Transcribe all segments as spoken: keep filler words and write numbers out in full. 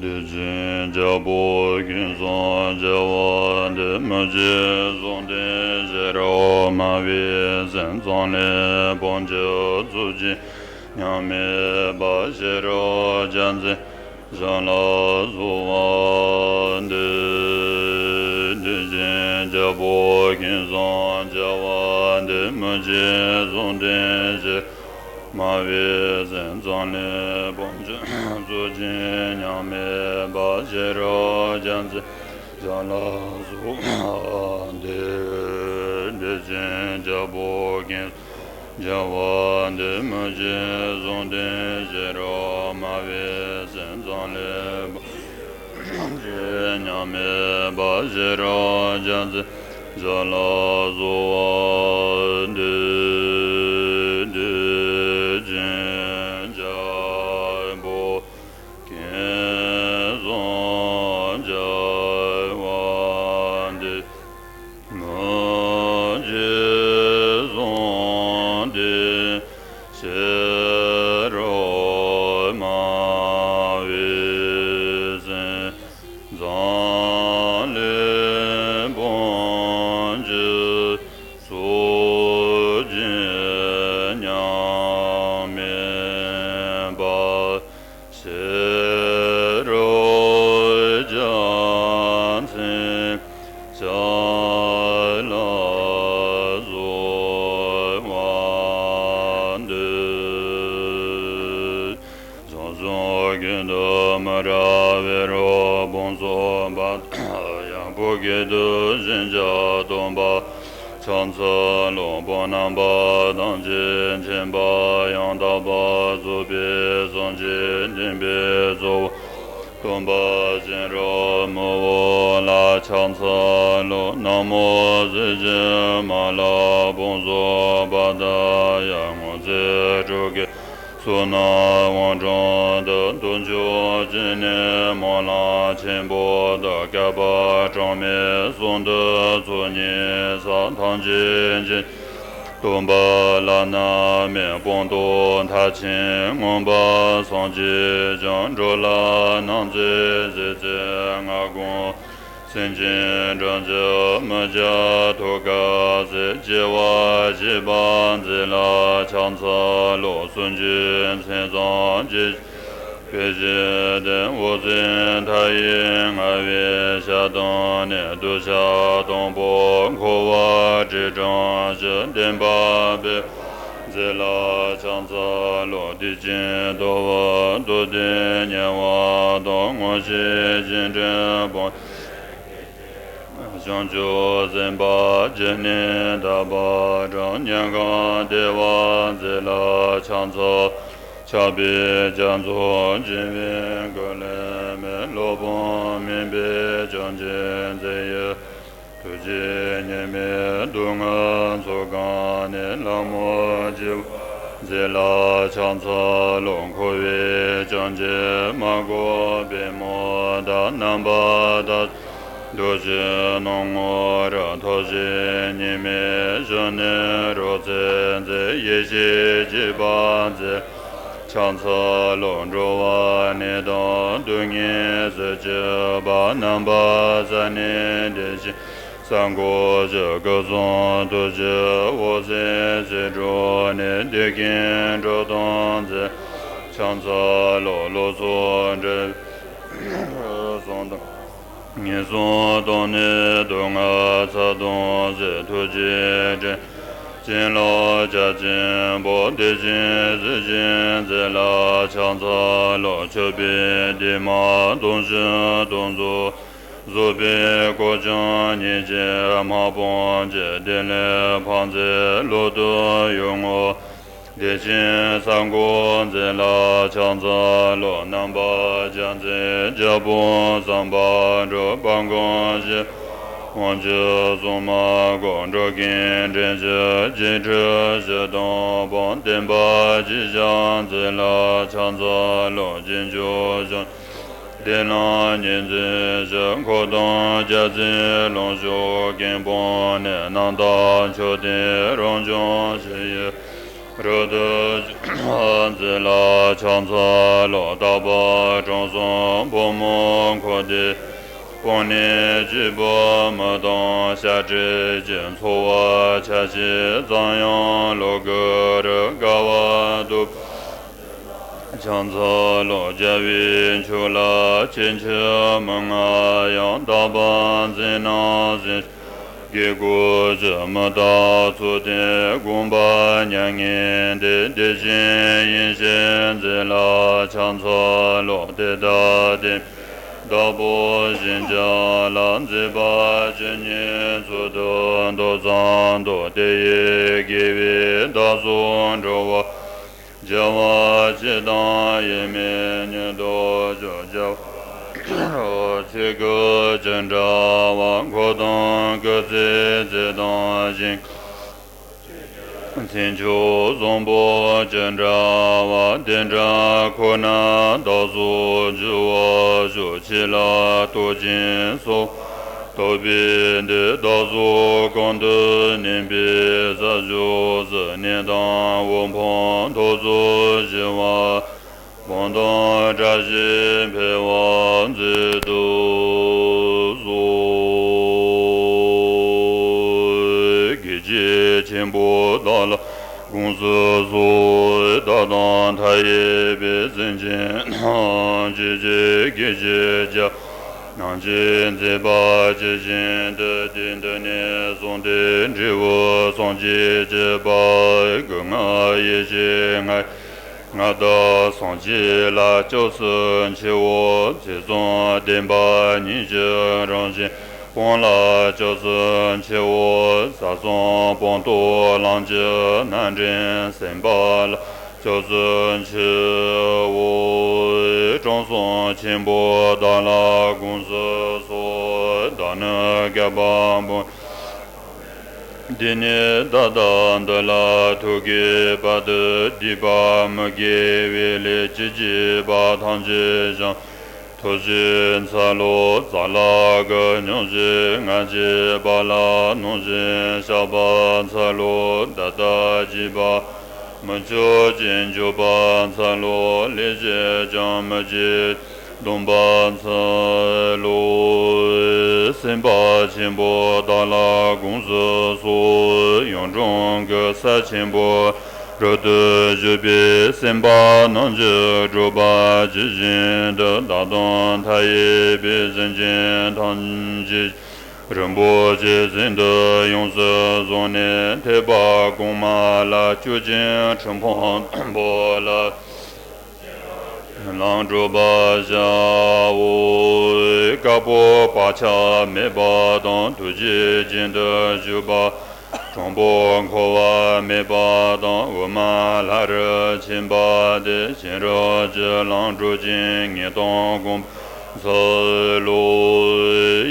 བདེ་ཆེན་རྒྱལ་པོ་ཀུན་བཟང་བྱ་བ་འདི། མི་བརྗེད་གཟུངས་ལྡན་ཤེས་རབ་སྨྲ་བའི་སེམས། གཙང་ལས་སྤང་བྱ་གཙུག་གི་ཉམས། མེད་པ་ཤེས་རབ་རྒྱལ་མཚན་ཞལ་ལ་གསོལ་བ་འདེབས། བདེ་ཆེན་རྒྱལ་པོ་ཀུན་བཟང་བྱ་བ་འདི། མི་བརྗེད་གཟུངས་ལྡན་ཤེས་སྨྲ་བའི་སེམས། གཙང་ལས་སྤང་བྱ་གཙུག་གི་ཉམས། མེད་པ་ཤེས་རབ་རྒྱལ་མཚན་ཞལ་ལ་གསོལ་བ་འདེབས། བདེ་ཆེན་རྒྱལ་པོ་ཀུན་བཟང་བྱ་བ་འདི། མི་བརྗེད་གཟུངས་ལྡན་ཤེས་རབ་སྨྲ་བའི་སེམས། གཙང་ལས་སྤང་བྱ་གཙུག་གི་ཉམས། མེད་པ་ཤེས་རབ་རྒྱལ་མཚན་ཞལ་ལ་གསོལ་བ་འདེབས། བདེ་ཆེན་རྒྱལ་པོ་ཀུན་བཟང་བྱ་བ་འདི། མི་བརྗེད་གཟུངས་ལྡན་ཤེས་རབ་སྨྲ་བའི་སེམས། གཙང་ལས་སྤང་བྱ་གཙུག་གི་ཉམས། མེད་པ་ཤེས་རབ་རྒྱལ་མཚན་ཞལ་ལ་གསོལ་བ་འདེབས། བྱང་ཆུབ་ཀུན་ཏུ་མི་འབྲལ་བའི་རབ་དཔུང་ཚོགས་པ་དང་། ཡང་དག་གི་ཐུགས་བཞེད་བྱ་སྟོན་པ་ཕྱག་འཚལ་ལོ། དཔལ་རྣམ་པར་ཐམས་ཅད་མཁྱེན་པ་ཡང་དག་པར་རྫོགས་པའི་སངས་རྒྱས་བསྟན་པའི་གཙོ་བོ་སྟོན་པ་སྤྱན་རས་མི་བོ་ལ་ཕྱག་འཚལ་ལོ། ན་མོ་གཟི་བརྗིད་མ་ལ་དཔུང་ཚོགས་པ་དང་། ཡར་ངོ་མཚར་སྤྲུལ་སྐུའི་གསུང་རྣམས་དབང་དྲག་ཏུ། རྡོ་རྗེ་འཆང་ནས་སྨོན་ལམ་ཆེན་པོ་དང་། བསྐལ་པ་གྲངས་མེད་གསུམ་དུ་ཚོགས་གཉིས་བསགས། ཐམས་ཅད་མཁྱེན་སྟོན་པ་བླ་ན་མེད། སྤངས་རྟོགས་མཐར་ཕྱིན་མངོན་པར་སངས་རྒྱས་ཀྱང་། འགྲོ་ལ་སྣང་མཛད་གཟི་བརྗིད་ལྔ་བསྒོམ། སེམས་ཅན་བྲལ་གྱུར་མི་བྱ་ཐུགས་དཀའ་སྟེ། སྐྱེ་བ་བཞི་པ་མཛད་ལ་ཕྱག་འཚལ་ལོ། སུམ་ཅུ་མཚན་བཟང་རྒྱས་པའི་གཞི་རྟེན། འོད་ཟེར་མཐའ་ཡས་མངའ་བའི་ཞལ་གདམས་ནས། གདུལ་བྱ་དང་པོ་འཁོར་བ་སྒྲིབ་སྦྱངས་ཕྱིར། བདེན་པ་སྤེལ་མཛད་ལ་ཕྱག་འཚལ་ལོ། བདེ་ཆེན་རྟོགས་པ་རྡོ་རྗེ་ཉེ་བ་དང་། མངོན་ཤེས་སྤྱན་འདྲེན་སྤངས་བྱང་ཆུབ་སེམས་དཔའ་བརྒྱ་ནི་དག་པ་དང་། ཉེ་གང་བདེ་བ་མཛད་ལ་ཕྱག་འཚལ། ཕྱག་འཕེལ་རྒྱ་མཚོ་འཆིང་བའི་སྐུ་ལས་མེད། སློབ་དཔོན་མུན་པའི་བརྐྱང་གཅིག་མཛད་ཡི། ཐུགས་རྗེ་ཉི་མའི་དུག་ལྔ་ཚོགས་ཀུན་ནས། ལྷ་མོ་བྱེ་བ་མཛད་ལ་ཕྱག་འཚལ་ལོ། འཁོར་བའི་བརྐྱང་གཅིག་མ་གོས་པདྨོ་དང་། རྣམ་པར་དག་བདུད་ཀྱི་སྣང་ངོ་རིས། ཐོགས་བཞེས་ཉི་མའི་ཞལ་ནས་རོལ་རྩེད་མཛད། ཡེ་ཤེས་སྐྱེད་པ་མཛད་ཕྱག་འཚལ་ལོ། འགྲོ་བ་ནད་དང་སྡུག་བསྔལ་སེལ་བྱེད་པ། རྣམ་པར་གསལ་ནས་བདེ་ཆེན་ས་འཁོར་བཞི། སྐུ་གསུང་ཐུགས་ཀྱི་འོད་ཟེར་ཞི་ཁྲོ་ནས། བདེ་སྐྱིད་འགྲོ་དོན་མཛད་ཕྱག་འཚལ་ལོ། བློ་ཚོགས་འདྲེན་པའི་གསུང་དང་། ངན་སོང་སྟོང་ནས་སྡུག་བསྔལ་ཚར་དུ་སེལ། ཐུགས་རྗེ་དྲན་བྱེད་བྱིན་རླབས་རྒྱ་ཆེན་པོ། བདེ་ཆེན་གཟི་བརྗིད་མཛད་ལ་ཕྱག་འཚལ་ལོ། མཆོད་པའི་བདེ་མ་དུང་ཕྱུར་དུ་འཛུགས། རྫོགས་པའི་གོ་ཆུང་ཉིད་ཀྱི་དམག་དཔུང་གིས། བདེ་ལེགས་འཕགས་མཛོད་ལུགས་ལྡོག་ཡུལ་ངོ་། བདེ་ཆེན་ས་འཁོར་མཛད་ལ་ཕྱག་འཚལ་ལོ། རྣམ་པར་རྒྱལ་མཚན་རྒྱལ་པོ་བསམ་པ་འགྲུབ། དཔལ་མགོན་ཞི་བ་དབང་ཕྱུག་སྲུང་མ་བསྐོར། འགྲོ་ཀུན་འདྲེན་ཕྱིར་འཇིགས་སྐྲག་ཞི་མཐར་ཕོབ། བསྟན་པ་གཅིག་ཆར་མཛད་ལ་ཕྱག་འཚལ་ལོ། རྗེས་འཇུག་གཞན་བདེ་ལ་ཉེར་འཛིན་ཕྱིར། འཁོར་དང་རྒྱལ་སྲིད་ལོངས་སྤྱོད་ཀུན་སྤངས་ནས། རྣམ་དག་མཆོད་རྟེན་རབ་བརྐྱང་ཞི་བའི་ རབ་ཏུ་བྱུང་བ་མཛད་ལ་ཕྱག་འཚལ་ལོ། རྟག་པར་དྲང་སྲོང་ཕོ་མོ་འཁོར་འདས། སྤངས་ནས་སྐྱེས་པ་མི་གཏོང་བཤགས་སྒྲིབ་ཀྱི། འཚོ་བ་ཆ་ཤས་ཙམ་ཡང་ལོག་གི་རིགས། དཀའ་བ་སྟོབས་ཕྱག་འཚལ་ལོ། རྒྱལ་བའི་མཆོག་ལ་ཆེས་ཆེར་མི་མངའ་ཡང་། རྟག་པར་མཛད་རྣམ་གཟིགས། དགེ་བསྐོས་ཀྱི་མི་རྟག་ཚུལ་བསྟན། དགོངས་པ་མྱ་ངན་འདས། དེ་བཞིན་ཡེ་ཤེས་མཛད་ལ་ཕྱག་འཚལ་ལོ། དེ་ལྟར་བསྟན་པའི་བདག་པོ་གཞན་ཅི་ལ། མཛད་པ་ཇི་སྙེད་ཚུལ་དུ་འདོད་ཙམ་དུ། དེ་ཡི་དགེ་བས་བདག་སོགས་འགྲོ་བ། བྱ་བ་ཇི་ལྟར་ཡིན་མིན་ཉིད་དུ་ཞོག་བྱ་བ་ཆོས་སྐུ་ཅི་འདྲ་བ། འཁོར་དང་སྐུ་ཚེའི་ཚད་དང་ཞིང་། མཚན་མཆོག་བཟང་པོ་ཅི་འདྲ་བ། དེ་འདྲ་ཁོ་ན་བདག་སོགས་བགྱི་བར་ཤོག་ཆོས་ལ་རྟོག་ཅིང་སོམས། རྟོག་པས་འདི་བདག་སོགས་གང་དུ་གནས་པའི་ས་ཕྱོགས་སུ། གནས་དང་འོད་ཕུང་ཐོབ་ཚུལ་ཞི་བ། སྤངས་དང་བཀྲ་ཤིས་འཕེལ་བར་མཛད་དུ་གསོལ། དགེ་བཤེས་ཆེན་པོ་བདག་ལ་དགོངས་སུ་གསོལ། བདག་དང་མཐའ་ཡས་པའི་སེམས་ཅན་ཐམས་ཅད་ཀྱི། དགེ་བཤེས་རྒྱལ་རྣམས་ཀྱིས་མཛད་པ་ཇི་བཞིན་དུ། དེང་འདི་ནས་བཟུང་སྟེ་འབྲས་བུ་སངས་རྒྱས་ཀྱི་བར། སྐུ་ལྔ་ཡེ་ཤེས་ལྔ་ཡི་མངའ་བདག་སངས་རྒྱས་ལ། སྐྱབས་སུ་མཆིའོ། ཚུལ་གསུམ་བསྟན་པ་ཉིད་ཀྱི་རང་བཞིན་སྤངས་ལ་སྐྱབས་སུ་མཆིའོ། ས་གསུམ་སྤངས་རྟོགས་ལམ་གྱི་སྣ་འདྲེན་སེམས་དཔའ་ལ་སྐྱབས་སུ་མཆིའོ། དྲང་སྲོང་ཆེན་པོ་བདག་ལ་དགོངས་སུ་གསོལ། བདག་ནི་བསྐལ་པ་འབུམ་འདི་ནས་ད་ལྟ་འདི་ལ་ཐུག་གི་བར་དུ་སྡིག་པ་མི་དགེ་བའི་ལས་ཅི་སྐྱེས་པ་ཐམས་ཅད་བྱང་ཐོབ་ཕྱིར་འཚལ་ལོ། ཙ་ལ་གི་སྙུང་གཞི་ང་རྒྱལ་པ་ལ་གནོང་ཞིང་བཤགས་པ་འཚལ་ལོ། ད་ལྟ་བགྱིས་པ་མི་འཆོར་ཅིང་མགྱོགས་པར་འཚལ་ལོ། ལས་བྱས་ཀྱང་མི་བགྱིད་སྡོམ་པར་འཚལ་ལོ། སེམས་དཔའ་ཆེན་པོ་བདག་ལ་དགོངས་སུ་གསོལ། གཡུང་དྲུང་གི་ས་ཆེན་པོ་རབ་ཏུ་བཞུགས་པའི་སེམས་དཔའ་རྣམས་ཀྱི་སྒྲུབ་པ་ཇི་བཞིན་དུ། བདག་དང་མཐའ་ཡས་པའི་སེམས་ཅན་ཐམས་ཅད་རིན་པོ་ཆེ་ཟིན་དུ་ཡོངས་སུ་བཟུང་ནས། ཐེག་པ་གོང་མ་ལ་སྤྱོད་ཅིང་ཁྲི་འཕང་མཐོན་པོ་ལ་ལམ་བགྲོད་པར་བྱའོ། དཀར་པོ་བག་ཆགས་མེད་པ་དང་། ཐུགས་རྗེ་ཅན་དུ་ཞུགས་པ། དྲང་པོ་འཁོར་བ་མེད་པ་དང་། དབུ་མ་ལྷ་རུ་ཕྱིན་པ་སྟེ། གཤེན་རབ་ཀྱི་ལམ་བགྲོད་ཅིང་ངེས་དོན་བསྒོམ་པར་འཚལ་ལོ།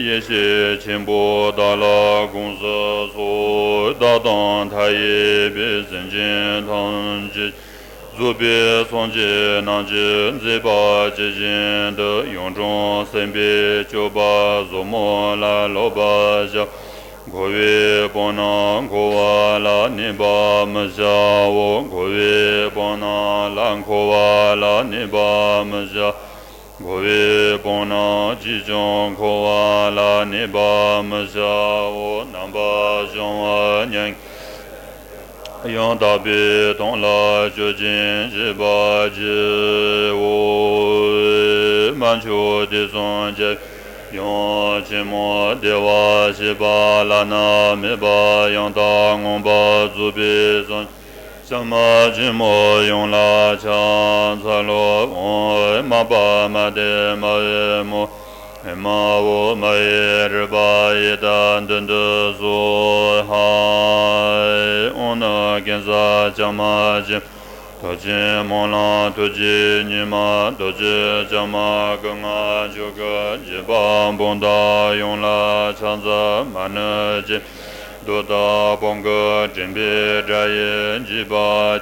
ཡེ་ཤེས་ཆེན་པོ་བདག་ལ་དགོངས་སུ་གསོལ། བདག་དང་མཐའ་ཡས་པའི་སེམས་ཅན་ཐམས་ཅད་རྫོགས་པའི་སངས་རྒྱས་རྣམས་ཀྱིས་མཛད་པ་ཇི་བཞིན་དུ། གཡུང་དྲུང་སེམས་དཔའི་སྤྱོད་པ་ཟབ་མོ་ལ་སློབ་པར་བྱ། འཁོར་བའི་སྤང་རྣམས་འཁོར་བ་ལ་གནས་པར་མི་བྱའོ། འཁོར་བའི་སྤང་རྣམས་ལ་འཁོར་བ་ལ་གནས་པར་མི་བྱ། འཁོར་བའི་སྤང་རྣམས་ཀྱིས་ཀྱང་འཁོར་བ་ལ་གནས་པར་མི་བྱའོ། རྣམ་པར་བྱང་བ་མྱ་ངན་ཡང་དག་པའི་དོན་ལ་སྤྱོད་ཅིང་བྱེད་པར་བགྱིའོ། དམར་ཕྱོགས་དུས་གསུམ་རྒྱལ་བའི་དབྱངས་ཆེན་མོ། བདེ་བར་གཤེགས་པ་བླ་ན་མེད་པ་ཡང་དག་མངོན་པར་རྫོགས་པའི་སངས་རྒྱས་ཤཱཀྱ་མ་ཆེན་མོ་ཡོངས་ལ་ཕྱག་འཚལ་ལོ། ཨོཾ་མ་པ་མ་ཏི་མ་ཝི་མོ། ཨེ་མ་ཧོ། མ་ཧེ་རུ་པ་ཡེ་ཏ་དུན་དུ་སྭཱ་ཧཱ། ཨོཾ་ནི་ཀེ་ས་ཤ་མ་ཅི། རྡོ་རྗེ་སྨོན་ལམ་ཐུགས་རྗེའི་ཉི་མ། རྡོ་རྗེ་ཤ་མ་སྐུ་ལྔ་མཆོག་གི་བརྒྱུད་པ་འབུམ་དག་ཡོངས་ལ་ཕྱག་འཚལ། མ་ཎི་ཅན་གདུགས་དང་བོང་གུ་འདྲེན་པའི་སྒྲ་ཡིས་བརྗིད་པ་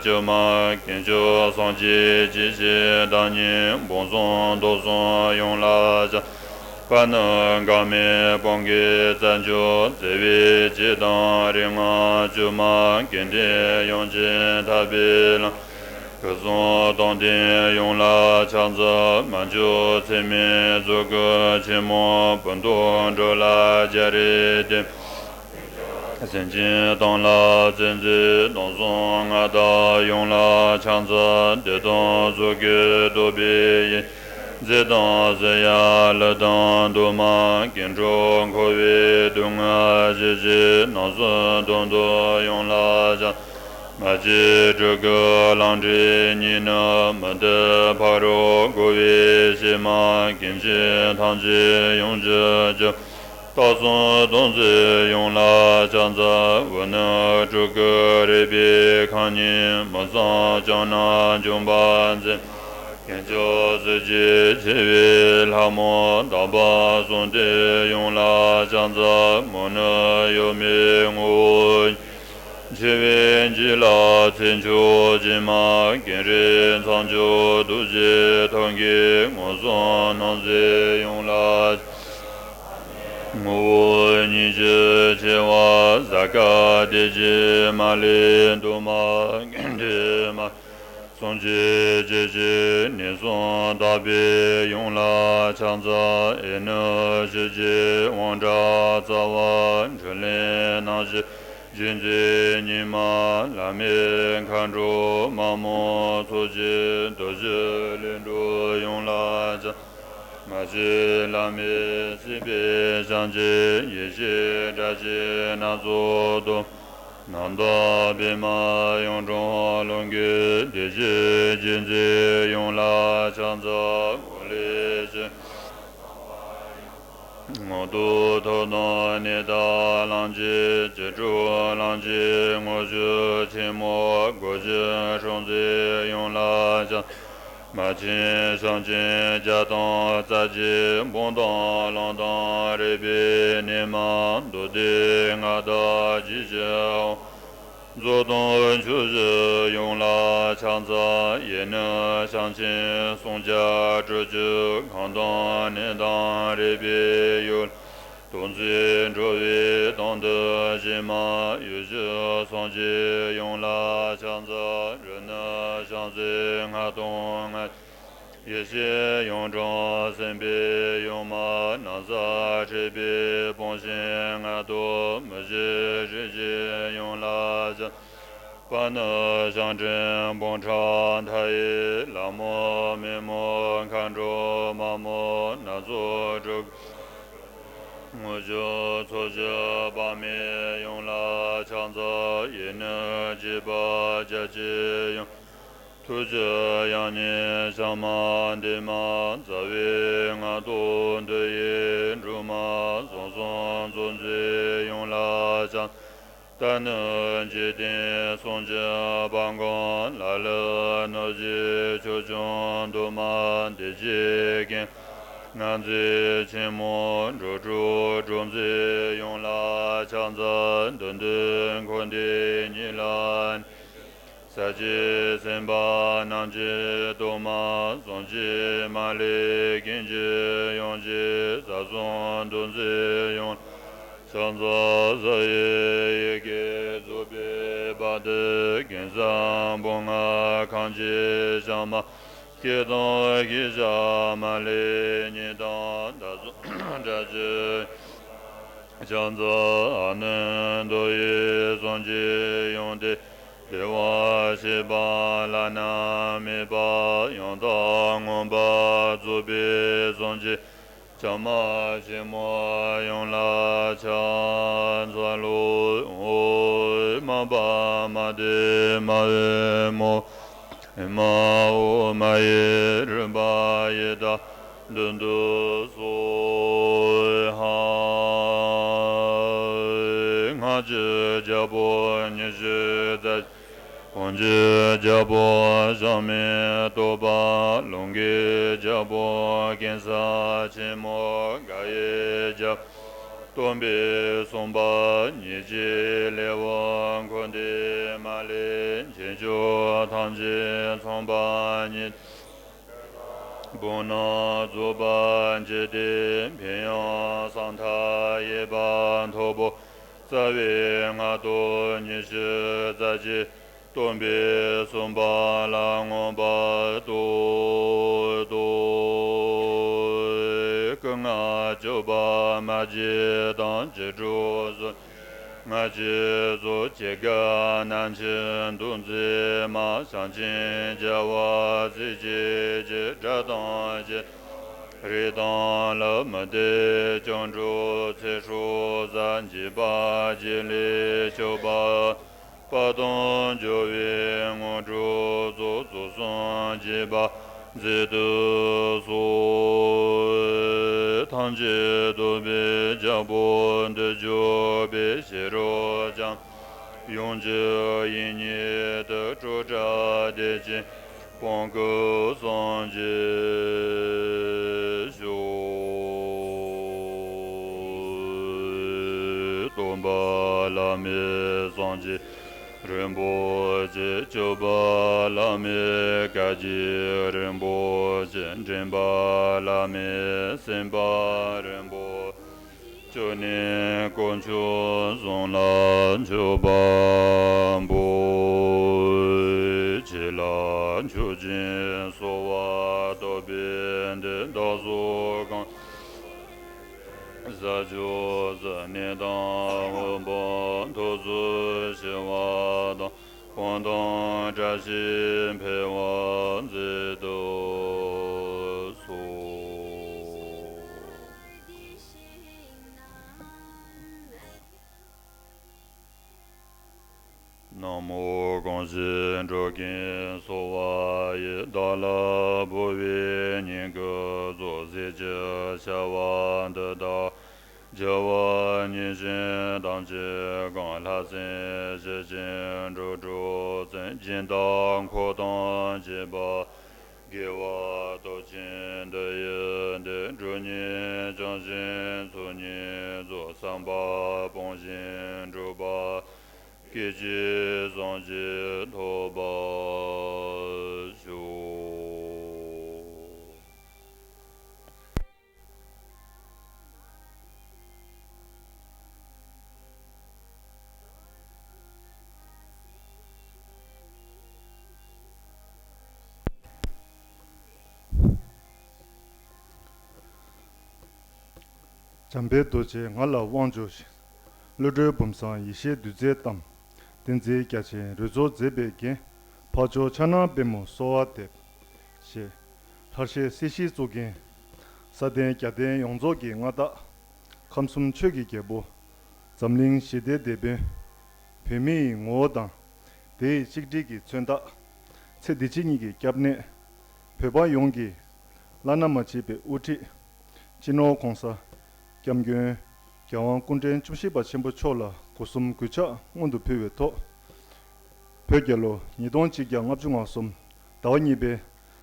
ཅན་མ། དཀོན་མཆོག་སངས་རྒྱས་ཀྱི་ཞལ་བདག་ཉིད་བོན་གསུམ་མདོ་གསུམ་ཡོངས་ལ་ཕྱག་པ་ནི་འགག་མེད་སྤང་གི་རྩལ་མཆོག་བརྩེ་བའི་སྤྱན་དང་རིག་སྔགས་བཅུ་མ་ཀུན་ལྡན་ཡོངས་ཀྱི་ཐར་པའི་ལམ། སྐུ་གསུང་རྟོགས་ལྡན་ཡོངས་ལ་ཕྱག་འཚལ། མ་བཅོས་ཚད་མེད་གཙུག་གི་ཆེན་མོ། སྤངས་རྟོགས་འགྲོ་ལ་རྒྱ་རས་བསྟན། སེམས་ཅན་དོན་ལ་བརྩོན་མཛད་དོན་གསུམ་མངའ་བདག་ཡོངས་ལ་ཕྱག་འཚལ། བདེ་སྟོང་གཙུག་གི་རྡོ་རྗེ་ཡིས། མཛད་དང་མཛད་ཡ་ལྷ་དང་དུ་མ་ཀུན་འགྲོ་འཁོར་བའི་སྡུག་བསྔལ་ཞི་བྱེད། རྣམ་གསུམ་སྡོམ་པ་ཡོངས་ལ་ཕྱག་མ་སྐྱེས་སྤྲུལ་སྐུ་ལམ་འབྲས་གཉིས་ནི་མུ་སྟེགས་ཕ་རོལ་འགོ་བའི་གཤེད་མ། ཀུན་མཁྱེན་ཐམས་ཅད་ཡོངས་ཀྱི་སྐྱོབ། རྟགས་གསུམ་སྡོམ་མཛད་ཡོངས་ལ་ཕྱག་འཚལ། འོག་ནི་སྤྲུལ་སྐུ་རིག་པའི་ཁང་ཉིད། མི་གཙང་བྱང་ནི་འཇོམས་པར་མཛད། ཀུན་ཁྱབ་གཟི་བརྗིད་ཆེ་བའི་ལྷ་མོ། དག་པ་གསུམ་ལྡན་ཡོངས་ལ་ཕྱག་འཚལ། མོ་ནི་གཡོ་མེད་ངོ་བོ་ཉིད། འཆི་བའི་འཇིགས་ལ་ཚེ་མཆོག་སྦྱིན་མ། ཀུན་རིག་མཚམས་སྦྱོར་རྡོ་རྗེ་ཐབས་མཁས། མངོན་སུམ་སྣང་མཛད་ཡོངས་ལ། ངོ་བོ་ཉིད་ཀྱི་ཆེ་བ་ཟ་ཀ་བདེ་བྱེད་མ་ལུས་དུ་མ་ཀུན་འདུས་མ། གསུང་གཅིག་སྤྱོད་གཅིག་ནུས་གསུམ་དག་པས་ཡོངས་ལ་ཕྱག་འཚལ། ཨེ་ནུ་ཞི་རྒྱས་དབང་དྲག་རྩ་བ། འཕྲིན་ལས་རྣམ་བཞི་རྗེས་འཛིན་ཉི་མ། བླ་མེད་མཁའ་འགྲོ་མ་མོ་ཚོགས་ཀྱིས། རྡོ་རྗེ་ལུས་འགྲོ་ཡོངས་ལ་ཕྱག་མ་སྐྱེས་བླ་མེད་སྲིད་པའི་སྤྱང་ཀི། ཡེ་ཤེས་སྒྲ་གཅན་སྣ་ཚོགས་སྟོང་། རྣམ་དག་པདྨ་གཡུ་སྒྲ་ཀློང་གི། བདེ་གཤེགས་རྗེས་འཛིན་ཡོངས་ལ་ཕྱག་འཚལ། འོག་ལས་ཕྱི་ནང་དུ་ཐོབ་དང་ནི་དག་ལམ་གྱི། སྤྱི་སྒྲུབ་ལམ་གྱི་དངོས་གཞི་ཆེན་མོ། སྒོ་བཞི་སྲུང་མཛད་ཡོངས་ལ་ཕྱག་མ་ཆེན་བྱང་ཆེན་བརྒྱ་དང་རྩ་གཅིག། སྤངས་དང་བླངས་དང་རིག་པའི་གནས་མ། མདོ་སྡེ་མངའ་བདག་རྗེ་བཞི་དབང་། རྫོགས་དང་ཆོས་བཞི་ཡོངས་ལ་ཕྱག་འཚལ། ཡེ་ནི་བྱང་ཆེན་སུམ་བརྒྱ་དྲུག་ཅུ། གང་དང་ནི་དང་རིག་པའི་ཡུལ། དོན་མཛད་འགྲོ་བའི་དོན་དུ་སྦྱིན་མ། ཡེ་ཤེས་སངས་རྒྱས་ཡོངས་ལ་ཕྱག་འཚལ། རིག་ནི་བྱང་སེམས་སྔགས་དང་སྔགས། ཡེ་ཤེས་ཡུམ་དྲང་སེམས་དཔའི་ཡུམ་མ། ན་བཟའ་ཁྲིད་པའི་སྤངས་ཤིང་མངའ་བདག་མི་བཞད་རིགས་ཀྱི་ཡུམ་ལ་ཕྱག་པ་ནི་བྱང་ཁྲིམས་སྤངས་ཁྲག་མཐའ་ཡས་ལྷ་མོ་མེ་མོ་མཁའ་འགྲོ་མ་མོ་སྣ་ཚོགས་སྤྲུལ་སྐུ། དངོས་གཞི་ཚོགས་བཞི་དཔག་མེད་ཡོངས་ལ་ཕྱག་འཚལ། ཡེ་ནི་བྱེད་པ་རྒྱ་ཆེའི་ཡུམ། ཐུགས་རྗེའི་དབྱིངས་ཉིད་བྱམས་མ་འདས་མ། རྩ་བའི་མངའ་བདག་འདུ་ཡི་སྒྲོན་མ། གསང་གསུམ་རྫོགས་མཛད་ཡོངས་ལ་ཕྱག་རྟ་ནི་འཇིག་རྟེན་སུམ་ཅུ་པ་གང་། ལ་ལུ་གནོད་བྱེད་ཆོས་སྐྱོང་དུ་མ། བདེ་བྱེད་ཀུན་མངའ་མཛད་ཆེན་མོ། འགྲོ་དྲུག་སྒྲོལ་མཛད་ཡོངས་ལ་ཕྱག་འཚལ། བདུད་འདུལ་འཁོར་འདས་གཉིས་ལ་ས་སྐྱའི་སེམས་དཔའ་རྣམས་ཀྱི་གཏོར་མ། གསུང་གཅིག་མ་ལུས་ཀུན་གྱི་དབྱངས་ཀྱིས། ས་གསུམ་འདུ་འཛི་ཡོངས་ཕྱག་འཚལ། གཟི་ཡི་ཡི་གེ་རྫོགས་པའི་བར་དུ། ཀུན་བཟང་སྤངས་ལྔ་ཁམས་ཀྱི་ཞག་མ། སྐད་དང་ཤེས་བྱ་མ་ལུས་གཉིས་དང་། བདག་གསུམ་སྒྲ་གཅན་ཕྱག་འཚལ། ཨ་ནནྡ་ཡི་གསུང་གཅིག་དབྱངས་དེས། བདེ་བར་གཤེགས་པ་བླ་ན་མེད་པ། ཡང་དག་མངོན་པར་རྫོགས་པའི་སངས་རྒྱས་བྱམས་པ་ཆེན་མོ་ཡོངས་ལ་ཕྱག་འཚལ་ལོ། ཨོཾ་མ་པ་མ་ཏི་མ་ཝི་མོ། མ་འོག་མ་ཡི་རིམ་པ་ཡི་དང་། མདུན་དུ་སོགས། སྔགས་ཀྱི་རྒྱལ་པོ་ཉི་ཤུ་རྩ་གཅིག། དབང་གི་རྒྱལ་པོ་ཞང་མི་སྟོབས་པ། ལུང་གི་རྒྱལ་པོ་གེ་སར་ཆེན་མོ། དགའ་བའི་རྒྱལ་པོ་སྟོན་པའི་གསུམ་པ། ཉེས་བྱས་ལེའུ་འཁོར་འདས་མ་ལུས། ཁྱད་ཆོས་ཐམས་ཅད་མཚུངས་པ་ཉིད། བུམ་སྣ་རྫོགས་པ་འཇིག་རྟེན་ཕན་ཡོན་གསང་མཐའ་ཡས་པ་མཐུ་བོ་རྩ་བའི་སྔགས་ཐོག་ཉི་ཤུ་རྩ་གཅིག་སྟོན་པས་གསུངས་པ་ལ་མངོན་པར་རྟོགས་ཏོ། སྐུ་ལྔ་སྤྱོད་པ་མ་བརྗེད་དང་བཅུ་དྲུག་གསུམ། སྔགས་ཀྱི་གཙོ་བྱེད་དགའ་རྣམས་ཀྱི་འདུ་འཛི་མ་བྱང་ཆེན་རྒྱལ་བ་རྩེ་གཅིག་གི་སྒྲ་དང་བཅས། རིགས་དང་ལྷ་མི་འདས་སྐྱབས་འགྲོ་ཚེ་སྲོག་གསར་འགྱེད་པ་རྗེ་ལས་སྐྱོབ་པ། དཔལ་དང་འབྱོར་བའི་དངོས་གྲུབ་སྩོལ། རྫོགས་སངས་རྒྱས་པ་མཛད་དུ་གསོལ། ཐམས་ཅད་ཐུབ་པའི་རྒྱལ་པོ་འདི་སྐྱོབ་པའི་ཕྱིར་རོ། བྱམས་ཡུམ་གྱི་དབྱིངས་ཉིད་དུ་སྤྲོས་བྲལ་བདེ་ཆེན་དབང་བསྐུར་སངས་རྒྱས་ཤོག། སྟོན་པ་བླ་མེད་སངས་རྒྱས་རིན་པོ་ཆེ། སྐྱོབ་པ་བླ་མེད་བཀའ་བརྒྱུད་རིན་པོ་ཆེ། འདྲེན་པ་བླ་མེད་སེམས་དཔའ་རིན་པོ་ཆེ། སྐྱོབ་ནས་དཀོན་མཆོག་གསུམ་ལ་མཆོད་པ་འབུལ། ཁྱེད་ལ་མཆོད་ཅིང་གསོལ་བ་བཏབ་པའི་འདི་བདག་སོགས་གང་ཟག་ཕྱོགས་བཅུ་གནས་དང་དབུས་བོད་མཐོ་ཚུལ་ཞི་བ་དང་། གང་དང་བཀྲ་ཤིས་འཕེལ་བར་མཛད་དུ་གསོལ། ན་མོ་གང་ཞིག་འགྲོ་ཀུན་གསོལ་བ་ཡི། བདག་ལ་འབུལ་བའི་སྙན་བརྒྱུད་རྫོགས། གཟི་བརྗིད་ཤར་བ་འདི་དག་རྒྱལ་བ་ཉིད་བཞིན་ཐམས་ཅད་གང་། ལྷ་སྲིན་ཞི་ཞིང་འགྲོ་དྲུག་འཛིན། སྦྱིན་དང་འཁོར་དང་བཅས་པ་དགེ་བ་སྟོབས་ཆེན་འདི་ཡིས་འདུད། གྲོགས་ཉིད་བྱང་ཞིང་ཚོགས་གཉིས་རྫོགས། བསམ་པ་སྤོང་ཞིང་སྒྲུབ་པ་སྐད་ཅིག་སངས་རྒྱས་ཐོབ་པར་ཤོག། འཇམ་དཔལ་རྡོ་རྗེས་ང་ལ་དབང་བསྒྱུར་ཞིང་། གློད་གྲོལ་བུམ་བཟང་ཡེ་ཤེས་བདུད་རྩིའི་གཏམ། བསྟན་འཛིན་རྒྱ་ཆེན་རོལ་མཚོ་མཛད་པའི་རྒྱན། འཕགས་མཆོག་ཕྱག་ན་པདྨོ་གསོལ་བ་འདེབས། ཞེས་ལྷར་བཤད་སྲིད་ཞིའི་གཙུག་རྒྱན། ས་སྟེང་རྒྱལ་བསྟན་ཡོངས་རྫོགས་ཀྱི་མངའ་བདག། ཁམས་གསུམ་ཆོས་ཀྱི་རྒྱལ་པོ། འཛམ་གླིང་ཞི་བདེའི་དེད་དཔོན། བོད་མི་ཡི་ངོ་བོ་དང་། དེ་ཡི་གཅིག་སྒྲིལ་གྱི་མཚོན་རྟགས། ཚེ་འདི་ཕྱི་གཉིས་ཀྱི་སྐྱབས་གནས། བོད་པ་ཡོངས་ཀྱི་བླ་ན་མ་མཆིས་པའི་དབུ་ཁྲིད། སྤྱི་ནོར་༸གོང་ས་༸སྐྱབས་མགོན་༸རྒྱལ་དབང་སྐུ་ཕྲེང་བཅུ་བཞི་པ་ཆེན་པོ་མཆོག་ལ་སྒོ་གསུམ་གུས་ཕྱག་སྔོན་དུ་ཕུལ་བའི་ཐོག། བོད་རྒྱལ་ལོ་ཉིས་སྟོང་གཅིག་བརྒྱ་ལྔ་བཅུ་ང་གསུམ་ཟླ་བ་གཉིས་པའི་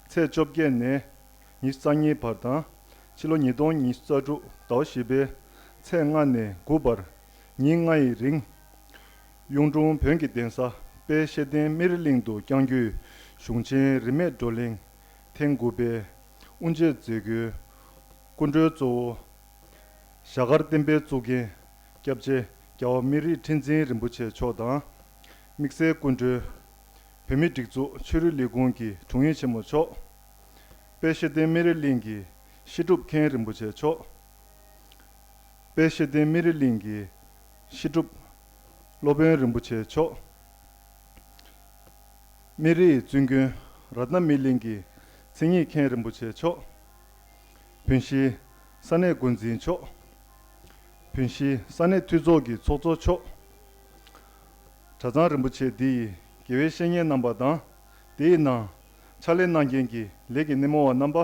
ཚེས་བཅོ་བརྒྱད་ནས་ཉི་ཤུ་རྩ་གཉིས་བར་དང་། ཕྱི་ལོ་ཉིས་སྟོང་ཉི་ཤུ་རྩ་དྲུག་ཟླ་བ་བཞི་པའི་ཚེས་ལྔ་ནས་དགུ་བར་ཉིན་ལྔ་ཡི་རིང་། གཡུང་དྲུང་བོན་གྱི་གདན་ས་དཔལ་ཤེར་ཕྡན་སྨན་རི་གླིང་དུ་བསྐྱང་རྒྱུའི་གཞུང་ཆེན་རིས་མེད་བགྲོ་གླེང་ཐེངས་དགུ་པའི་དབུ་འབྱེད་མཛད་སྒོའི་སྐུ་མགྲོན་གཙོ་བོ། ཞྭ་དཀར་བསྟན་པའི་གཙུག་རྒྱན་སྐྱབས་རྗེ་རྒྱལ་བ་སྨན་རི་ཁྲི་འཛིན་རིན་པོ་ཆེ་མཆོག་དང་། དམིགས་བསལ་སྐུ་མགྲོན། བོད་མིའི་སྒྲིག་འཛུགས་ཆོས་རིག་ལས་ཁུངས་ཀྱི་དྲུང་ཡིག་ཆེན་མོ་མཆོག། དཔལ་ཤེར་ཕྡན་སྨན་རི་གླིང་གི་བཤད་སྒྲུབ་མཁན་རིན་པོ་ཆེ་མཆོག། དཔལ་ཤེར་ཕྡན་སྨན་རི་གླིང་གི་བཤད་སྒྲུབ་སློབ་དཔོན་རིན་པོ་ཆེ་མཆོག། སྨན་རིའི་བཙུན་དགོན་རཏྣ་སྨན་གླིང་གི་མཚན་ཉིད་མཁན་རིན་པོ་ཆེ་མཆོག། བོན་གཞིས་ས་གནས་འགོ་འཛིན་མཆོག། བོན་གཞིས་ས་གནས་འཐུས་ཚོགས་ཀྱི་ཚོགས་གཙོ་མཆོག། གྲྭ་ཚང་རིན་པོ་ཆེ་འདི་ཡི་དགེ་བའི་བཤེས་གཉེན་རྣམ་པ་དང་། དེའི་ནང་ཕྱག་ལས་གནང་མཁན་གྱི་ལས་ཀྱི་སྣེ་མོ་བ་རྣམ་པ།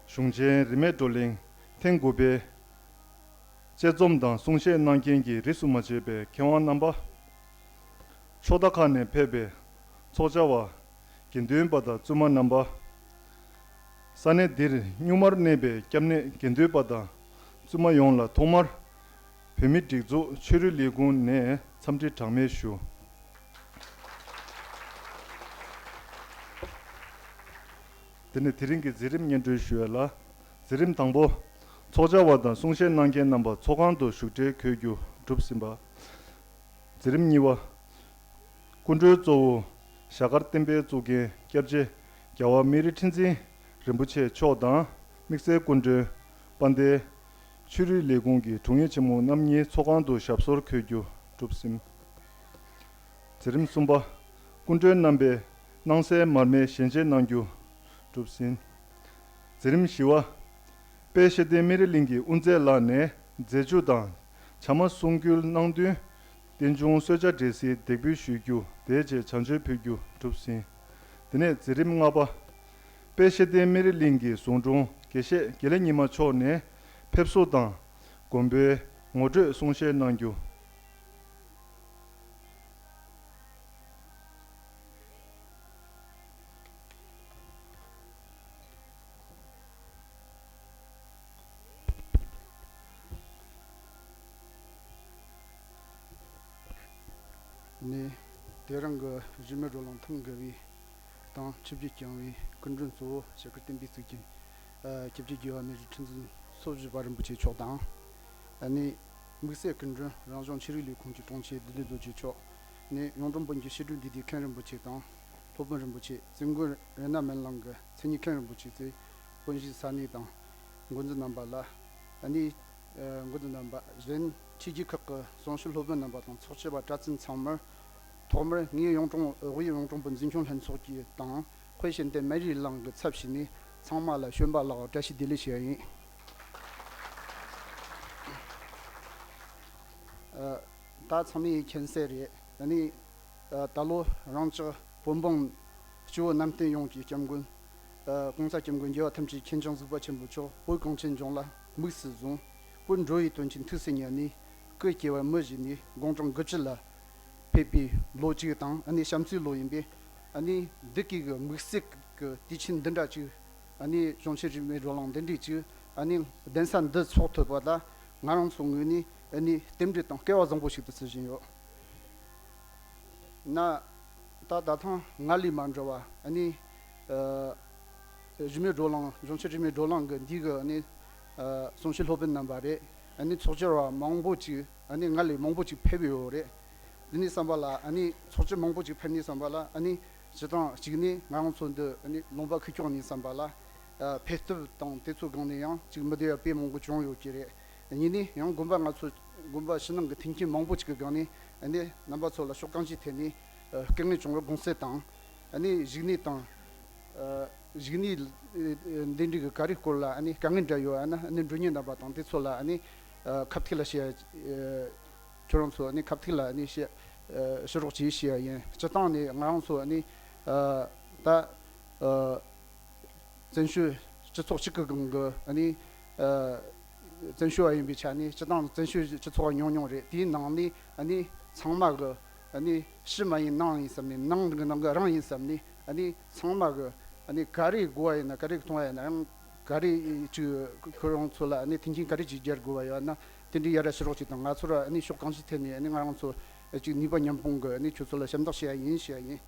གཞུང་ཆེན་རིས་མེད་བགྲོ་གླེང་ཐེངས་དགུ་པའི་དཔྱད་རྩོམ་དང་གསུང་བཤད་གནང་མཁན་གྱི་རིས་སུ་མ་ཆད་པའི་མཁས་དབང་རྣམ་པ། ཕྱོགས་མཐའ་ཁག་ནས་ཕེབས་པའི་ཚོགས་བཅར་བ། དགེ་འདུན་པ་དང་བཙུན་མ་རྣམ་པ། ས་གནས་འདིར་གཉུག་མར་གནས་པའི་སྐྱབས་གནས་དགེ་འདུན་པ་དང་བཙུན་མ་ཡོངས་ལ་ཐོག་མར་བོད་མིའི་སྒྲིག་འཛུགས་ཆོས་རིག་ལས་ཁུངས་ནས་འཚམས་འདྲི་གྲངས་མེད་ཞུ། དེ་ནས་དེ་རིང་གི་མཛད་རིམ་སྙན་སྒྲོན་ཞུ་ཡ་ལ། མཛད་རིམ་དང་པོ། ཚོགས་བཅར་བ་དང་གསུང་བཤད་གནང་མཁན་རྣམ་པ་ཚོགས་ཁང་དུ་བཞུགས་གྲལ་འཁོད་རྒྱུ་གྲུབ་ཟིན་པ། མཛད་རིམ་གཉིས་པ། སྐུ་མགྲོན་གཙོ་བོ། ཞྭ་དཀར་བསྟན་པའི་གཙུག་རྒྱན་སྐྱབས་རྗེ་རྒྱལ་བ་སྨན་རི་ཁྲི་འཛིན་རིན་པོ་ཆེ་མཆོག་དང་། དམིགས་བསལ་སྐུ་མགྲོན། དཔལ་ལྡན་ཆོས་རིག་ལས་ཁུངས་ཀྱི་དྲུང་ཡིག་ཆེན་མོ་རྣམ་གཉིས་ཚོགས་ཁང་དུ་ཞབས་སོར་འཁོད་རྒྱུ་གྲུབ་ཟིན། མཛད་རིམ་གསུམ་པ། སྐུ་མགྲོན་རྣམ་པས་སྣང་གསལ་མར་མེ་ཞལ་འབྱེད་གནང་རྒྱུ་གྲུབ་ཟིན། མཛད་རིམ་བཞི་པ། དཔལ་ཤེར་ལྡན་སྨན་རི་གླིང་གི་དབུ་མཛད་ལགས་ནས་མཛད་བརྗོད་དང་། བྱ་མ་གསུང་བསྐུལ་གནང་དོན། རྟེན་འབྱུང་གསོལ་ཇ་འབྲས་སིལ་འདེགས་འབུལ་ཞུ་རྒྱུ་དེའི་རྗེས་བྱང་མཆོད་ཕུལ་རྒྱུ་གྲུབ་ཟིན། དེ་ནས་མཛད་རིམ་ལྔ་པ། དཔལ་ཤེར་ལྡན་སྨན་རི་གླིང་གི་ཟུང་དྲུང་དགེ་བཤེས་དགེ་ལེགས་ཉི་མ་མཆོག་ནས་ཕེབས་བསུ་དང་། དགོན་པའི་ངོ་སྤྲོད་གསུང་བཤད་གནང་རྒྱུ། ནས། དེ་རིང་གི་གཞི་མེད་བགྲོ་གླེང་ཐེངས་དགུ་པའི་དང་ཆིབས་བསྒྱུར་བསྐྱངས་པའི་སྐུ་མགྲོན་གཙོ་བོ་ཞྭ་དཀར་བསྟན་པའི་གཙུག་རྒྱན། ཨ། སྐྱབས་རྗེ་རྒྱལ་བ་སྨན་རི་ཁྲི་འཛིན་སོ་བཞི་པ་རིན་པོ་ཆེ་མཆོག་དང་། ཨ་ནི། དམིགས་བསལ་སྐུ་མགྲོན་རང་གཞུང་ཆོས་རིག་ལས་ཁུངས་ཀྱི་དྲུང་ཆེ་བདུད་འདུལ་རྡོ་རྗེ་མཆོག་ནས། གཡུང་དྲུང་བོན་གྱི་བཤད་སྒྲུབ་འདུས་སྡེའི་མཁན་རིན་པོ་ཆེ་དང་། སློབ་དཔོན་རིན་པོ་ཆེ། བཙུན་མགོན་རཏྣ་སྨན་གླིང་གི་མཚན་ཉིད་མཁན་རིན་པོ་ཆེ་ཚེ་དཔོན་གཞིས་ས་གནས་དང་། འགོ་འཛིན་རྣམ་པ་ལ། ཨ་ནི། ཨ། འགོ་འཛིན་རྣམ་པ་གཞན་ཆོས་བརྒྱུད་ཁག་གི་གསུང་ཞུ་སློབ་དཔོན་རྣམ་པ་དང་ཚོགས་བཅར་བ་གྲྭ་བཙུན་ཚང་མར། ཐོག་མར་ངས་གཡུང་དྲུང་དབུས་གཡུང་དྲུང་བོན་འཛིན་སྐྱོང་ལྷན་ཚོགས་ཀྱི་དང་། དཔལ་ཤེར་ལྡན་སྨན་རིའི་གླིང་གི་ཚབ་བྱས་ནས་ཚང་མ་ལ་བྱོན་པ་ལགས་བཀྲ་ཤིས་བདེ་ལེགས་ཞུ་ཡ་ཡིན། ཨ། ད་ཚང་མས་མཁྱེན་གསལ་རེད། ཨ་ནི། ཨ། ད་ལོ་རང་ཅག་བོན་འབངས་སྤྱི་བོ་གནམ་བསྟན་ཡོངས་ཀྱི་སྐྱབས་མགོན། ཨ། གོང་ས་སྐྱབས་མགོན་རྒྱལ་བ་ཐམས་ཅད་མཁྱེན་ཅིང་གཟིགས་པ་ཆེན་པོ་མཆོག་བོད་གངས་ཅན་ལྗོངས་ལ་དམིགས་སུ་བཟུང་། བོད་འགྲོ་བའི་དོན་ཆེན་ཐུགས་སུ་ཉར་ནས། སྐུ་སྐྱེ་བ་མུ་བཞེས་ནས་དགུང་གྲངས་དགུ་བཅུ་ལ་ཕེབས་པའི་ལོ་གཅིག་དང་། ཨ་ནི་བྱམས་བརྩེའི་ལོ་ཡིན་པས། ཨ་ནི་འདི་གའི་གི་དམིགས་བསལ་གྱི་དུས་ཆེན་འདི་འདྲ་ཅིག། ཨ་ནི་གཞུང་ཆེན་རིས་མེད་བགྲོ་གླེང་འདི་འདྲའི་ཅིག། ཨ་ནི་གདན་ས་འདི་ཚོགས་ཐུབ་པ་ལ་ང་རང་ཚོ་ངོས་ནས། ཨ་ནི་རྟེན་འབྲེལ་དང་སྐལ་བ་བཟང་པོ་ཞིག་ཏུ་བརྩི་བཞིན་ཡོད། ན། ད་ད་ཐེངས་སྔར་ལས་མ་འགྲོ་བ། ཨ་ནི། ཨ། རིས་མེད་བགྲོ་གླེང་། གཞུང་ཆེན་རིས་མེད་བགྲོ་གླེང་གི་འདི་གི། ཨ་ནི། ཨ། གསུང་ཆོས་སློབ་དཔོན་རྣམ་པ་རེད། ཨ་ནི་ཚོགས་བཅར་བ་མང་པོ་ཅིག། ཨ་ནི་སྔར་ལས་མང་པོ་ཅིག་ཕེབས་ཡོད་རེད། འདི་ནས་བསམ་པ་ལ། ཨ་ནི་ཚོགས་བཅར་མང་པོ་ཅིག་ཕེབས་ནས་བསམ་པ་ལ། ཨ་ནི་སྤྱིར་བཏང་གཅིག་ནས་ང་རང་ཚོ་འདི། ཨ་ནི་ལུང་པ་ཁུལ་ཀྱོག་ནས་བསམ་པ་ལ། ཨ། ཕེབས་ཐུབ་དང་དེ་ཚོའི་སྒང་ནས་ཡང་ཅིག་མི་བདེ་བ་དཔེ་མང་པོ་བྱུང་ཡོད་ཀྱི་རེད། གཉིས་ནས་ཡང་དགོན་པ། ང་ཚོ་དགོན་པ་ཕྱི་ནང་གི་མཐུན་རྐྱེན་མང་པོ་ཅིག་གི་སྒང་ནས། ཨ་ནི་རྣམ་པ་ཚོ་ལ་ཕྱོགས་གང་ཅིའི་ཐད་ནས། ཨ། སྐུ་ངལ་བྱུང་བར་དགོངས་སེལ་དང་། ཨ་ནི་བཞུགས་གནས་དང་། ཨ། བཞུགས་གནས། ཨ། འདི་འདྲའི་གི་ག་རེ་སྐོར་ལ། ཨ་ནི་དཀའ་ངལ་འདྲ་ཡོད་ན། ཨ་ནི་མགྲོན་གཉེར་རྣམ་པ་དང་དེ་ཚོ་ལ། ཨ་ནི། ཨ། ཁ་ཐུག་ལ་བཤད། ཨ། ཁྱོད་རང་ཚོ། ཨ་ནི་ཁ་ཐུག་ལ། ཨ་ནི་བཤད། ཨ། ཞུ་རོགས་གྱིས་ཞུ་ཡ་ཡིན། སྤྱིར་བཏང་ནས་ང་རང་ཚོ། ཨ་ནི། ཨ། ད། ཨ། བཙན་བྱོལ་སྤྱི་ཚོགས་གཅིག་གི་སྒང་གི། ཨ་ནི། ཨ། བཙན་བྱོལ་བ་ཡིན་པའི་ཆ་ནས། སྤྱིར་བཏང་བཙན་བྱོལ་སྤྱི་ཚོགས་ཉུང་ཉུང་རེད། དེའི་ནང་ནས། ཨ་ནི་ཚང་མ་གི། ཨ་ནི་ཕྱི་མ་ཡིན་ནང་ཡིན་བསམ་ནས། ནང་གི་ནང་གི་རང་ཡིན་བསམ་ནས། ཨ་ནི་ཚང་མ་གི། ཨ་ནི་ག་རེ་དགོས་པ་ཡིན་ན། ག་རེ་གཏོང་བ་ཡིན་ན། ཡང་ག་རེ་ཅིག་ཁོ་རང་ཚོ་ལ། ཨ་ནི་མཐུན་རྐྱེན་ག་རེ་ཅིག་སྦྱར་དགོས་པ་ཡོད་ན། དེ་འདྲའི་ཡ་ར་ཞུ་རོགས་ཅིག་དང་། ང་ཚོར། ཨ་ནི་ཕྱོགས་གང་ཅིའི་ཐད་ནས། ཨ་ནི་ང་རང་ཚོ་ཅིག་ནུས་པ་མཉམ་སྤུངས་གི། ཨ་ནི་ཁྱོད་ཚོ་ལ་ཞབས་འདེགས་ཞུ་ཡ་ཡིན་ཞུ་ཡ་ཡིན།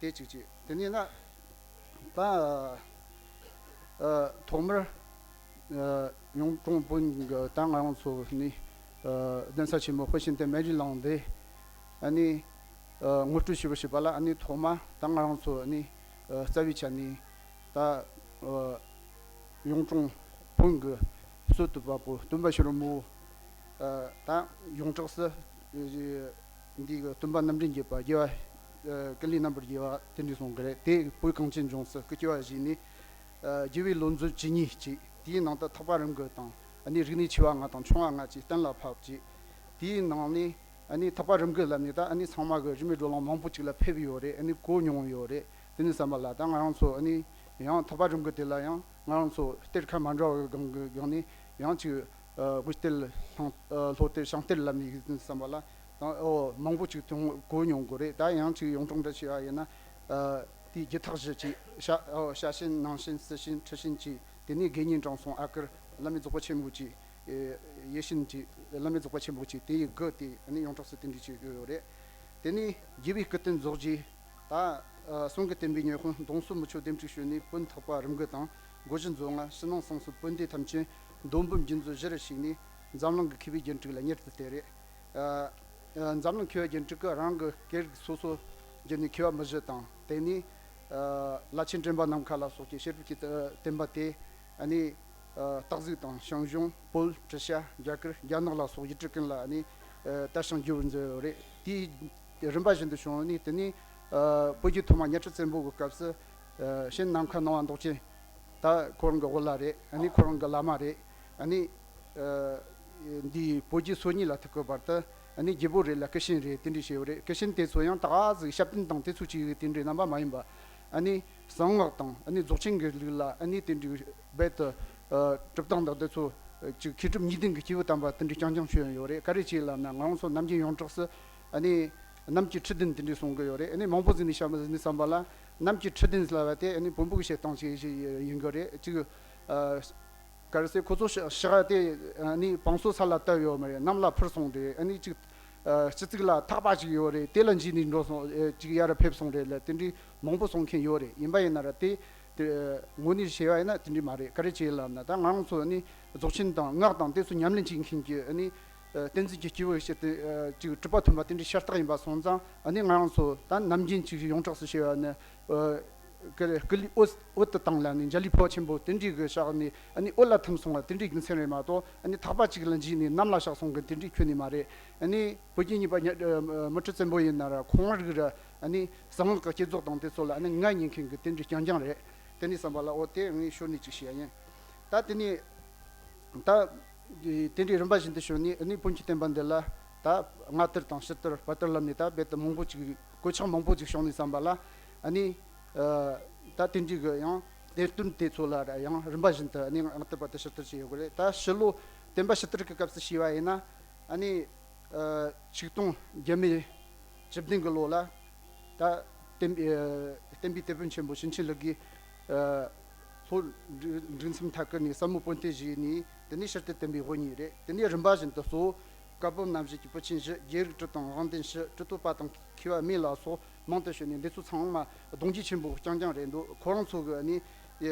དེ་གཅིག་བྱས། དེ་ནས་ན། ད། ཨ། ཐོག་མར། ཨ། གཡུང་དྲུང་བོན་གྱི། ད་ང་རང་ཚོ་ནི། ཨ། གདན་ས་ཆེན་མོ་དཔལ་ཤེར་ལྡན་སྨན་རིའི་གླིང་འདི། ཨ་ནི། ཨ། ངོ་སྤྲོད་ཞུ་བར་བྱེད་པ་ལ། ཨ་ནི་ཐོག་མ་ད་ང་རང་ཚོ་ནི། ཨ། རྩ་བའི་ཆ་ནས་ད། ཨ། གཡུང་དྲུང་བོན་གྱི་སྲོལ་གཏོད་པ་པོ་སྟོན་པ་ཤེས་རབ་མི་བོ། ཨ། ད་ཡོངས་གྲགས་སུ་འདི་གི་སྟོན་པ་རྣམ་འདྲེན་བརྒྱད་པ་རྒྱལ་བ། ཨ། ཀུན་ལེགས་རྣམ་པར་རྒྱལ་བ་དེ་འདྲ་གསུངས་གི་རེད། དེ་བོད་གངས་ཅན་ལྗོངས་སུ་སྐུ་སྐྱེ་བ་བཞེས་ནས། ཨ། རྒྱལ་བའི་ལོ་འཛིན་བཅུ་གཉིས་བྱས། དེའི་ནང་དུ་ཐེག་པ་རིམ་དགུ་དང་། ཨ་ནི་རིག་གནས་ཆེ་བ་ལྔ་དང་ཆུང་བ་ལྔ་བཅས་གཏན་ལ་ཕབ་བྱས། དེའི་ནང་ནས། ཨ་ནི་ཐེག་པ་རིམ་དགུ་ལབ་ནས་ད། ཨ་ནི་ཚང་མ་གི་རིས་མེད་བགྲོ་གླེང་མང་པོ་ཅིག་ལ་ཕེབས་ཡོད་རེད། ཨ་ནི་གོ་མྱོང་ཡོད་རེད། དེ་ནས་བསམ་པ་ལ་ད་ང་རང་ཚོ། ཨ་ནི་ཡང་ཐེག་པ་རིམ་དགུ་དེ་ལ་ཡང་ང་རང་ཚོ་གཏེར་ཁ་མ་འདྲ་བའི་སྒང་གི་སྒང་ནས་ཡང་ཅིག། ཨ། དབུ་གཏེར་ལྷང་། ཨ། ལྷོ་གཏེར་བྱང་གཏེར་ལབ་ནས་ཡིན་བསམ་པ་ལ། ད་འོ་མང་པོ་ཅིག་ཐོན་གོ་མྱོང་གི་རེད། ད་ཡང་ཅིག་ཡོངས་གྲགས་འདྲ་བྱས་པ་ཡིན་ན། ཨ། དེའི་རྒྱུད་ཐག་བཞི་བྱས། ཤ། ཨོ། ཤ་ཤན་ནང་ཤན་སྲི་ཤན་ཁྲི་ཤན་བྱས། དེ་ནས་དགེ་བསྙེན་དྲང་སྲོང་ཨ་ཀར། བླ་མེད་རྫོགས་པ་ཆེན་པོ་བྱས། ཨེ། ཡེ་ཤེས་བྱས། བླ་མེད་རྫོགས་པ་ཆེན་པོ་བྱས། དེ་ཡི་དགུ་དེ་ནི་ཡོངས་གྲགས་སུ་དེ་འདྲ་བྱས་ཡོད་རེད། དེ་ནས་རྒྱལ་བའི་སྐུ་རྟེན་རྫོགས་རྗེས། ད་གསུང་གི་བསྟན་པའི་ཉི་འོད་དཔོན་གདོང་བསུ་མི་ཆོག་ལྡེམ་འཁྲུག་ཞོན་ནས། དཔོན་ཐག་པ་རིམ་དགུ་དང་སྒོ་བཞི་མཛོ་ལྔ། ཕྱི་ནང་གསང་གསུམ་དཔོན་སྡེ་ཐམས་ཅད་མདོ་འབུམ་རྒྱུད་མཛོད་བཞི་རུ་ཞུགས་ནས། འཛམ་གླིང་གི་མཁས་པའི་རྒྱན་དྲུག་ལ་མྱུར་དུ་སྟེར་རེ། ཨ། ཨ། འཛམ་གླིང་མཁས་པའི་རྒྱན་དྲུག་གིས་རང་གི་སྐད་རིགས་སོ་སོ་བརྒྱུད་ནས་མཁས་པ་མི་བཞི་དང་། དེ་ནས་ཨ་བླ་ཆེན་དྲན་པ་ནམ་མཁའ་ལ་སོགས་ཀྱི་བཤད་སྒྲུབ་ཀྱི་བསྟན་པ་དེ་ཨ་ནི་ཨ་སྟག་གཟིག་དང་ཞང་ཞུང་། བོད། བྲི་ཤ། རྒྱ་གར། རྒྱ་ནག་ལ་སོགས་ཡུལ་གྲུ་ཀུན་ལ་ཨ་ནི་ཨ་དར་ཞིང་རྒྱས་པར་མཛད་ཡོད་རེད། དེའི་རིམ་པ་བཞིན་དུ་བྱུང་ནས། དེ་ནས་ཨ་བོད་ཀྱི་ཐོག་མ་གཉའ་ཁྲི་བཙན་པོ་གི་སྐབས་སུ་ཨ་ཤིན་ནམ་མཁའ་སྣང་བ་མདོག་ཅན། ད་ཁོ་རང་གི་དབུ་བླ་རེད། ཨ་ནི་ཁོ་རང་གི་བླ་མ་རེད། ཨ་ནི་ཨ་འདི་བོད་རྒྱལ་སོ་གཉིས་ལ་ཐུག་གི་བར་དུ་ཨ་ནི་རྒྱལ་པོ་རེད་ལ་སྐུ་ཞབས་རེད། དེ་འདྲ་བྱས་ཡོད་རེད། སྐུ་ཞབས་དེ་ཚོ་ཡང་ད་ག་ཟིག་ཞབས་བརྟན་དང་དེ་ཚོ་གཅིག་གི་དེ་འདྲའི་རྣམ་པ་མ་ཡིན་པ། ཨ་ནི་གསང་སྔགས་དང་ཨ་ནི་རྫོགས་ཆེན་གྱི་ལུགས་ལ་ཨ་ནི་དེ་འདྲའི་རྦད་དེ་ཨ་གྲུབ་སྟངས་དང་དེ་ཚོ་ཅིག་མཁས་གྲུབ་གཉིས་ལྡན་གྱི་སྐྱེས་བུ་དམ་པ་དེ་འདྲའི་རྐྱང་རྐྱང་བྱོན་ཡོད་རེད། ག་རེ་བྱས་ལབ་ན། ང་རང་ཚོ་ནམ་རྒྱུན་ཡོངས་གྲགས་སུ་ཨ་ནི་གནམ་གྱི་ཁྲི་བདུན་དེ་འདྲའི་གསུང་གི་ཡོད་རེད། ཨ་ནི་མང་པོ་ཟིག་ནས་བཤད་མི་ཟིག་ནས་བསམ་པ་ལ། གནམ་གྱི་ཁྲི་བདུན་ལབ་པ་དེ་ཨ་ནི་བོན་པོ་གི་བཤད་སྟངས་ཤིག་ཡིན་གི་རེད། ཅིག་ཨ་ག་རེ་ཟེར། ཁོ་ཚོ་ཕྱག་ཕྱག་དེ་ཨ་ནི་བང་སོ་ས་ལ་བཏབ་ཡོད་མ་རེད། གནམ་ལ་འཕུར་སོང་རེད། ཨ་ནི་ཅིག་ཨ་སྤྱི་གཙུག་ལ་ཐག་པ་ཅིག་ཡོད་རེད། དེ་ལ་འཇིགས་ནས་འགྲོ་སོང་། ཨ་ཅིག་ཡར་ཕེབས་སོང་རེད་ལ། དེ་འདྲའི་མང་པོ་གསུང་མཁན་ཡོད་རེད། ཡིན་པ་ཡིན་ན་ར་དེ་དེ་དངོས་གནས་བཤད་པ་ཡིན་ན་དེ་འདྲའི་མ་རེད། ག་རེ་བྱས་ལབ་ན། ད་ང་རང་ཚོ་ཨ་ནི་རྫོགས་ཆེན་དང་སྔགས་དང་དེ་ཚོ་ཉམས་ལེན་བྱེད་མཁན་གྱི་ཨ་ནི་ཨ་བསྟན་འཛིན་གྱི་སྐྱེས་བུ་ཞིག་དེ་ཨ་ཅིག་གྲུབ་པ་ཐོན་པ་དེ་འདྲའི་ཤ་སྟག་ཡིན་པ་སོང་ཙང་། ཨ་ནི་ང་རང་ཚོ་ད་ནམ་རྒྱུན་ཅིག་ཡོངས་གྲགས་སུ་བཤད་པ་ནི། ཨ་སྐུ་སྐུ་ལུས་འོད་འོད་དུ་བཏང་ལ་ནི་འཇའ་ལུས་འཕོ་བ་ཆེན་པོ་དེ་འདྲའི་གི་ཕྱག་ནི་ཨ་ནི་འོད་ལ་ཐིམ་སོང་བ་དེ་འདྲའི་རྒྱུ་མཚན་རེད་མ་གཏོགས། ཨ་ནི་ཐག་པ་གཅིག་ལ་འཇིགས་ནས་གནམ་ལ་བཤགས་སོང་གི་དེ་འདྲའི་ཁྱོན་ནས་མ་རེད། ཨ་ནི་བོད་ཀྱི་གཉིས་པ་ཉ་ཨ་མུ་ཁྲི་བཙན་པོ་ཡིན་ན་ར་ཁོང་རིགས་ར་ཨ་ནི་གསང་སྔགས་ཀྱི་བསྐྱེད་རྫོགས་དང་དེ་ཚོ་ལ་ཨ་ནི་ངར་ཉན་མཁན་གི་དེ་འདྲའི་རྐྱང་རྐྱང་རེད། དེ་ནས་བསམ་པ་ལ་འོ་དེ་ངས་ཤོར་ནས་ཅིག་བཤད་ཡིན། ད་དེ་ནས་ད་དེ་འདྲའི་རིམ་པ་བཞིན་དུ་བྱུང་ནས། ཨ་ནི་བོན་གྱི་བསྟན་པ་འདི་ལ་ད་སྔ་དར་དང་ཕྱི་དར་བར་དར་ལབ་ནས་ད་རྦད་དེ་མང་པོ་ཅིག་གོད་ཆག་མང་པོ་ཅིག་བྱུང་ནས་བསམ་པ་ལ། ཨ་ནི་ཨ་ད་དེ་འདྲའི་གི་ཡང་དེ་སྟོན་དེ་ཚོ་ལ་ར་ཡང་རིམ་པ་བཞིན་དུ་ཨ་ནི་སྔ་དར་བར་དར་ཕྱི་དར་བྱས་ཡོད་གི་རེད། ད་ཕྱི་ལོ་བསྟན་པ་ཕྱི་དར་གི་སྐབས་སུ་བྱས་པ་ཡིན་ན། ཨ་ནི་ཨ་ཆིག་སྟོང་བརྒྱ་མེད་བཅུ་བདུན་གི་ལོ་ལ་ད་བསྟན་པའི་ཨ་བསྟན་པའི་དེད་དཔོན་ཆེན་པོ་ཞུན་ཆེན་ལུགས་ཀྱིས་ཨ་ལྷོ་འབྲི་འབྲིང་མཚམས་མཐའ་ཁུལ་ནས་ཟབ་མོ་བོན་སྡེ་བཞེས་ནས། དེ་ནས་ཕྱིར་དུ་བསྟན་པའི་དབུ་བརྙེས་རེད། དེ་ནས་རིམ་པ་བཞིན་དུ་གཙོ་བོ་བཀའ་པོད་རྣམ་བཞི་གི་བུ་ཆེན་བཞི། རྒྱལ་རིགས་གྲུ་དང་དབང་ལྡན་ཞི། གྲུ་ཐོག་པ་དང་མཁས་པ་སྨན་ལ་སོགས་མང་དུ་བྱོན་ནས། འདི་ཚོ་ཚང་མ་གདུང་རྒྱུད་ཆེན་པོ་རྐྱང་རྐྱང་རེད་འདུག་ཁོ་རང་ཚོ་གི་ཨ་ནི་ཨེ་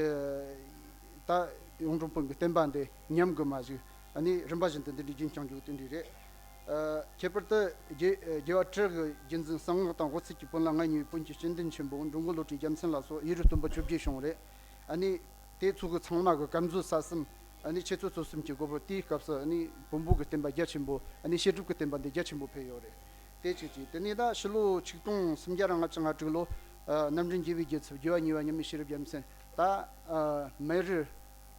ད་གཡུང་དྲུང་བོན་གྱི་བསྟན་པ་འདི་ཉམས་དགོས་མ་བཞུགས། ཨ་ནི་རིམ་པ་བཞིན་དུ་འདི་འདྲའི་རྒྱུན་བསྐྱངས་རྒྱུ་དེ་འདྲ་རེད། ཨ་ཁྱད་པར་དུ་རྒྱལ་རྒྱལ་བ་སྤྲུལ་གྱི་རྒྱུད་འཛིན་གསང་སྔགས་དང་དབུ་ཚད་ཀྱི་བོན་ལ་ངར་ཉེ་བའི་བོན་གྱི་སྤྱི་འདོན་ཆེན་པོ་འགྲོ་མགོན་བློ་གྲོས་རྒྱལ་མཚན་ལ་སོགས་ཡིག་རིགས་སྟོན་པ་བཅོ་བརྒྱད་བྱུང་རེད། ཨ་ནི་དེ་ཚོ་གི་ཚང་མ་གི་སྐབས་འཛོལ་ས་གསུམ། ཨ་ནི་འཆད་རྩོད་རྩོད་གསུམ་གྱི་དགོས་པ། དེའི་སྐབས་སུ་ཨ་ནི་བོན་པོ་གི་བསྟན་པ་རྒྱ་ཆེན་པོ། ཨ་ནི་བཤད་སྒྲུབ་ཀྱི་བསྟན་པ་འདི་རྒྱ་ཆེན་པོ་འཕེལ་ཡོད་རེད། དེ་གཅིག་གཅིག་དེ་ནས་ད་ཕྱི་ལོ་ཆིག་སྟོང་སུམ་བརྒྱ་ར་ལྔ་བཅུ་ང་དྲུག་ལོ། ཨ་རྣམ་འདྲེན་རྒྱལ་བའི་རྒྱལ་ཚབ་རྒྱལ་བ་གཉིས་པ་མཉམ་མེད་ཤེས་རབ་རྒྱལ་མཚན་ད་ཨ་སྨན་རི།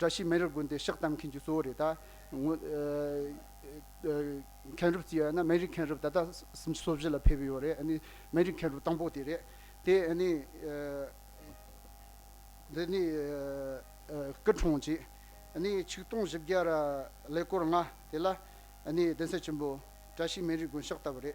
བཀྲ་ཤིས་སྨན་རི་དགོན་དེ་ཕྱག་བཏབ་མཁན་གྱི་གཙོ་བོ་རེད། ད་ངོ་ཨ་ཨ་མཁན་རབས་བརྩིས་ཡོད་ན་སྨན་རི་མཁན་རབས་ད་ལྟ་སུམ་ཅུ་སོ་བཞི་ལ་ཕེབས་ཡོད་རེད། ཨ་ནི་སྨན་རི་མཁན་རབས་དང་པོ་དེ་རེད། དེ་ཨ་ནི་ཨ་འདི་ནི་ཨ་ཨ་སྐུ་འཁྲུངས་བྱས། ཨ་ནི་ཆིག་སྟོང་བཞི་བརྒྱ་ར་ཀླད་ཀོར་ལྔ་དེ་ལ་ཨ་ནི་གདན་ས་ཆེན་པོ་བཀྲ་ཤིས་སྨན་རིའི་དགོན་ཕྱག་བཏབ་པ་རེད།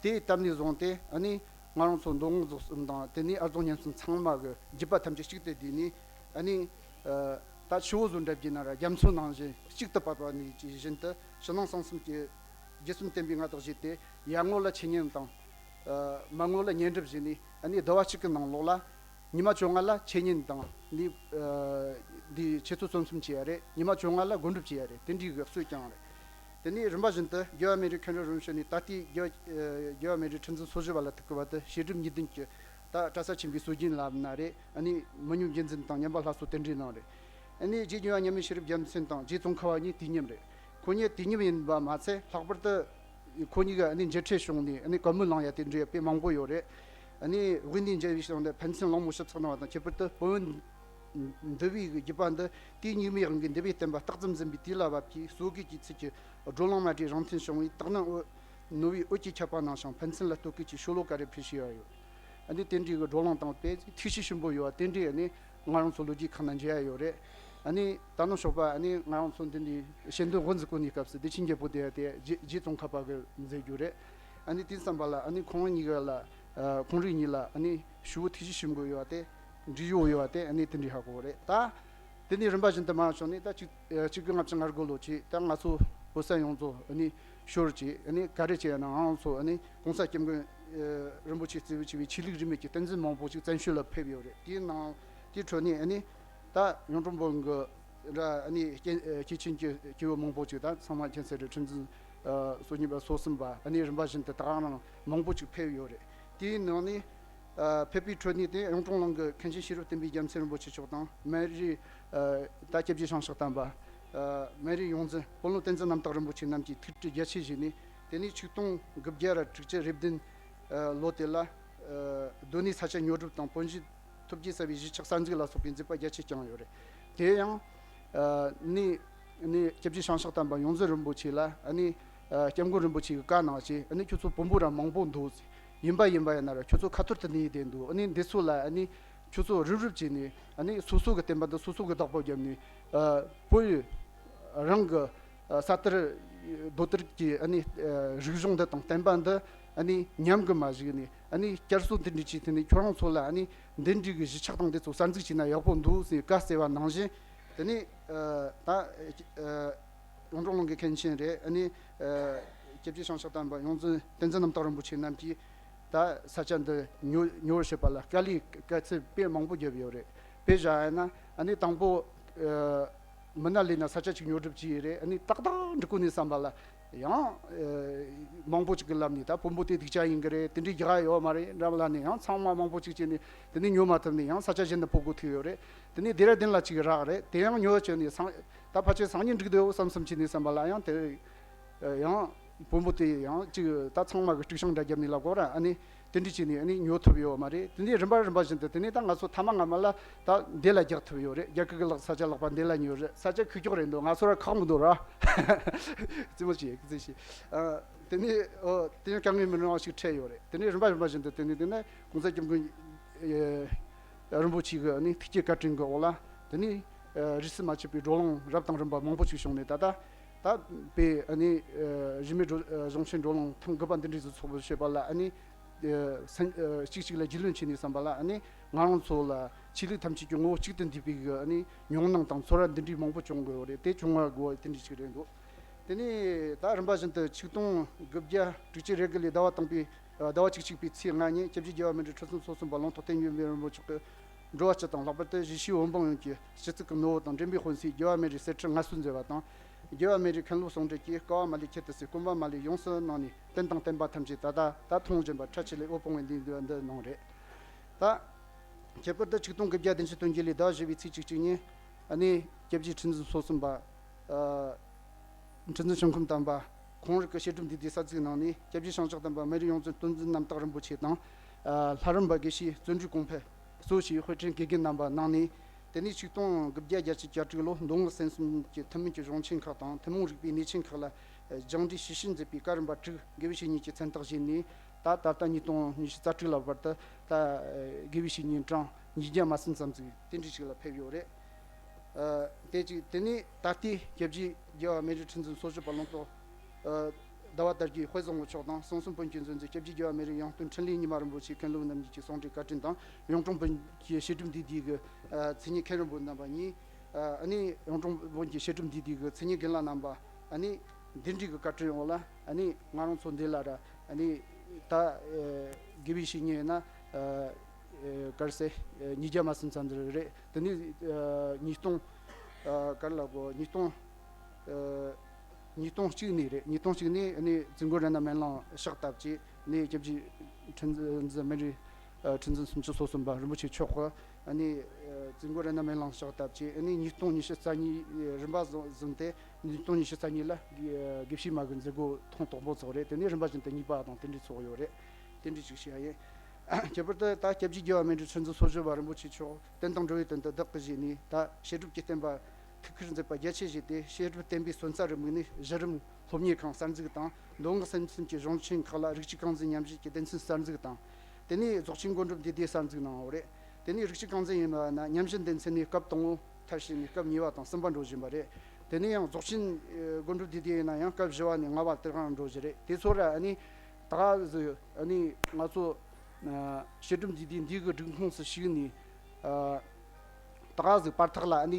དེའི་སྟབས་ནས་བཟུང་སྟེ་ཨ་ནི་ང་རང་ཚོ་མདོ་སྔགས་རྫོགས་གསུམ་དང་དེ་ནས་ཨ་རྫོགས་ཉམས་གསུམ་ཚང་མ་གི་བརྒྱུད་པ་ཐམས་ཅད་གཅིག་ཏུ་བསྡུས་ནས། ཨ་ནི་ཨ་ད་ཆུ་བོ་བཟོ་འདྲ་བརྒྱུད་ན་ར་རྒྱ་མཚོ་ནང་བཞིན་གཅིག་ཏུ་བབས་པ་ནས་ཇི་བཞིན་དུ་ཕྱི་ནང་གསང་གསུམ་གྱི་རྗེ་བཙུན་བསྟན་པའི་མངའ་བདག་བཞེས་ཏེ། ཡར་ངོ་ལ་འཆད་ཉན་དང་། ཨ་མར་ངོ་ལ་སྙན་སྒྲུབ་བྱས་ནས། ཨ་ནི་ཟླ་བ་གཅིག་གི་ནང་ལོགས་ལ་ཉི་མ་བཅོ་ལྔ་ལ་འཆད་ཉན་དང་ནི་ཨ་འདི་འཆད་རྩོད་རྩོམ་གསུམ་བྱས་ཡ་རེད། ཉི་མ་བཅོ་ལྔ་ལ་སྒོམ་སྒྲུབ་བྱས་ཡ་རེད། དེ་འདྲའི་གི་སྲོལ་བསྐྱངས་རེད། དེ་ནས་རིམ་པ་བཞིན་དུ་རྒྱལ་བ་སྨན་རིའི་མཁན་རབས་རིམ་བྱོན་ནས་ད་ལྟའི་རྒྱལ་བ་ཨ་རྒྱལ་བ་སྨན་རིའི་ཁྲི་འཛིན་སོ་བཞི་བ་ལ་ཐུག་གི་བར་དུ་བཤད་སྒྲུབ་གཉིས་ལྡན་གྱི་ད་གྲྭ་ས་ཆེན་པོའི་སྲོལ་རྒྱུན་ལབ་ན་རེད། ཨ་ནི་མི་ཉུང་རྒྱུན་འཛིན་དང་ཉན་པ་སླར་གསོ་དེ་འདྲའི་གནང་རེད། ཨ་ནི་རྗེ་རྒྱལ་བ་མཉམ་མེད་ཤེས་རབ་རྒྱལ་མཚན་དང་རྗེ་ཙོང་ཁ་པ་གཉིས་དུས་མཉམ་རེད། ཁོ་གཉིས་དུས་མཉམ་ཡིན་པ་མ་ཚད། ལྷག་པར་དུ་ཁོ་གཉིས་ཀ་ཨ་ནི་མཇལ་འཕྲད་བྱུང་ནས་ཨ་ནི་བཀའ་མོལ་གནང་ཡ་དེ་འདྲའི་དཔེ་མང་པོ་ཡོད་རེད། ཨ་ནི་དབུས་ནས་མཇལ་བའི་ཞིང་དུ་ཕན་ཚུན་གླེང་མོལ་ཞིབ་ཚགས་གནང་བ་དང་། ཁྱད་པར་དུ་བོན་འདུལ་བའི་བརྒྱུད་པ་འདི་དུས་སྙིགས་མའི་དབང་གིས་འདུལ་བའི་བསྟན་པ་རྟགས་ཙམ་འཛིན་པའི་དུས་ལ་བབ་ཀྱི་སོ་སྐྱེས་ཀྱི་ཚུལ་གྱིས་བགྲོ་གླེང་མ་བགྲེས་རང་མཐུན་བྱུང་བས། དག་སྣང་འོད་ནོར་བུའི་འོད་ཀྱིས་ཁྱབ་པ་ནང་བཞིན་ཕན་ཚུན་ལ་བསྟོད་བསྐུལ་གྱི་ཤོ་ལོ་ཀ་རེ་ཕུལ་བཞིན་ཡོད། ཨ་ནི་དེ་འདྲའི་གི་བགྲོ་གླེང་དང་དཔེ་ཐུགས་གཤིས་ཆེན་པོ་ཡོད་པ་དེ་འདྲའི་ཨ་ནི་ང་རང་ཚོ་ལོ་རྒྱུས་ཁག་ན་མཇལ་ཡ་ཡོད་རེད། ཨ་ནི་ད་ནང་ཞོགས་པ་ཨ་ནི་ང་རང་ཚོ་འདི་འདྲའི་ཞལ་འདོན་དབུ་འཛུགས་གོ་ནི་སྐབས་སུ་བདེ་ཆེན་རྒྱལ་པོ་དེ་ཡ་དེ་རྗེ་རྗེ་ཙོང་ཁ་པ་གི་མཛད་རྒྱུ་རེད། ཨ་ནི་དེ་བསམ་པ་ལ་ཨ་ནི་ཁོང་གཉིས་ཀ་ལ་ཨ་ཁོང་རིགས་གཉིས་ལ་ཨ་ནི་ཞུ་བོ་ཐུགས་གཤིས་ཆེན་པོ་ཡོད་པ་དེ། འབྲེལ་ཡོད་ཡོད་པ་དེ་ཨ་ནི་དེ་འདྲའི་ཧ་གོ་བ་རེད། ད་དེ་ནས་རིམ་པ་བཞིན་དུ་མར་བྱུང་ནས་ད་གཅིག་གཅིག་དགུ་ལྔ་བཅུ་ང་དགུ་ལོ་ཅིག་ད་ང་ཚོ་བོད་ས་ཡོངས་རྫོགས་ཨ་ནི་ཤོར་ཅིག་ཨ་ནི་ག་རེ་བྱས་ན་ང་ཚོ་ཨ་ནི་གོང་ས་སྐྱབས་མགོན་ རིན་པོ་ཆེ་གཙོས་པའི་ཆོས་ལུགས་རིས་མེད་ཀྱི་བསྟན་འཛིན་མང་པོ་ཞིག་བཙན་བྱོལ་ལ་ཕེབས་ཡོད་རེད། དེའི་ནང་དེའི་ཁྲོད་ནས་ཨ་ནི་ད་གཡུང་དྲུང་བོན་གྱི་ར་ཨ་ནི་སྐྱེ་སྐྱེས་ཆེན་གྱི་སྐྱེས་བུ་མང་པོ་ཞིག་ད་ཚང་མ་མཁྱེན་གསལ་རེད། ཁྲི་འཛིན་སོ་གཉིས་པ་སོ་གསུམ་པ་ཨ་ནི་རིམ་པ་བཞིན་དུ་ད་ག་རང་མང་པོ་ཞིག་ཕེབས་ཡོད་རེད། དེའི་ནང་ནས་ཕེབས་པའི་ཁྲོད་ནས་དེ་གཡུང་དྲུང་ལུང་གི་མཁན་ཆེན་ཤེས་རབ་བསྟན་པའི་རྒྱལ་མཚན་རིན་པོ་ཆེ་མཆོག་དང་། སྨན་རིའི་ད་སྐྱབས་རྗེ་བྱང་ཕྱོགས་དམ་པ། སྨན་རིའི་ཡོངས་འཛིན་དཔོན་སློབ་བསྟན་འཛིན་རྣམ་དག་རིན་པོ་ཆེ་རྣམས་ཀྱིས་ཐུགས་ཁྲལ་རྒྱ་ཆེ་བཞེས་ནས། དེ་ནས་ཆིག་སྟོང་དགུ་བརྒྱ་ར་དྲུག་ཅུ་རེ་བདུན་ལོ་དེ་ལ་སྡོད་གནས་ས་ཆ་ཉོ་སྒྲུབ་དང་བོན་གཞིས་ཐོབ་རྒྱལ་གསར་པའི་གཞིས་ཆགས་གསར་འཛུགས་ལ་སོགས་པའི་མཛད་པ་རྒྱ་ཆེ་བསྐྱངས་ཡོད་རེད། དེ་ཡང་ནི་ནི་སྐྱབས་རྗེ་བྱང་ཕྱོགས་དམ་པ་ཡོངས་འཛིན་རིན་པོ་ཆེ་ལ་ནི་སྐྱབས་མགོན་རིན་པོ་ཆེ་གི་བཀའ་གནང་བྱས། ནི་ཁྱོད་ཚོ་བོན་པོ་ར་མང་པོ་འདུག། ཡིན་པ་ཡིན་པ་ཡིན་ན་ར་ཁྱོད་ཚོ་ཁ་ཐོར་དུ་གནས་བསྡད་འདུག། ནི་འདི་ཚོ་ལ་ནི་ཁྱོད་ཚོ་རུབ་རུབ་བྱས་ནས་ནི་སོ་སོ་གི་བསྟན་པ་འདི་སོ་སོ་གི་བདག་པོ་བརྒྱབ་ནས་བོད་རང་གི་ས་དར་རྡོ་དར་གྱི་ཨ་ནི་རིག་གཞུང་འདི་དང་བསྟན་པ་འདི་ཨ་ནི་ཉམས་གི་མ་བཞུགས་ནས་ཨ་ནི་བསྐྱར་གསོ་འདི་འདྲ་བྱས། དེ་ནས་ཁྱོད་རང་ཚོ་ལ་ཨ་ནི་འདི་འདྲའི་གི་གཞིས་ཆགས་དང་འདི་ཚོ་གསར་འཛུགས་བྱས་ན་ཡག་པོ་འདུག་ཟེར་བཀའ་སྩལ་བ་ནང་བཞིན། དེ་ནས་ད་གཡུང་དྲུང་ལུང་གི་མཁན་ཆེན་རེད། ཨ་ནི་སྐྱབས་རྗེ་བྱང་ཕྱོགས་དམ་པ་ཡོངས་འཛིན་བསྟན་འཛིན་རྣམ་དག་རིན་པོ་ཆེ་རྣམས་ཀྱིས་ད་ས་ཆ་འདི་ཉོ་ཉོ་བར་བྱེད་པ་ལ་དཀའ་ལས་དཀའ་ཚེགས་དཔེ་མང་པོ་བརྒྱབ་ཡོད་རེད། དཔེ་བཞག་ཡིན་ན་ཨ་ནི་དང་པོ་མི་སྣ་ལས་ན་ས་ཆ་གཅིག་ཉོ་སྒྲུབ་བྱས་ཡོད་རེད། ཨ་ནི་ཏག་ཏག་འགྲིག་གོ་ནས་བསམ་པ་ལ་ཡང་མང་པོ་ཅིག་གི་ལམ་ནས་ད་བོན་པོ་དེ་སྡུག་ཅག་ཡིན་གི་རེད། དེ་འདྲའི་རྒྱག་ཡ་ཡོད་མ་རེད་འདྲ་བ་ལ་ནས་ཡང་ཚང་མ་མང་པོ་ཅིག་བྱས་ནས་དེ་ནས་ཉོ་མ་ཐུབ་ནས་ཡང་ས་ཆ་གཞན་དུ་འཕོ་དགོས་ཐུག་ཡོད་རེད། དེ་ནས་སྡེ་ར་ལྡན་ལ་ཅིག་རག་རེད། དེ་ཡང་ཉོ་བྱས་ནས་སང་ད་ཕལ་ཆེར་སང་ཉིན་འགྲིག་འདོད་བསམ་བསམ་བྱས་ནས་བསམ་པ་ལ་ཡང་དེ་ཡང་བོན་པོ་དེ་ཡང་ཅིག་ད་ཚང་མ་གི་དཀྲུག་ཤིང་འདྲ་བརྒྱབ་ནས་ལབ་དགོས་ར། ཨ་ནི་དེ་འདྲ་བྱས་ནས་ཨ་ནི་ཉོ་ཐུབ་ཡོད་མ་རེད། དེ་ནས་རིམ་པ་རིམ་པ་བཞིན་དུ་དེ་ནས་ད་ང་ཚོ་ཐ་མ་སྔ་མ་ལ་ད་འདི་ལ་རྒྱག་ཐུབ་ཡོད་རེད། རྒྱ་གི་གི་ལག་ས་ཆ་ལག་པ་འདི་ལ་ཉོ་རེད། ས་ཆ་ཁུག་ཀྱོག་རེད་འདུག། ང་ཚོ་ར་ཁག་མི་འདུག་ར། རྩེད་མོ་བྱེད་རྩེད་བྱེད། ཨ་དེ་ནས་ཨོ་དེ་ཡང་དཀའ་ངལ་མི་འདྲ་བ་ཞིག་འཕྲད་ཡོད་རེད། དེ་ནས་རིམ་པ་རིམ་པ་བཞིན་དུ་དེ་ནས་དེ་ནས་གོང་ས་སྐྱབས་མགོན་རིན་པོ་ཆེ་གི་ཨ་ནི་ཐུགས་བསྐྱེད་བཀའ་དྲིན་གྱི་འོག་ལ་དེ་ནས་རིས་སུ་མ་ཆད་པའི་བགྲོ་གླེང་རབ་དང་རིམ་པ་མང་པོ་ཞིག་བྱུང་ནས། ད་ལྟ་ད་དཔེ་ཨ་ནི་རིས་མེད་བགྲོ་གཞུང་ཆེན་བགྲོ་གླེང་ཐེངས་དགུ་པ་འདི་འདྲའི་ཚོགས་པ་བྱེད་པ་ལ་ཨ་ནི་སེམས་གཅིག་གཅིག་ལ་རྒྱུས་ལོན་བྱས་ནས་བསམ་པ་ལ་ཨ་ནི་ང་རང་ཚོ་ལ་ཆོས་ལུགས་ཐམས་ཅད་ཀྱི་ངོ་བོ་གཅིག་ཏུ་འདུས་པའི་གི་ཨ་ནི་མྱོང་སྣང་དང་ཚོར་བ་འདི་འདྲའི་མང་པོ་བྱུང་དགོས་པ་རེད། དེ་བྱུང་བ་དགོས་པ་དེ་འདྲའི་ཞིག་རེད་འདུག། དེ་ནས་ད་རིམ་པ་བཞིན་དུ་ཆིག་སྟོང་དགུ་བརྒྱ་དྲུག་ཅུ་རེ་དགུ་ལོའི་ཟླ་བ་དང་པའི་ཟླ་བ་བཅུ་གཅིག་པའི་ཚེས་ལྔ་ཉིན་སྐྱབས་རྗེ་རྒྱལ་བ་སྨན་རིའི་ཁྲི་སྲོང་ཚོ་གསུམ་པ་ལུང་རྟོགས་བསྟན་སྒྲོན་མའི་རིན་པོ་ཆེ་གི་འགྲོ་བ་སྤྱི་དང་ལྷག་པར་དུ་གཞིས་བྱེས་བོན་འབངས་ཡོངས་ཀྱི་སྤྱི་གཙུག་གི་ནུ་བོ་དང་འདྲེན་པའི་དཔོན་སའི་རྒྱལ་བ་སྨན་རིའི་གསེར་ཁྲི་མངའ་གསོལ་མཛད་པ་དང་། རྒྱལ་བ་སྨན་རིའི་མཁན་སློབ་ཟུང་འབྲེལ་གྱིས་དཀའ་བ་མ་ལུས་ཁྱད་དུ་བསད། གོམ་པ་མ་ལུས་ཡོངས་སུ་གནང་ནས་རྟེན་དང་བརྟེན་པ་ཐམས་ཅད་ད་ལྟ་ད་མཐོང་བཞིན་པ་ཁྲ་ཆེ་ལས་འོད་སྤུངས་པའི་འདུན་འདི་གནང་རེད། ད་ཁྱད་པར་དུ་ཆིག་སྟོང་དགུ་བརྒྱ་བདུན་ཅུ་དོན་བརྒྱད་ལོའི་ཟླ་བ་བཞི་པའི་ཚེས་བཅུ་གཅིག་ཉིན་ཨ་ནི་སྐྱབས་རྗེ་ཁྲི་འཛིན་སོ་གསུམ་པ། ཁྲི་འཛིན་ཞིང་ཁམས་དམ་པ་ཁོང་རང་གི་བཤད་སྒྲུབ་འདུས་སྡེ་གསར་འཛུགས་གནང་ནས། སྐྱབས་རྗེ་བྱང་ཕྱོགས་དམ་པ་སྨན་རིའི་ཡོངས་འཛིན་བསྟན་འཛིན་རྣམ་དག་རིན་པོ་ཆེ་དང་། ལྷ་རམས་པ་དགེ་བཤེས་བརྩོན་འགྲུས་གོང་འཕེལ་སོགས་ཀྱིས་དཔེ་སྐྲུན་དགེ་རྒན་རྣམ་པ་གནང་ནས། དེ་ནས་ཆིག་སྟོང་དགུ་བརྒྱ་བརྒྱད་ཅུ་གྱ་དྲུག་ལོར་མདོ་སྔགས་སེམས་གསུམ་གྱི་ཐུན་མིན་གྱི་གཞུང་ཆེན་ཁག་དང་། ཐུན་མོང་རིག་པའི་གནས་ཆེན་ཁག་ལ་སྦྱངས་འབྲས་ཞིབ་བཤེར་མཛད་པའི་བཀའ་རིམ་པ་དྲུག་དགེ་བའི་བཤེས་གཉེན་གྱི་མཚན་རྟགས་བཞེས་ནས། ད་ད་ལྟ་ཉིས་སྟོང་ཉི་ཤུ་རྩ་དྲུག་ལ་བར་དུ་ད་དགེ་བའི་བཤེས་གཉེན་གྲངས་ཉིས་བརྒྱ་མ་ཟིན་ཙམ་ཟིག་དེ་འདྲ་ཞིག་ལ་ཕེབས་ཡོད་རེད། ཨ་དེ་གཅིག། དེ་ནས་ད་ལྟའི་སྐྱབས་རྗེ་རྒྱལ་བ་སྨན་རིའི་ཁྲི་འཛིན་སོ་བཞི་པ་ལུང་རྟོགས་ཨ་ཟླ་བ་དར་རྒྱས་དཔལ་བཟང་པོ་མཆོག་དང་། གསང་གསུམ་བོན་གྱི་མཛོད་འཛིན་སྐྱབས་རྗེ་རྒྱལ་བ་སྨན་རིའི་ཡང་སྟོན་འཕྲིན་ལས་ཉི་མ་རིན་པོ་ཆེ་མཁན་སློབ་རྣམས་ཀྱི་ཟུང་འབྲེལ་བཀའ་དྲིན་དང་། གཡུང་དྲུང་བོན་གྱི་བཤད་སྒྲུབ་འདུས་སྡེ་གི་ཨ་མཚན་ཉིད་མཁན་རིན་པོ་རྣམ་པ་གཉིས། ཨ་ནི་གཡུང་དྲུང་བོན་གྱི་བཤད་སྒྲུབ་འདུས་སྡེ་གི་མཚན་ཉིད་རྒན་ལགས་རྣམ་པ་ཨ་ནི་འདི་འདྲའི་གི་བཀའ་དྲིན་འོག་ལ་ཨ་ནི་ང་རང་ཚོ་འདི་ལ་ར་ཨ་ནི་ད་ཨ་དགེ་བའི་བཤེས་གཉེན་ཡིན་ན་ཨ་ཨ་ག་རེ་ཟེར་ཨ་ཉིས་བརྒྱ་མ་ཟིན་ཙམ་ཟིག་རེད། དེ་ནས་ཨ་ཉིས་སྟོང་ཨ་ག་རེ་ལབ་དགོས། ཉིས་སྟོང་ཨ་ཉིས་སྟོང་གཅིག་ནས་རེད། ཉིས་སྟོང་གཅིག་ནས་ཨ་ནི་ཙིང་གོ་ར་ན་སྨན་གླིང་ཕྱག་བཏབ་བྱས་ནས་སྐྱབས་རྗེ་ཁྲི་འཛིན་སྨན་རིའི་ཨ་ཁྲི་འཛིན་སུམ་ཅུ་སོ་གསུམ་པ་རིན་པོ་ཆེ་མཆོག་གིས་ཨ་ནི་ཨ་ཙིང་གོ་ར་ན་སྨན་གླིང་ཕྱག་བཏབ་བྱས། ཨ་ནི་ཉིས་སྟོང་ཉི་ཤུ་རྩ་གཉིས་རིམ་པ་བཟུང་བཟུང་སྟེ་ཉིས་སྟོང་ཉི་ཤུ་རྩ་གཉིས་ལ་དགེ་དགེ་བཤེས་མ་གི་མཛད་སྒོ་ཐེངས་དང་པོ་ཚོགས་རེད། དེ་ནས་རིམ་པ་བཞིན་དུ་གཉིས་པ་དང་དེ་འདྲའི་ཚོགས་ཡོད་རེད། དེ་འདྲའི་ཅིག་བཤད་ཡ་ཡིན། ཁྱད་པར་དུ་ད་སྐྱབས་རྗེ་རྒྱལ་བ་སྨན་རིའི་ཁྲི་འཛིན་སོ་བཞི་པ་རིན་པོ་ཆེ་མཆོག་བསྟན་དང་འགྲོ་བའི་དོན་དུ་བདག་གིས་བཞེས་ནས། ད་བཤད་སྒྲུབ་ཀྱི་བསྟན་པ་ཐུགས་ཁུར་མཛད་པ་རྒྱ་ཆེ་བཞེས་ཏེ། བཤད་སྒྲུབ་བསྟན་པའི་སོན་རྩ་རུ་དམིགས་ནས་གཞི་རིམ་སློབ་གཉེར་ཁང་གསར་འཛུགས་དང་། མདོ་སྔགས་སེམས་གསུམ་གྱི་གཞུང་ཆེན་ཁག་ལ་རིགས་གཅིག་རྐང་འཛིན་ཉམས་བཞེས་ཀྱི་སྡེ་ཚན་གསར་འཛུགས་དང་། དེ་ནས་རྫོགས་ཆེན་སྒོམ་སྒྲུབ་འདུས་སྡེ་གསར་འཛུགས་གནང་བ་རེད། དེ་ནས་རིགས་གཅིག་རྐང་འཛིན་ཡིན་པ་ན་ཉམས་བཞེས་འདེམས་ཚན་ནས་སྐབས་དང་པོ་མཐར་ཕྱིན་ནས་སྐབས་གཉིས་པ་དང་གསུམ་པ་འགྲོ་བཞིན་པ་རེད། དེ་ནས་ཡང་རྫོགས་ཆེན་ཨ་སྒོམ་སྒྲུབ་འདུས་སྡེ་ཡིན་ན་ཡང་སྐབས་བཞི་བ་ནས་ལྔ་པ་དེ་རང་འགྲོ་བཞིན་རེད། དེ་ཚོ་ར་ཨ་ནི་ད་ག་ཟིག་ཨ་ནི་ང་ཚོ་ཨ་བཤད་སྒྲུབ་འདུས་སྡེ་འདི་གི་སྒྲིག་ཁོངས་སུ་ཞུགས་ནས་ཨ་ད་ག་ཟིག་བར་ཐག་ལ་ཨ་ནི་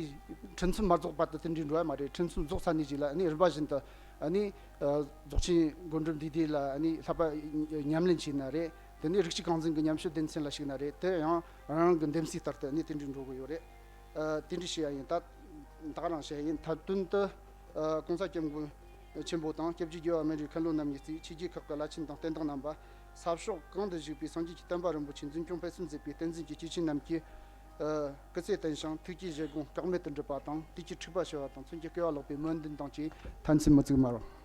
ཁྲིད་མཚམས་མ་རྫོགས་བར་དུ་དེ་འདྲའི་འགྲོ་ཡ་མ་རེད། ཁྲིད་མཚམས་རྫོགས་ཚར་ནས་ཅིག་ལ་ཨ་ནི་རིམ་པ་བཞིན་དུ་ཨ་ནི་ཨ་རྫོགས་ཆེན་སྒོམ་སྒྲུབ་འདུས་སྡེ་ལ་ཨ་ནི་བསླབ་པ་ཉམས་ལེན་བྱས་ན་རེད། དེ་ནས་རིགས་གཅིག་རྐང་འཛིན་གྱི་ཉམས་ཞིབ་སྡེ་ཚན་ལ་ཞུགས་ན་རེད། དེ་ཡང་རང་རང་གི་འདེམས་གསེས་ལྟར་དུ་ནས་དེ་འདྲའི་འགྲོ་གི་ཡོད་རེད། ཨ། དེ་འདྲ་བྱས་ཡ་ཡིན། ད་ད་ག་རང་བྱས་ཡིན། མཐའ་དོན་དུ། ཨ། གོང་ས་སྐྱབས་མགོན་ཆེན་པོ་དང་སྐྱབས་རྗེ་རྒྱལ་བ་སྨན་རིའི་མཁན་སློབ་རྣམ་གཉིས་གཙོས་ཆོས་བརྒྱུད་ཁག་གི་བླ་ཆེན་དང་བསྟན་བདག་རྣམ་པ། ས་ཕྱོགས་གང་དུ་བཞུགས་པའི་སངས་རྒྱས་ཀྱི་བསྟན་པ་རིན་པོ་ཆེ་འཛིན་སྐྱོང་སྤེལ་གསུམ་མཛད་པའི་བསྟན་འཛིན་གྱི་སྐྱེས་ཆེན་རྣམས་ཀྱིས། ཨ། སྐུ་ཚེ་བརྟན་ཞིང་ཐུགས་ཀྱི་བཞེད་དགོངས་བཀག་མེད་དུ་འགྲུབ་པ་དང་། དུས་ཀྱི་འཁྲུག་པ་ཞི་བ་དང་། མཚོན་གྱི་བསྐལ་པ་ལེགས་པའི་སྨོན་འདུན་དང་བཅས་མཐའ་མཚམས་མི་བཙུགས་སྨྲ་རོ།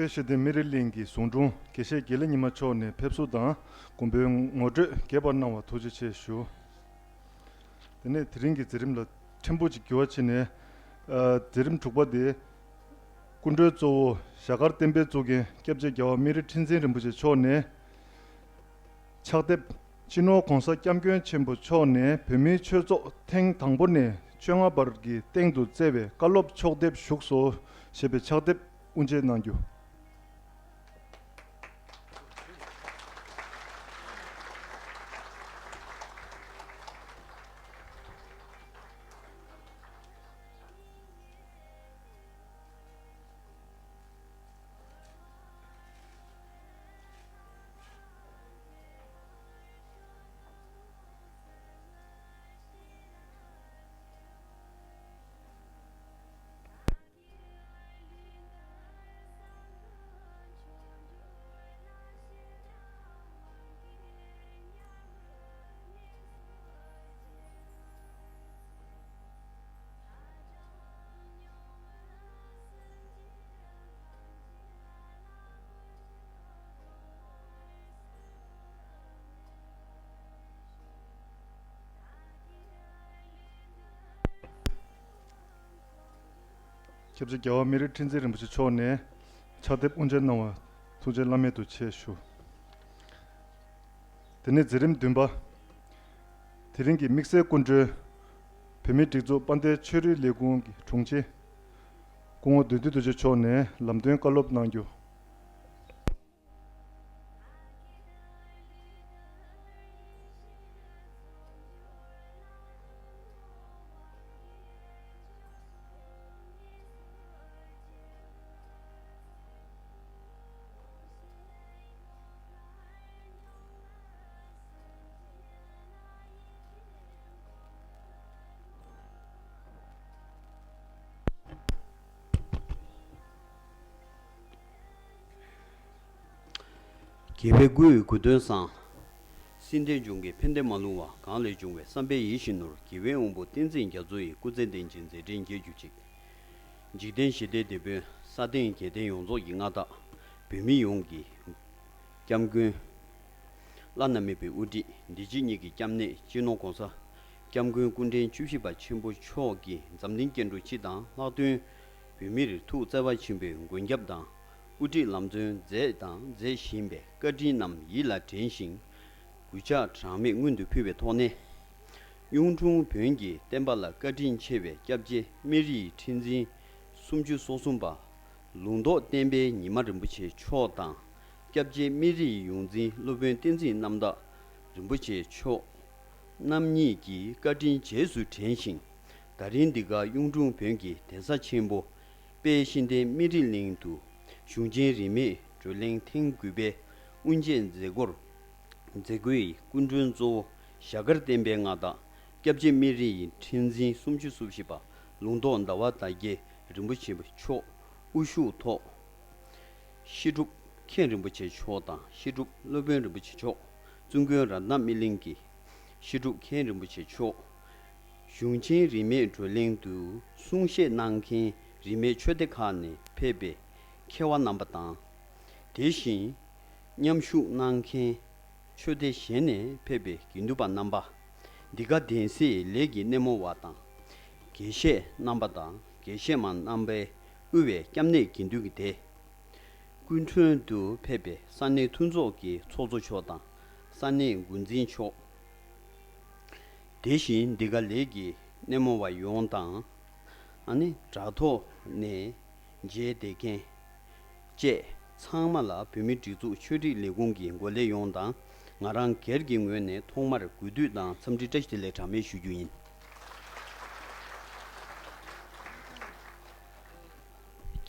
དཔལ་ཞི་བདེ་སྨན་རི་གླིང་གི་ཟུང་དྲུང་དགེ་བཤེས་དགེ་ལེགས་ཉི་མ་མཆོག་ནས་ཕེབས་བསུ་དང་མགོན་པོའི་ངོ་སྤྲོད་རྒྱས་པར་གནང་བར་ཐུགས་རྗེ་ཆེ་ཞུ། དེ་ནས་དེ་རིང་གི་མཛད་རིམ་ལ་ཕྲན་བུ་ཅིག་འགྱུར་བ་ཕྱིན་ནས། ཨ། མཛད་རིམ་དྲུག་པ་དེ། སྐུ་མགྲོན་གཙོ་བོ་ཞྭ་དཀར་བསྟན་པའི་གཙུག་རྒྱན་སྐྱབས་རྗེ་རྒྱལ་བ་སྨན་རི་ཁྲི་འཛིན་རིན་པོ་ཆེ་མཆོག་ནས། ཕྱག་དེབ། སྤྱི་ནོར་༧གོང་ས་༧སྐྱབས་མགོན་ཆེན་པོ་མཆོག་ནས་བོད་མིའི་ཆོས་ཚོགས་ཐེངས་དང་པོ་ནས་བཅོ་ལྔ་བར་གྱི་སྟེང་དུ་བསྩལ་བའི་བཀའ་སློབ་ཕྱོགས་བསྡེབས་བཞུགས་སོ་ཞེས་པའི་ཕྱག་དེབ་དབུ་འབྱེད་གནང་རྒྱུ། སྐྱབས་རྗེ་རྒྱལ་བ་སྨན་རི་ཁྲི་འཛིན་རིན་པོ་ཆེ་མཆོག་ནས་ཕྱག་དེབ་དབུ་འབྱེད་གནང་བར་ཐུགས་རྗེ་བླ་མེད་དུ་ཆེ་ཞུ། དེ་ནས་མཛད་རིམ་བདུན་པ། དེ་རིང་གི་དམིགས་བསལ་སྐུ་མགྲོན། བོད་མིའི་སྒྲིག་འཛུགས་དཔལ་ལྡན་ཆོས་རིག་ལས་ཁུངས་ཀྱི་དྲུང་ཆེ། སྐུ་ངོ་བདུད་འདུལ་རྡོ་རྗེ་མཆོག་ནས་ལམ་སྟོན་བཀའ་སློབ་གནང་རྒྱུ། དགེ་བའི་སྐུ་ཡི་གོ་སྟོན་བཟང་། སྲིད་མཐའི་འབྱུང་གནས་ཕན་བདེ་མ་ལུས་པ། གང་ལས་བྱུང་བའི་བསམ་པའི་ཡིད་བཞིན་ནོར། དགེ་བའི་དབང་པོ་བསྟན་འཛིན་རྒྱ་མཚོ་ཡི། སྐུ་ཚེ་བརྟན་ཅིང་མཛད་འཕྲིན་རྒྱས་གྱུར་ཅིག། འཇིག་རྟེན་ཞི་བདེའི་དེད་དཔོན་ས་སྟེང་རྒྱལ་བསྟན་ཡོངས་རྫོགས་ཀྱི་མངའ་བདག་བོད་མི་ཡོངས་ཀྱི་སྐྱབས་མགོན། བླ་ན་མེད་པའི་དབུ་ཁྲིད་འདི་ཕྱི་གཉིས་ཀྱི་སྐྱབས་གནས་སྤྱི་ནོར་༧གོང་ས་༧སྐྱབས་མགོན་སྐུ་ཕྲེང་བཅུ་བཞི་པ་ཆེན་པོ་མཆོག་གིས་འཛམ་གླིང་སྐྱེ་འགྲོ་སྤྱི་དང་ལྷག་དོན་བོད་མིར་ཐུགས་བརྩེ་བ་ཆེན་པོས་མགོན་སྐྱབས་དང་དབུ་ཁྲིད་ལམ་སྟོན་མཛད་དང་མཛད་བཞིན་པའི་བཀའ་དྲིན་རྣམས་ཡིད་ལ་དྲན་ཞིང་། གུས་ཕྱག་གྲངས་མེད་སྔོན་དུ་ཕུལ་བའི་ཐོག་ནས། གཡུང་དྲུང་བོན་གྱི་བསྟན་པ་ལ་བཀའ་དྲིན་ཆེ་བའི་སྐྱབས་རྗེ་སྨན་རིའི་ཁྲི་འཛིན་སུམ་ཅུ་སོ་གསུམ་པ། ལུང་རྟོགས་བསྟན་པའི་ཉི་མ་རིན་པོ་ཆེ་མཆོག་དང་། སྐྱབས་རྗེ་སྨན་རིའི་ཡོངས་འཛིན་སློབ་དཔོན་བསྟན་འཛིན་རྣམ་དག་རིན་པོ་ཆེ་མཆོག་རྣམ་གཉིས་ཀྱི་བཀའ་དྲིན་རྗེས་སུ་དྲན་ཞིང་། ད་རིང་འདི་ག་གཡུང་དྲུང་བོན་གྱི་གདན་ས་ཆེན་པོ་དཔལ་ཤིང་རྟའི་སྨན་རི་གླིང་དུ་གཞུང་ཆེན་རིས་མེད་བགྲོ་གླེང་ཐེངས་དགུ་པའི་དབུ་འབྱེད་མཛད་སྒོར། མཛད་སྒོའི་སྐུ་མགྲོན་གཙོ་བོ་ཞྭ་དཀར་བསྟན་པའི་མངའ་བདག་སྐྱབས་རྗེ་སྨན་རིའི་ཁྲི་འཛིན་སུམ་ཅུ་སོ་བཞི་པ་ལུང་རྟོགས་ཟླ་བ་དར་རྒྱས་རིན་པོ་ཆེ་མཆོག་དབུ་བཞུགས་ཐོག་བཤད་སྒྲུབ་མཁན་རིན་པོ་ཆེ་མཆོག་དང་བཤད་སྒྲུབ་སློབ་དཔོན་རིན་པོ་ཆེ་མཆོག་བཙུན་དགོན་རཏྣ་སྨིན་གླིང་གི་བཤད་སྒྲུབ་མཁན་རིན་པོ་ཆེ་མཆོག་གཞུང་ཆེན་རིས་མེད་བགྲོ་གླེང་དུ་གསུང་བཤད་གནང་མཁན་རིས་མེད་ཆོས་སྡེ་ཁག་ནས་ཕེབས་པའི་མཁས་པ་རྣམ་པ་དང་། དེ་བཞིན་མཉམ་ཞུགས་གནང་མཁན་ཆོས་སྡེ་གཞན་ནས་ཕེབས་པའི་དགེ་འདུན་པ་རྣམ་པ། འདི་ག་གདན་སའི་ལས་ཀྱི་སྣེ་མོ་བ་དང་། དགེ་བཤེས་རྣམ་པ་དང་དགེ་བཤེས་མ་རྣམ་པས་དབུས་པའི་སྐྱབས་གནས་དགེ་འདུན་གྱི་སྡེ། སྐུ་མགྲོན་དུ་ཕེབས་པའི་ས་གནས་མཐུན་ཚོགས་ཀྱི་ཚོགས་གཙོ་མཆོག་དང་ས་གནས་འགོ་འཛིན་མཆོག་དེ་བཞིན་འདི་ག་ལས་ཀྱི་སྣེ་མོ་བ་ཡོངས་དང་། ཨ་ནི་དྲ་ཐོག་ནས་མཇལ་བསྡད་མཁན་བཅས་ཚང་མ་ལ་བོད་མིའི་སྒྲིག་འཛུགས་ཆོས་རིག་ལས་ཁུངས་ཀྱི་འགོ་ལས་ཡོངས་དང་ང་རང་སྒེར་གྱི་ངོས་ནས་ཐོག་མར་གུས་འདུད་དང་འཚམས་འདྲི་བཀྲ་ཤིས་བདེ་ལེགས་གྲངས་མེད་ཞུ་རྒྱུ་ཡིན།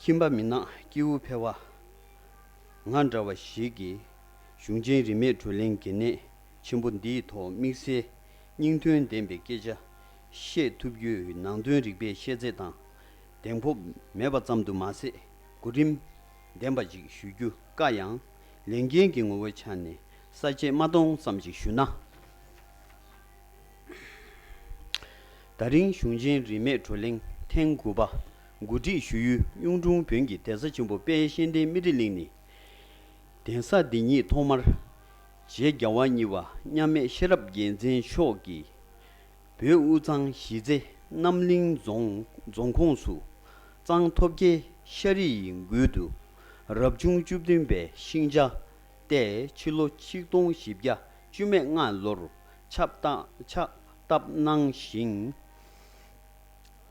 ཁྱིམ་པ་མི་ནག་སྐྱེ་བོ་ཕལ་བ་ང་འདྲ་བ་ཞིག་གིས་གཞུང་ཆེན་རིས་མེད་བགྲོ་གླེང་གལ་གནད་ཆེན་པོ་འདིའི་ཐོག་དམིགས་བསལ་སྙིང་དོན་ལྡན་པའི་སྐད་ཆ་བཤད་ཐུབ་རྒྱུའི་ནང་དོན་རིག་པའི་ཤེས་ཚད་དང་གདེང་སྤོབས་མེད་པ་ཙམ་དུ་མ་ཟད། གོ་རིམ་ལྡན་པ་ཞིག་ཞུ་རྒྱུ་དཀའ་ཡང་། ལས་འགན་གྱི་ངོ་བོ་ཆ་ནས་ས་བཅད་མ་སྟོང་ཙམ་ཞིག་ཞུ་ན། ད་རིང་གཞུང་ཆེན་རིས་མེད་བགྲོ་གླེང་ཐེངས་དགུ་པ་གོ་སྒྲིག་ཞུ་ཡུལ་གཡུང་དྲུང་བོན་གྱི་གདན་ས་ཆེན་པོ་དཔལ་གཤེན་བསྟན་སྨན་རི་གླིང་ནི། གདན་ས་འདི་ཉིད་ཐོག་མར་རྗེ་རྒྱལ་བ་གཉིས་པ་མཉམ་མེད་ཤེས་རབ་རྒྱལ་མཚན་མཆོག་གིས་བོད་དབུས་གཙང་གཞིས་རྩེ་རྣམ་གླིང་རྫོང་རྫོང་ཁོངས་སུ་གཙང་ཐོབ་རྒྱལ་ཤ་རི་ཡི་མགུལ་དུ་རབ་བྱུང་བཅུ་བདུན་པའི་ཤིང་བྱ་སྟེ་ཕྱི་ལོ་ཆིག་སྟོང་བཞི་བརྒྱ་བཅུ་མེད་ལྔ་ལོར་ཕྱག་བཏབ་ཕྱག་བཏབ་གནང་ཞིང་།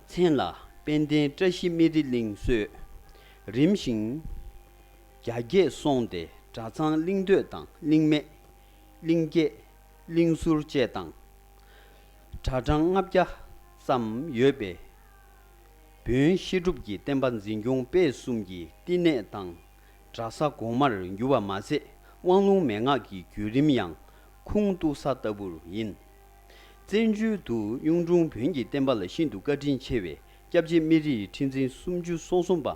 མཚན་ལ་དཔལ་ལྡན་བཀྲ་ཤིས་སྨན་རི་གླིང་གསོལ། རིམ་བཞིན་རྒྱ་བསྐྱེད་སོང་སྟེ་གྲྭ་ཚང་གླིང་སྟོད་དང་གླིང་སྨད། གླིང་རྒྱས། གླིང་ཟུར་བཅས་དང་། གྲྭ་གྲངས་ལྔ་བརྒྱ་ཙམ་ཡོད་པའི་བོན་བཤད་སྒྲུབ་ཀྱི་བསྟན་པ་འཛིན་སྐྱོང་སྤེལ་གསུམ་གྱི་བསྟི་གནས་དང་གྲྭ་ས་གོང་མར་གྱུར་པ་མ་ཟད། དབང་ལུང་མན་ངག་གི་བརྒྱུད་རིམ་ཡང་ཁུངས་གཏུགས་ས་ལྟ་བུར་ཡིན། བཙན་བྱོལ་དུ་གཡུང་དྲུང་བོན་གྱི་བསྟན་པ་ལ་ཤིན་ཏུ་བཀའ་དྲིན་ཆེ་བའི་སྐྱབས་རྗེ་སྨན་རི་ཡི་ཁྲི་འཛིན་སུམ་ཅུ་སོ་གསུམ་པ་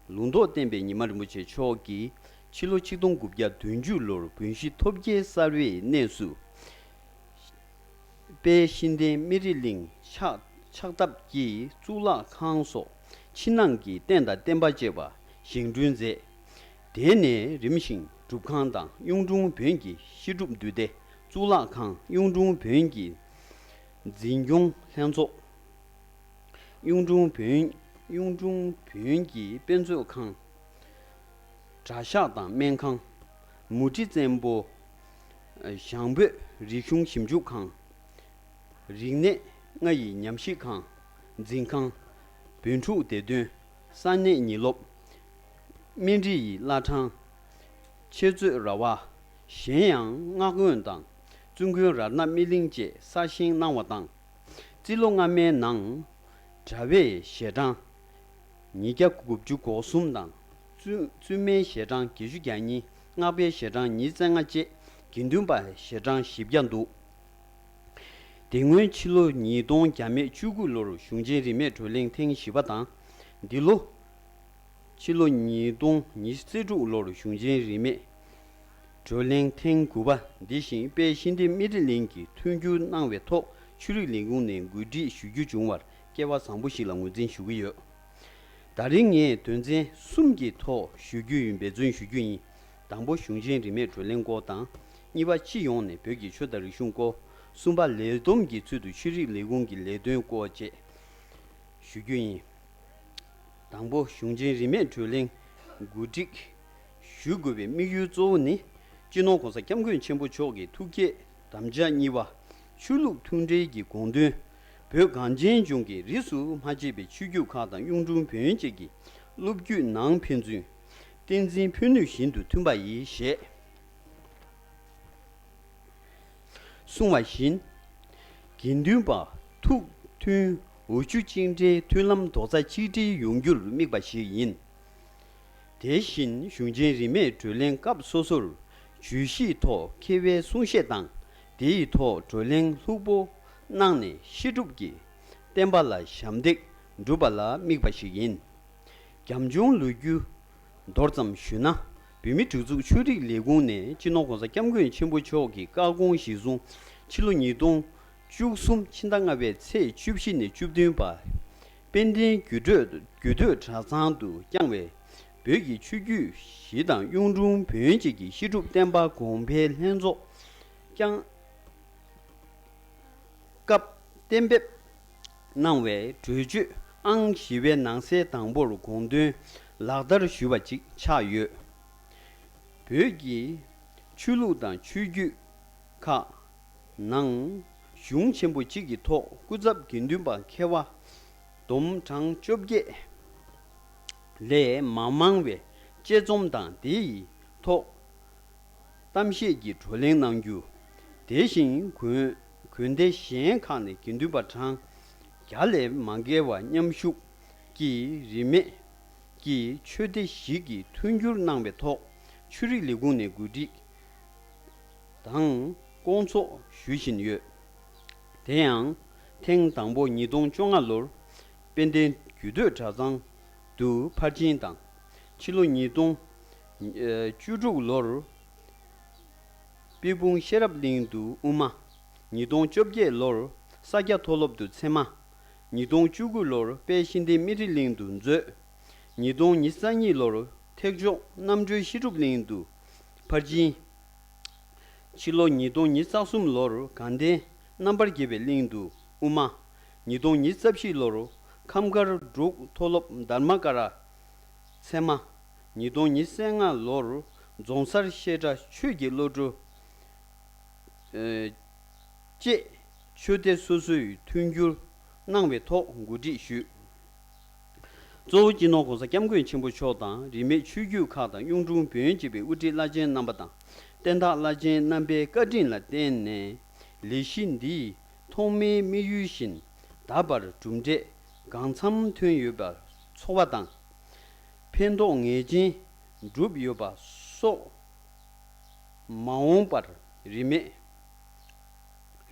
ལུང་རྟོགས་བསྟན་པའི་ཉི་མ་རིན་པོ་ཆེ་མཆོག་གིས་ཕྱི་ལོ་ཆིག་སྟོང་དགུ་བརྒྱ་བདུན་ཅུ་ལོར་བོན་གཞིས་ཐོབ་རྒྱལ་གསར་བའི་གནས་སུ། དཔལ་གཤེན་བསྟན་སྨན་རི་གླིང་ཕྱག་ཕྱག་བཏབ་ཀྱིས་གཙུག་ལག་ཁང་སོགས་ཕྱི་ནང་གི་རྟེན་དང་བརྟེན་པ་བཅས་པ་བཞེངས་སྐྲུན་མཛད། དེ་ནས་རིམ་བཞིན་སྒྲུབ་ཁང་དང་གཡུང་དྲུང་བོན་གྱི་བཤད་སྒྲུབ་འདུས་སྡེ། གཙུག་ལག་ཁང་། གཡུང་དྲུང་བོན་གྱི་འཛིན་སྐྱོང་ལྷན་ཚོགས། གཡུང་དྲུང་བོན་གཡུང་དྲུང་བོན་གྱི་དཔེ་མཛོད་ཁང་། གྲྭ་ཤག་དང་སྨན་ཁང་། མུ་ཁྲི་བཙན་པོ། ཞང་བོད་རིག་གཞུང་ཞིབ་འཇུག་ཁང་། རིག་གནས་ལྔ་ཡི་ཉམས་ཞིབ་ཁང་། འཛིན་ཁང་། བོན་ཕྲུག་སྡེ་ཐོན། ས་གནས་ཉིན་སློབ། སྨན་རི་ཡི་བླ་བྲང་། འཆད་རྩོད་ར་བ། གཞན་ཡང་སྔགས་དགོན་དང་བཙུན་དགོན་རཏྣ་སྨིན་གླིང་བཅས་གསར་བཞེངས་གནང་བ་དང་། རྩིས་ལོ་སྔ་མའི་ནང་གྲྭ་པའི་ཞལ་གྲངས་ཉིས་བརྒྱ་དགུ་བཅུ་གོ་གསུམ་དང་། བཙུན་བཙུན་མའི་ཞལ་གྲངས་བརྒྱད་ཅུ་གྱ་གཉིས། སྔགས་པའི་ཞལ་གྲངས་ཉིས་རྩ་ལྔ་བཅས་དགེ་འདུན་པ་ཞལ་གྲངས་བཞི་བརྒྱ་འདུག། དེ་སྔོན་ཕྱི་ལོ་ཉིས་སྟོང་བརྒྱ་མེད་བཅུ་དགུ་ལོར་གཞུང་ཆེན་རིས་མེད་བགྲོ་གླེང་ཐེངས་བཞི་པ་དང་། འདི་ལོ། ཕྱི་ལོ་ཉིས་སྟོང་ཉི་ཤུ་རྩ་དྲུག་ལོར་གཞུང་ཆེན་རིས་མེད་བགྲོ་གླེང་ཐེངས་དགུ་པ་འདི་བཞིན་དཔལ་གཤེན་བསྟན་སྨན་རི་གླིང་གིས་མཐུན་འགྱུར་གནང་བའི་ཐོག་ཆོས་རིག་ལས་ཁུངས་ནས་གོ་སྒྲིག་ཞུ་རྒྱུ་བྱུང་བར་སྐལ་བ་བཟང་པོ་ཞིག་ལ་ངོས་འཛིན་ཞུ་གི་ཡོད། ད་རིང་ངས་དོན་ཚན་གསུམ་གྱི་ཐོག་ཞུ་རྒྱུ་ཡིན། འབད་བརྩོན་ཞུ་རྒྱུ་ཡིན། དང་པོ་གཞུང་ཆེན་རིས་མེད་བགྲོ་གླེང་སྐོར་དང་། གཉིས་པ་སྤྱི་ཡོངས་ནས་བོད་ཀྱི་ཆོས་དང་རིག་གཞུང་སྐོར། གསུམ་པ་ལས་བསྡོམས་ཀྱི་ཚུལ་དུ་ཆོས་རིག་ལས་ཁུངས་ཀྱི་ལས་དོན་སྐོར་བཅས་ཞུ་རྒྱུ་ཡིན། དང་པོ་གཞུང་ཆེན་རིས་མེད་བགྲོ་གླེང་གོ་སྒྲིག་ཞུ་དགོས་པའི་དམིགས་ཡུལ་གཙོ་བོ་ནི། སྤྱི་ནོར་༸གོང་ས་༸སྐྱབས་མགོན་ཆེན་པོ་མཆོག་གི་ཐུགས་བསྐྱེད་དམ་བཅའ་གཉིས་པ། ཆོས་ལུགས་མཐུན་འབྲེལ་གྱི་དགོངས་དོན། བོད་གངས་ཅན་ལྗོངས་ཀྱི་རིས་སུ་མ་ཆད་པའི་ཆོས་བརྒྱུད་ཁག་དང་གཡུང་དྲུང་བོན་བཅས་ཀྱི་སློབ་བརྒྱུད་ནང་ཕན་ཚུན་བསྟན་འཛིན་ཕན་ནུས་བཞིན་དུ་མཐུན་པ་ཡིས་ཞེས། གསུངས་པ་བཞིན། དགེ་འདུན་པ་ཐུགས་མཐུན་འོ་ཆུ་གཅིག་འདྲེས་མཐུན་ལམ་རྡོག་རྩ་གཅིག་སྒྲིལ་ཡོང་རྒྱུར་དམིགས་པ་ཞིག་ཡིན། དེ་བཞིན་གཞུང་ཆེན་རིས་མེད་བགྲོ་གླེང་སྐབས་སོ་སོར་བརྗོད་གཞིའི་ཐོག་མཁས་པའི་གསུང་བཤད་དང་། དེའི་ཐོག་བགྲོ་གླེང་ལྷུག་པོ་གནང་ནས་བཤད་སྒྲུབ་ཀྱི་བསྟན་པ་ལ་ཞབས་འདེགས་སྒྲུབ་པ་ལ་དམིགས་པ་ཞིག་ཡིན། རྒྱབ་ལྗོངས་ལོ་རྒྱུས་མདོར་ཙམ་ཞུས་ན། བོད་མིའི་སྒྲིག་འཛུགས་ཆོས་རིག་ལས་ཁུངས་ནས་སྤྱི་ནོར་༸གོང་ས་༸སྐྱབས་མགོན་ཆེན་པོ་མཆོག་གི་བཀའ་དགོངས་གཞིར་བཟུང་། ཕྱི་ལོ་ཉིས་སྟོང་བཅུ་གསུམ་ཕྱི་ཟླ་ལྔ་པའི་ཚེས་བཅུ་བཞི་ནས་བཅུ་བདུན་བར། དཔལ་ལྡན་རྒྱུད་སྟོད་རྒྱུད་སྟོད་གྲྭ་ཚང་དུ་བསྐྱངས་པའི་བོད་ཀྱི་ཆོས་བརྒྱུད་བཞི་དང་གཡུང་དྲུང་བོན་བཅས་ཀྱི་བཤད་སྒྲུབ་བསྟན་པ་གོང་འཕེལ་ལྷན་ཚོགས་བསྐྱངས། སྐབས་གཏན་འབེབས་གནང་བའི་གྲོས་ཆོད་ཨང་བཞི་པའི་ནང་གསལ་དང་པོར་དགོངས་དོན་ལག་བསྟར་ཞུས་པ་ཅིག་ཆགས་ཡོད། བོད་ཀྱི་ཆོས་ལུགས་དང་ཆོས་བརྒྱུད་ཁག་ནང་གཞུང་ཆེན་པོ་གཅིག་གི་ཐོག་སྐུ་ཚབ་དགེ་འདུན་པ་མཁས་པ་བསྡོམས་གྲངས་བཅོ་བརྒྱད་ལས་མ་མང་བའི་དཔྱད་རྩོམ་དང་དེ་ཡི་ཐོག་གཏམ་བཤད་ཀྱི་བགྲོ་གླེང་གནང་རྒྱུ། དེ་བཞིན་དགོན་དགོན་སྡེ་གཞན་ཁག་ནས་དགེ་འདུན་པ་གྲངས་བརྒྱ་ལས་མ་བརྒལ་བ་མཉམ་ཞུགས་ཀྱིས་རིས་མེད་ ཀྱི་ཆོས་སྡེ་ཞིག་གི་མཐུན་འགྱུར་གནང་བའི་ཐོག་ཆོས་རིག་ལས་ཁུངས་ནས་གོ་སྒྲིག་དང་སྐོང་ཚོགས་ཞུ་བཞིན་ཡོད། དེ་ཡང་ཐེངས་དང་པོ་ཉིས་སྟོང་བཅོ་ལྔ་ལོར་དཔལ་ལྡན་རྒྱུད་སྟོད་གྲྭ་ཚང་དུ་ཕར་ཕྱིན་དང་། ཕྱི་ལོ་ཉིས་སྟོང་བཅུ་དྲུག་ལོར་པི་ཕུང་ཤེས་རབ་གླིང་དུ་དབུ་མ། ཉིས་སྟོང་བཅོ་བརྒྱད་ལོར་ས་སྐྱ་མཐོ་སློབ་ཏུ་ཚད་མ། ཉིས་སྟོང་བཅུ་དགུ་ལོར་དཔལ་ཤིང་སྡེ་སྨིན་རི་གླིང་དུ་མཛོད། ཉིས་སྟོང་ཉི་ཤུ་རྩ་གཉིས་ལོར་ཐེག་མཆོག་རྣམ་གྲོལ་བཤད་སྒྲུབ་གླིང་དུ་ཕར་ཕྱིན། ཕྱི་ལོ་ཉིས་སྟོང་ཉི་ཤུ་རྩ་གསུམ་ལོར་དགའ་ལྡན་རྣམ་པར་རྒྱལ་བའི་གླིང་དུ་དབུ་མ། ཉིས་སྟོང་ཉི་ཤུ་རྩ་བཞི་ལོར་ཁམས་དཀར་འབྲུག་མཐོ་སློབ་དྷརྨ་ཀ་ར་ཚད་མ། ཉིས་སྟོང་ཉི་ཤུ་རྩ་ལྔ་ལོར་རྫོང་སར་བཤད་གྲྭ་ཆོས་ཀྱི་བློ་གྲོས་བཅས་ཆོས་སྡེ་སོ་སོའི་མཐུན་འགྱུར་གནང་བའི་ཐོག་གོ་སྒྲིག་ཞུས། གཙོ་བོ་སྤྱི་ནོར་༸གོང་ས་༸སྐྱབས་མགོན་ཆེན་པོ་མཆོག་དང་། རིས་མེད་ཆོས་བརྒྱུད་ཁག་དང་གཡུང་དྲུང་བོན་བཅས་པའི་དབུ་ཁྲིད་བླ་ཆེན་རྣམ་པ་དང་། བསྟན་བདག་བླ་ཆེན་རྣམ་པའི་བཀའ་དྲིན་ལ་བརྟེན་ནས། ལས་གཞི་འདིའི་ཐོག་མའི་དམིགས་ཡུལ་བཞིན་ད་བར་གྲུབ་འབྲས་གང་འཚམ་ཐོན་ཡོད་པར་ཚོར་བ་དང་། ཕན་ཐོགས་ངེས་ཅན་བསྒྲུབས་ཡོད་པ་སོགས་མ་འོངས་པར་རིས་མེད་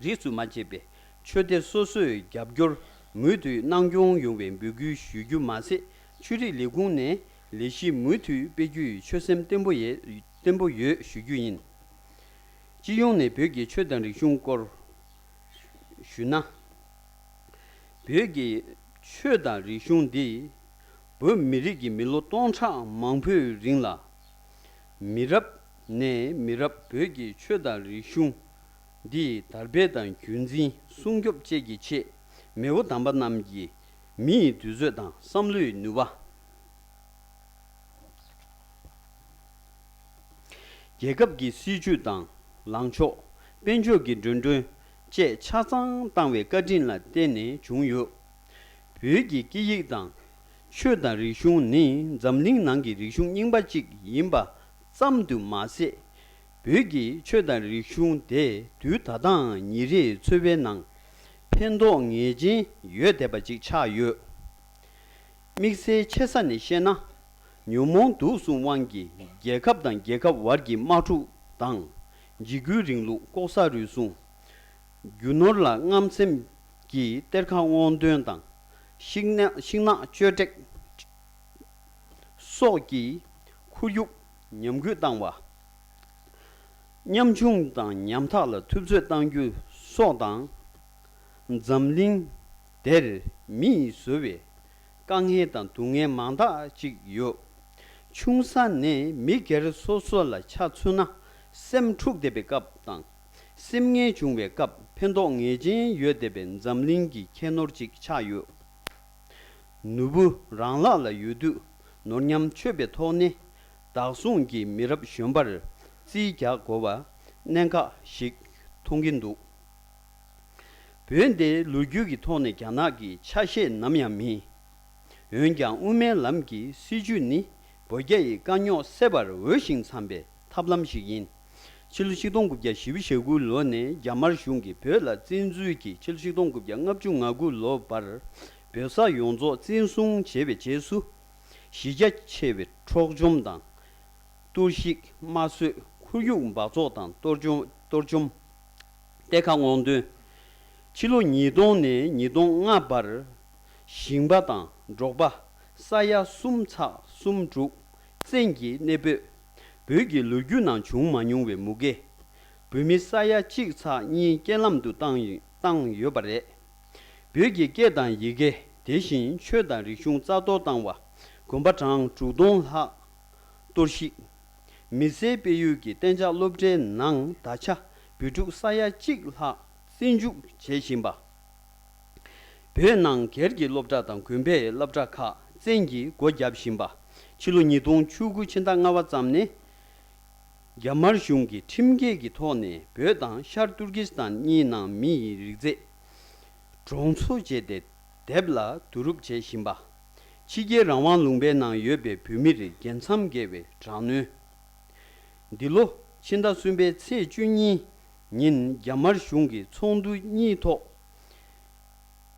རིས་སུ་མ་ཆད་པའི་ཆོས་སྡེ་སོ་སོས་རྒྱབ་སྐྱོར་མུ་མཐུད་གནང་སྐྱོང་ཡོང་བའི་འབོད་སྐུལ་ཞུ་རྒྱུ་མ་ཟད། ཆོས་རིག་ལས་ཁུངས་ནས་ལས་གཞི་མུ་མཐུད་སྤེལ་རྒྱུའི་ཆོད་སེམས་བརྟན་པོ་ཡོད་བརྟན་པོ་ཡོད་ཞུ་རྒྱུ་ཡིན། སྤྱི་ཡོངས་ནས་བོད་ཀྱི་ཆོས་དང་རིག་གཞུང་སྐོར་ཞུས་ན། བོད་ཀྱི་ཆོས་དང་རིག་གཞུང་འདི་བོད་མི་རིགས་ཀྱི་མི་ལོ་སྟོང་ཕྲག་མང་པོའི་རིང་ལ་མི་རབས་ནས་མི་རབས་བོད་ཀྱི་ཆོས་དང་རིག་གཞུང་འདི་དར་སྤེལ་དང་རྒྱུན་འཛིན་སྲུང་སྐྱོབ་བཅས་ཀྱི་ཆེད་མེས་པོ་དམ་པ་རྣམས་ཀྱི་མིའི་དུས་ཚོད་དང་བསམ་བློའི་ནུས་པ། རྒྱལ་ཁབ་ཀྱི་སྲིད་ཇུས་དང་ལངས་ཕྱོགས། དཔལ་འབྱོར་གྱི་འགྲོ་གྲོན་བཅས་ཆ་ཚང་བཏང་བའི་བཀའ་དྲིན་ལ་བརྟེན་ནས་བྱུང་ཡོད། བོད་ཀྱི་སྐད་ཡིག་དང་ཆོས་དང་རིག་གཞུང་ནི་འཛམ་གླིང་ནང་གི་རིག་གཞུང་རྙིང་པ་གཅིག་ཡིན་པ་ཙམ་དུ་མ་ཟད། བོད་ཀྱི་ཆོས་དང་རིག་གཞུང་དེ་དུས་ད་ལྟའང་ཉིན་རེའི་འཚོ་བའི་ནང་ཕན་ཐོགས་ངེས་ཅན་ཡོད་བསྡད་པ་ཅིག་ཆགས་ཡོད། དམིགས་བསལ་ཆེ་ས་ནས་བཤད་ན། ཉོན་མོངས་དུག་གསུམ་དབང་གིས་རྒྱལ་ཁབ་དང་རྒྱལ་ཁབ་བར་གྱི་དམག་འཁྲུག་དང་། འཇིགས་སྐུལ་རིང་ལུགས་ལྐོག་ཟ་རུལ་སུངས། རྒྱུ་ནོར་ལ་རྔམ་སེམས་ཀྱི་གཏེར་ཁ་སྔོག་འདོན་དང་། ཤིང་ནགས་ཤིང་ནགས་གཅོད་བྲེག་སོགས་ཀྱིས་ཁོར་ཡུག་ཉམས་རྒུད་བཏང་བ། ཉམ་ཆུང་དང་ཉམ་ཐག་ལ་ཐུབ་ཚོད་གཏང་རྒྱུ་སོགས་དང་། འཛམ་གླིང་འདིར་མིས་བཟོས་པའི་དཀའ་ངལ་དང་སྡུག་བསྔལ་མང་དག་ཅིག་ཡོད། ཆུང་ས་ནས་མི་སྒེར་སོ་སོ་ལ་ཆ་མཚོན་ན། སེམས་འཁྲུགས་བསྡད་པའི་སྐབས་དང་། སེམས་ངལ་བྱུང་བའི་སྐབས་ཕན་ཐོགས་ངེས་ཅན་ཡོད་བསྡད་པའི་འཛམ་གླིང་གི་ཁྱད་ནོར་ཅིག་ཆགས་ཡོད། ནོར་བུ་རང་ལག་ལ་ཡོད་དུས་ནོར་ཉམས་ཆོད་པའི་ཐོག་ནས། བདག་བཟུང་གིས་མི་རབས་གཞོན་པར་རྩིས་རྒྱག་དགོས་པ་གནད་འགག་ཞིག་མཐོང་གིན་འདུག་བོད་འདི་ལོ་རྒྱུས་ཀྱི་ཐོག་ནས་རྒྱ་ནག་གི་ཆ་ཤས་ནམ་ཡང་མིན། འོན་ཀྱང་དབུ་མའི་ལམ་གྱི་སྲིད་བྱུས་ནི་བོད་རྒྱ་ཡི་དཀའ་རྙོག་སེལ་བར་འོས་ཤིང་འཚམ་པའི་ཐབས་ལམ་ཞིག་ཡིན། ཕྱི་ལོ་ཆིག་སྟོང་དགུ་བརྒྱ་བཞི་བཅུ་ཞེ་དགུ་ལོ་ནས་རྒྱ་དམར་གཞུང་གིས་བོད་ལ་བཙན་འཛུལ་གྱིས་ཕྱི་ལོ་ཆིག་སྟོང་དགུ་བརྒྱ་ལྔ་བཅུ་ང་དགུ་ལོ་བར་བོད་ས་ཡོངས་རྫོགས་བཙན་བཟུང་བྱས་པའི་རྗེས་སུ། གཞི་རྒྱ་ཆེ་བའི་འཕྲོག་བཅོམ་དང་། གཏོར་བཤིག་དམར་གསོད། ཁོར་ཡུག་འབག་བཙོག་དང་གཏོར་བཅོམ། གཏོར་བཅོམ། གཏེར་ཁ་སྔོག་འདོན། ཕྱི་ལོ་ཉིས་སྟོང་ནས་ཉིས་སྟོང་ལྔ་བར། ཞིང་པ་དང་འབྲོག་པ་ས་ཡ་གསུམ་ཚེག་གསུམ་དྲུག་བཙན་གྱིས་གནས་སྤོས། བོད་ཀྱི་ལོ་རྒྱུས་ནང་བྱུང་མ་མྱོང་བའི་མུ་གེ། བོད་མི་ས་ཡ་གཅིག་ཚེག་གཉིས་རྐྱེན་ལམ་དུ་བཏང་ཡོད་བཏང་ཡོད་པ་རེད། བོད་ཀྱི་སྐད་དང་ཡི་གེ། དེ་བཞིན་ཆོས་དང་རིག་གཞུང་རྩ་གཏོར་བཏང་བ། དགོན་པ་གྲངས་དྲུག་སྟོང་ལྷག་གཏོར་བཤིག་མི་སེར་སྤེལ་ཡུལ་གྱི་གཏན་འཇགས་སློབ་གྲྭའི་ནང་ད་ཆ་བོད་ཕྲུག་ས་ཡ་གཅིག་ལྷག་རྩིས་འཇོག་བྱེད་བཞིན་པ། བོད་ནང་སྒེར་གྱི་སློབ་གྲྭ་དང་དགོན་པའི་སློབ་གྲྭ་ཁག་བཙན་གྱིས་སྒོ་བརྒྱབ་བཞིན་པ། ཕྱི་ལོ་ཉིས་སྟོང་བཅུ་དགུ་ཕྱི་ཟླ་ལྔ་པ་ཙམ་ནས། རྒྱ་དམར་གཞུང་གིས་ཁྲིམས་འགལ་གྱི་ཐོག་ནས་བོད་དང་ཤར་ཏུར་ཀི་སི་ཐན་གཉིས་ནང་མི་ཡི་རིགས་རྫས་གྲོང་ཚོ་བཅས་ཏེ་སྡེབ་ལ་བསྡུ་རུབ་བྱེད་བཞིན་པ། ཕྱི་རྒྱལ་རང་དབང་ལུང་པའི་ནང་ཡོད་པའི་བོད་མིར་རྒྱལ་མཚམས་བརྒལ་བའི་དྲག་གནོན། འདི་ལོ་ཕྱི་ཟླ་གསུམ་པའི་ཚེས་བཅུ་གཉིས་ཉིན་རྒྱ་དམར་གཞུང་གིས་ཚོགས་འདུ་གཉིས་ཐོག་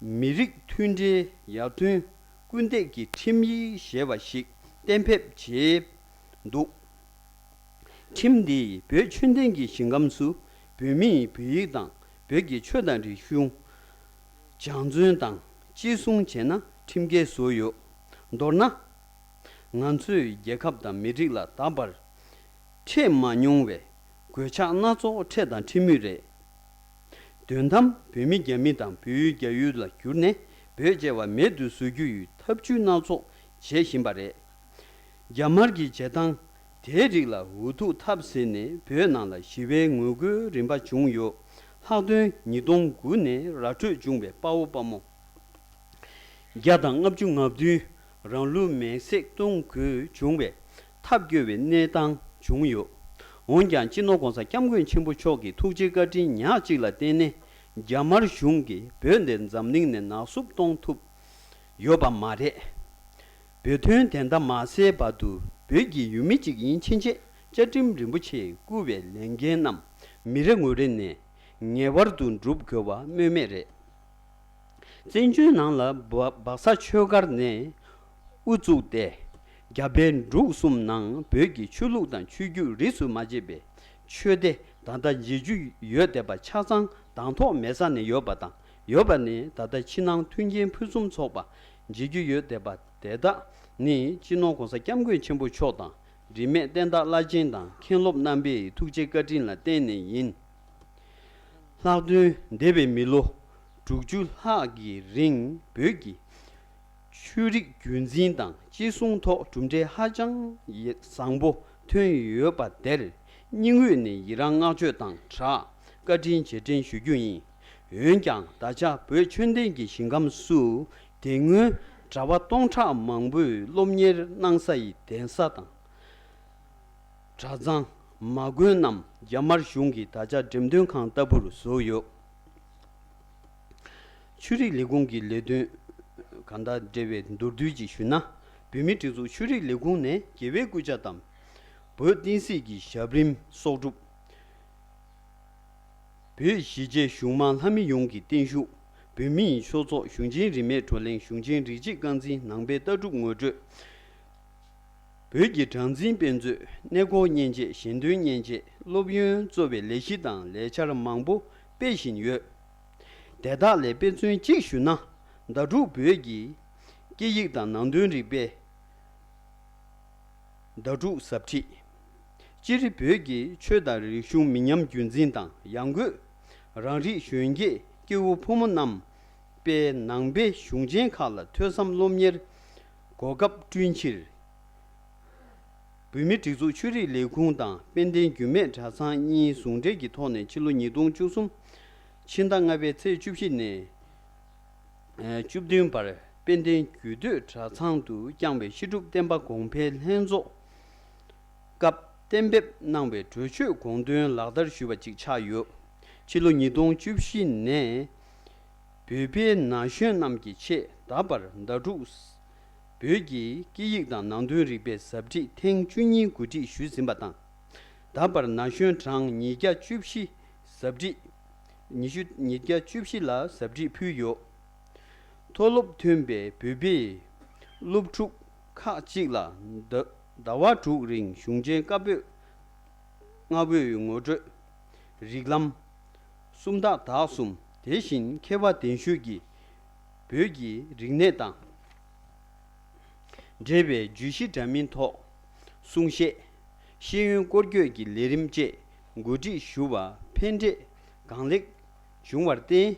མི་རིགས་མཐུན་སྒྲིལ་ཡར་ཐོན་སྐུལ་འདེད་ཀྱི་ཁྲིམས་ཡིག་ཞེས་པ་ཞིག་ གཏན་འབེབས་བྱས་འདུག་ཁྲིམས་འདིས་བོད་ཆོས་ལྡན་གྱི་ཞིང་ཁམས་སུ་བོད་མིས་བོད་ཡིག་དང་བོད་ཀྱི་ཆོས་དང་རིག་གཞུང་སྦྱང་བརྩོན་དང་གཅེས་སྲུང་བྱས་ན་ཁྲིམས་འགལ་བཟོས་ཡོད། མདོར་ན། ང་ཚོས་རྒྱལ་ཁབ་དང་མི་རིགས་ལ་ད་བར་འཕྲད་མ་མྱོང་བའི་གོད་ཆག་སྣ་ཚོགས་འཕྲད་དང་འཕྲད་མུས་རེད། དོན་དམ་བོད་མི་རྒྱ་མི་དང་བོད་ཡུལ་རྒྱ་ཡུལ་ལ་གྱུར་ནས་བོད་ཅེས་པ་མེད་དུ་བཟོ་རྒྱུ་ཡི་ཐབས་ཇུས་སྣ་ཚོགས་བྱེད་བཞིན་པ་རེད། རྒྱ་དམར་གྱི་བྱེད་སྟངས་དེའི་རིགས་ལ་འུ་ཐུག་ཐབས་ཟད་ནས་བོད་ནང་ལ་ཞི་བའི་ངོ་རྒོལ་རིམ་པ་བྱུང་ཡོད། ལྷག་དོན་ཉིས་སྟོང་དགུ་ནས་ར་འཕྲོད་བྱུང་བའི་དཔའ་བོ་དཔའ་མོ་བརྒྱ་དང་ལྔ་བཅུ་ང་བདུན་རང་ལུས་མེར་སྲེག་གཏོང་དགོས་བྱུང་བའི་ཐབས་སྐྱོ་བའི་གནས་སྟངས་བྱུང་ཡོད། འོན་ཀྱང་སྤྱི་ནོར་༸གོང་ས་༸སྐྱབས་མགོན་ཆེན་པོ་མཆོག་གི་ཐུགས་རྗེ་བཀའ་དྲིན་ཉག་གཅིག་ལ་བརྟེན་ནས་རྒྱ་དམར་གཞུང་གིས་བོད་འདི་འཛམ་གླིང་ནས་ནག་བསུབ་གཏོང་ཐུབ་ཡོད་པ་མ་རེད། བོད་དོན་བདེན་མཐའ་མ་གསལ་བར་དུ་བོད་ཀྱི་ཡུལ་མི་གཅིག་ཡིན་ཕྱིན་ཆད་བཅའ་ཁྲིམས་རིན་པོ་ཆེས་བསྐུར་བའི་ལས་འགན་རྣམས་མི་རེ་ངོ་རེ་ནས་ངེས་པར་དུ་སྒྲུབ་དགོས་པ་སྨོས་མེད་རེད། བཙན་བྱོལ་ནང་ལ་སྦ་སྦག་ས་ཆོས་སྒར་ནས་དབུ་བཙུགས་ཏེ། རྒྱ་བལ་འབྲུག་གསུམ་ནང་བོད་ཀྱི་ཆོས་ལུགས་དང་ཆོས་བརྒྱུད་རིས་སུ་མ་ཆད་པའི་ཆོས་སྡེ་ད་ལྟ་མཇལ་རྒྱུ་ཡོད་བསྡད་པ་ཆ་ཚང་གདན་ཐོག་མེད་ས་ནས་ཡོད་པ་དང་ཡོད་པ་ནས་ད་ལྟ་ཕྱི་ནང་མཐུན་རྐྱེན་ཕུན་སུམ་ཚོགས་པ་མཇལ་རྒྱུ་ཡོད་བསྡད་པ་དེ་དག་ནི་སྤྱི་ནོར་༸གོང་ས་༸སྐྱབས་མགོན་ཆེན་པོ་མཆོག་དང་། རིས་མེད་བསྟན་བདག་བླ་ཆེན་དང་མཁན་སློབ་རྣམ་པའི་ཐུགས་རྗེ་བཀའ་དྲིན་ལ་བརྟེན་ནས་ཡིན། ལྷག་དོན་འདས་པའི་མི་ལོ་དྲུག་ཅུ་ལྷག་གི་རིང་བོད་ཀྱི་ཆོས་རིག་རྒྱུན་འཛིན་དང་གཅེས་སྲུང་ཐོག་གྲུབ་འབྲས་ཧ་ཅང་ཡ་བཟང་པོ་ཐོན་ཡོད་པ་དེར་སྙིང་དབུས་ནས་ཡི་རང་བསྔགས་བརྗོད་དང་སྦྲགས་བཀའ་དྲིན་རྗེས་དྲན་ཞུ་རྒྱུ་ཡིན། འོན་ཀྱང་ད་ཆ་བོད་ཆོས་ལྡན་གྱི་ཞིང་ཁམས་སུ་དེ་སྔོན་གྲྭ་པ་སྟོང་ཕྲག་མང་པོས་སློབ་གཉེར་གནང་ས་ཡི་གདན་ས་དང་། གྲྭ་ཚང་། མ་དགོན་རྣམས་རྒྱ་དམར་གཞུང་གིས་ད་ཆ་འགྲེམས་སྟོན་ཁང་ལྟ་བུར་བཟོས་ཡོད། ཆོས་རིག་ལས་ཁུངས་ཀྱི་ལས་དོན་གང་དང་འབྲེལ་བའི་མདོར་བསྡུས་ཅིག་ཞུས་ན། བོད་མིའི་སྒྲིག་འཛུགས་ཆོས་རིག་ལས་ཁུངས་ནས་རྒྱལ་བའི་སྐུ་ཕྱྭ་དང་། བོད་བསྟན་སྲིད་ཀྱི་ཞབས་རིམ་གསོག་སྒྲུབ། བོད་གཞིས་བྱེས་གཞུང་མང་ལྷ་མི་ཡོངས་ཀྱི་བརྟན་བཞུགས། བོད་མིའི་ཆོས་ཚོགས་གཞུང་ཆེན་རིས་མེད་བགྲོ་གླེང་གཞུང་ཆེན་རིགས་གཅིག་རྐང་འཛིན་ནང་པའི་ལྟ་གྲུབ་ངོ་སྤྲོད། བོད་ཀྱི་གྲངས་འཛིན་དཔེ་མཛོད། གནས་སྐོར་མཉེན་ཆས། ཞལ་འདོན་མཉེན་ཆས། སློབ་ཡོན་གཙོ་བའི་ལས་གཞི་དང་ལས་འཆར་མང་པོ་སྤེལ་བཞིན་ཡོད། དེ་དག་ལས་དཔེ་མཚོན་གཅིག་ཞུ་ན། ཟླ་དྲུག་བོད་ཀྱི་སྐད་ཡིག་དང་ནང་དོན་རིག་པའི་ཟླ་དྲུག་ཟབ་ཁྲིད། སྤྱིར་བོད་ཀྱི་ཆོས་དང་རིག་གཞུང་མི་ཉམས་རྒྱུན་འཛིན་དང་ཡང་སྒོས་རང་རིགས་གཞོན་སྐྱེས་སྐྱེ་བོ་ཕོ་མོ་རྣམས་དཔལ་ནང་པའི་གཞུང་ཆེན་ཁག་ལ་ཐོས་བསམ་སློབ་གཉེར་གོ་སྐབས་བསྐྲུན་ཕྱིར། བོད་མིའི་སྒྲིག་འཛུགས་ཆོས་རིག་ལས་ཁུངས་དང་དཔལ་ལྡན་འགྱུར་མེད་གྲྭ་ཚང་གཉིས་ཟུང་འབྲེལ་གྱི་ཐོག་ནས་ཕྱི་ལོ་ཉིས་སྟོང་བཅུ་གསུམ་ཕྱི་ཟླ་ལྔ་པའི་ཚེས་བཅུ་བཞི་ནས་བཅུ་བདུན་བར་དཔལ་ལྡན་རྒྱུད་སྟོད་གྲྭ་ཚང་དུ་བསྐྱངས་པའི་བཤད་སྒྲུབ་བསྟན་པ་གོང་འཕེལ་ལྷན་ཚོགས་སྐབས་གཏན་འབེབས་གནང་བའི་གྲོས་ཆོད་དགོངས་དོན་ལག་བསྟར་ཞུས་པ་ཅིག་ཆགས་ཡོད། ཕྱི་ལོ་ཉིས་སྟོང་བཅུ་བཞི་ནས་བོད་པའི་ན་གཞོན་རྣམས་ཀྱི་ཆེད་ད་བར་ཟླ་དྲུག་བོད་ཀྱི་སྐད་ཡིག་དང་ནང་དོན་རིག་པའི་ཟབ་ཁྲིད་ཐེངས་བཅུ་གཉིས་གོ་སྒྲིག་ཞུས་ཟིན་པ་དང་། ད་བར་ན་གཞོན་གྲངས་ཉིས་བརྒྱ་བཅུ་བཞི་ཟབ་ཁྲིད། ཉི་ཤུ་ཉིས་བརྒྱ་བཅུ་བཞི་ལ་ཟབ་ཁྲིད་ཕུལ་ཡོད། མཐོ་སློབ་ཐོན་པའི་བོད་པའི་སློབ་ཕྲུག་ཁག་ཅིག་ལ་ཟླ་ཟླ་བ་དྲུག་རིང་གཞུང་ཆེན་བཀའ་པོད་ལྔ་པོའི་ངོ་སྤྲོད། རིགས་ལམ། སུམ་རྟགས་དག་གསུམ། དེ་བཞིན་མཁས་པ་གདན་ཞུས་ཀྱིས་བོད་ཀྱི་རིག་གནས་དང་འབྲེལ་བའི་བརྗོད་གཞི་འདྲ་མིན་ཐོག་གསུང་བཤད། ཤེས་ཡོན་སྐོར་སྐྱོད་ཀྱི་ལས་རིམ་བཅས་གོ་སྒྲིག་ཞུ་བ་ཕན་འབྲས་གང་ལེགས་བྱུང་བར་བརྟེན།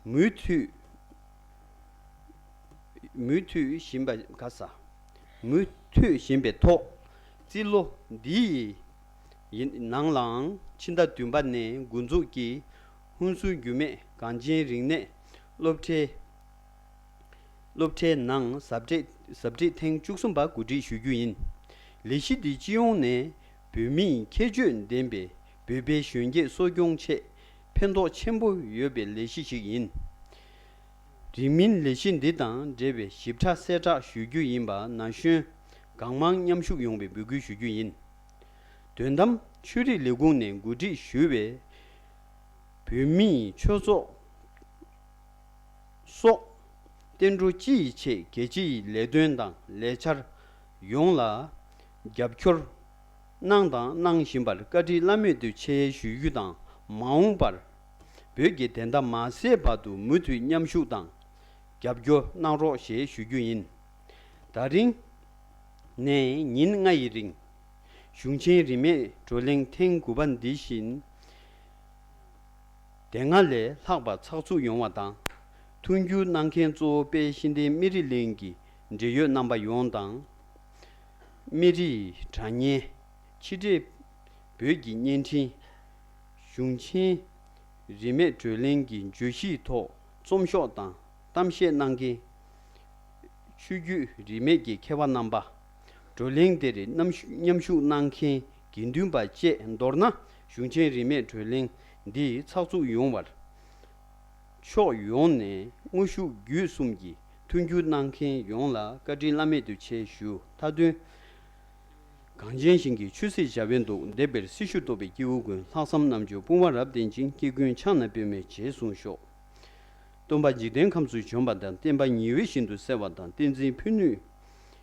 མུ་མཐུད། མུ་མཐུད་བཞིན་པ་ག་ས། མུ་མཐུད་བཞིན་པའི་ཐོག་རྩིས་ལོ་འདིའི་ཡིན་ནང་ལའང་ཕྱི་ཟླ་བདུན་པ་ནས་འགོ་འཛུགས་ཀྱིས་ཧུན་སུར་འགྱུར་མེད་གངས་ཅན་རིག་གནས་སློབ་གྲྭའི་སློབ་གྲྭའི་ནང་ཟབ་ཁྲིད་ཟབ་ཁྲིད་ཐེངས་བཅུ་གསུམ་པ་གོ་སྒྲིག་ཞུ་རྒྱུ་ཡིན། ལས་གཞི་འདི་སྤྱི་ཡོངས་ནས་བོད་མིའི་ཁྱད་ཆོས་ལྡན་པའི་བོད་པའི་གཞོན་སྐྱེས་གསོ་སྐྱོང་ཆེད་ཕན་ཐོགས་ཆེན་པོ་ཡོད་པའི་ལས་གཞི་ཞིག་ཡིན། རིང་མིན་ལས་གཞི་འདི་དང་འབྲེལ་བའི་ཞིབ་ཕྲ་གསལ་བསྒྲགས་ཞུ་རྒྱུ་ཡིན་པ་ན་གཞོན་གང་མང་མཉམ་ཞུགས་ཡོང་བའི་འབོད་སྐུལ་ཞུ་རྒྱུ་ཡིན། དོན་དམ་ཆོས་རིག་ལས་ཁུངས་ནས་གོ་སྒྲིག་ཞུས་པའི་བོད་མིའི་ཆོས་ཚོགས་སོགས་ བསྟན་འགྲོ་སྤྱི་ཡི་ཆེད་རྒྱལ་སྤྱི་ཡི་ལས་དོན་དང་ལས་འཆར་ཡོངས་ལ་རྒྱབ་སྐྱོར་གནང་དང་གནང་བཞིན་པར་བཀའ་དྲིན་བླ་མེད་དུ་ཆེ་ཞུ་རྒྱུ་དང་། མ་འོངས་པར་བོད་ཀྱི་བདེན་མཐའ་མ་ཟད་བར་དུ་མུ་མཐུད་མཉམ་ཞུགས་དང་རྒྱབ་སྐྱོར་གནང་རོགས་ཞེས་ཞུ་རྒྱུ་ཡིན། ད་རིང་ནས་ཉིན་ལྔ་ཡི་རིང་གཞུང་ཆེན་རིས་མེད་བགྲོ་གླེང་ཐེངས་དགུ་པ་འདི་བཞིན་དེ་སྔ་ལས་ལྷག་པ་ཚགས་ཚུད་ཡོང་བ་དང་། མཐུན་འགྱུར་གནང་མཁན་གཙོ་བོ་དཔལ་གཤེན་བསྟན་སྨན་རི་གླིང་གི་འབྲེལ་ཡོད་རྣམ་པ་ཡོངས་དང་། སྨན་རིའི་དྲ་བརྙན། ཕྱི་འབྲེལ་བོད་ཀྱི་བརྙན་འཕྲིན། གཞུང་ཆེན་རིས་མེད་བགྲོ་གླེང་གི་བརྗོད་གཞིའི་ཐོག་རྩོམ་ཤོག་དང་གཏམ་བཤད་གནང་མཁན། ཆོས་བརྒྱུད་རིས་མེད་ཀྱི་མཁས་པ་རྣམ་པ། བགྲོ་གླེང་དེར་མཉམ་ཞུགས་གནང་མཁན་དགེ་འདུན་པ་བཅས། མདོར་ན་གཞུང་ཆེན་རིས་མེད་བགྲོ་གླེང་འདི་ཚགས་ཚུད་ཡོང་བར་ཕྱོགས་ཡོངས་ནས་དངོས་ཤུགས་བརྒྱུད་གསུམ་གྱིས་མཐུན་འགྱུར་གནང་མཁན་ཡོངས་ལ་བཀའ་དྲིན་བླ་མེད་དུ་ཆེ་ཞུ། མཐའ་དོན། གངས་ཅན་ཞིང་གི་ཆོས་སྲིད་བྱ་བའི་མདོ། འདེབས་པའི་སྲི་ཞུ་རྟོགས་པའི་སྐྱེས་བུ་ཀུན། ལྷག་བསམ་རྣམ་དཔྱོད་དཔུང་བ་རབ་བརྟན་ཅིང་། སྐྱེ་ཀུན་ཕྱག་ན་པདྨས་རྗེས་བཟུང་ཤོག། སྟོན་པ་འཇིག་རྟེན་ཁམས་སུ་བྱོན་པ་དང་། བསྟན་པ་ཉི་འོད་བཞིན་དུ་གསལ་བ་དང་། བསྟན་འཛིན་ཕུ་ནུ་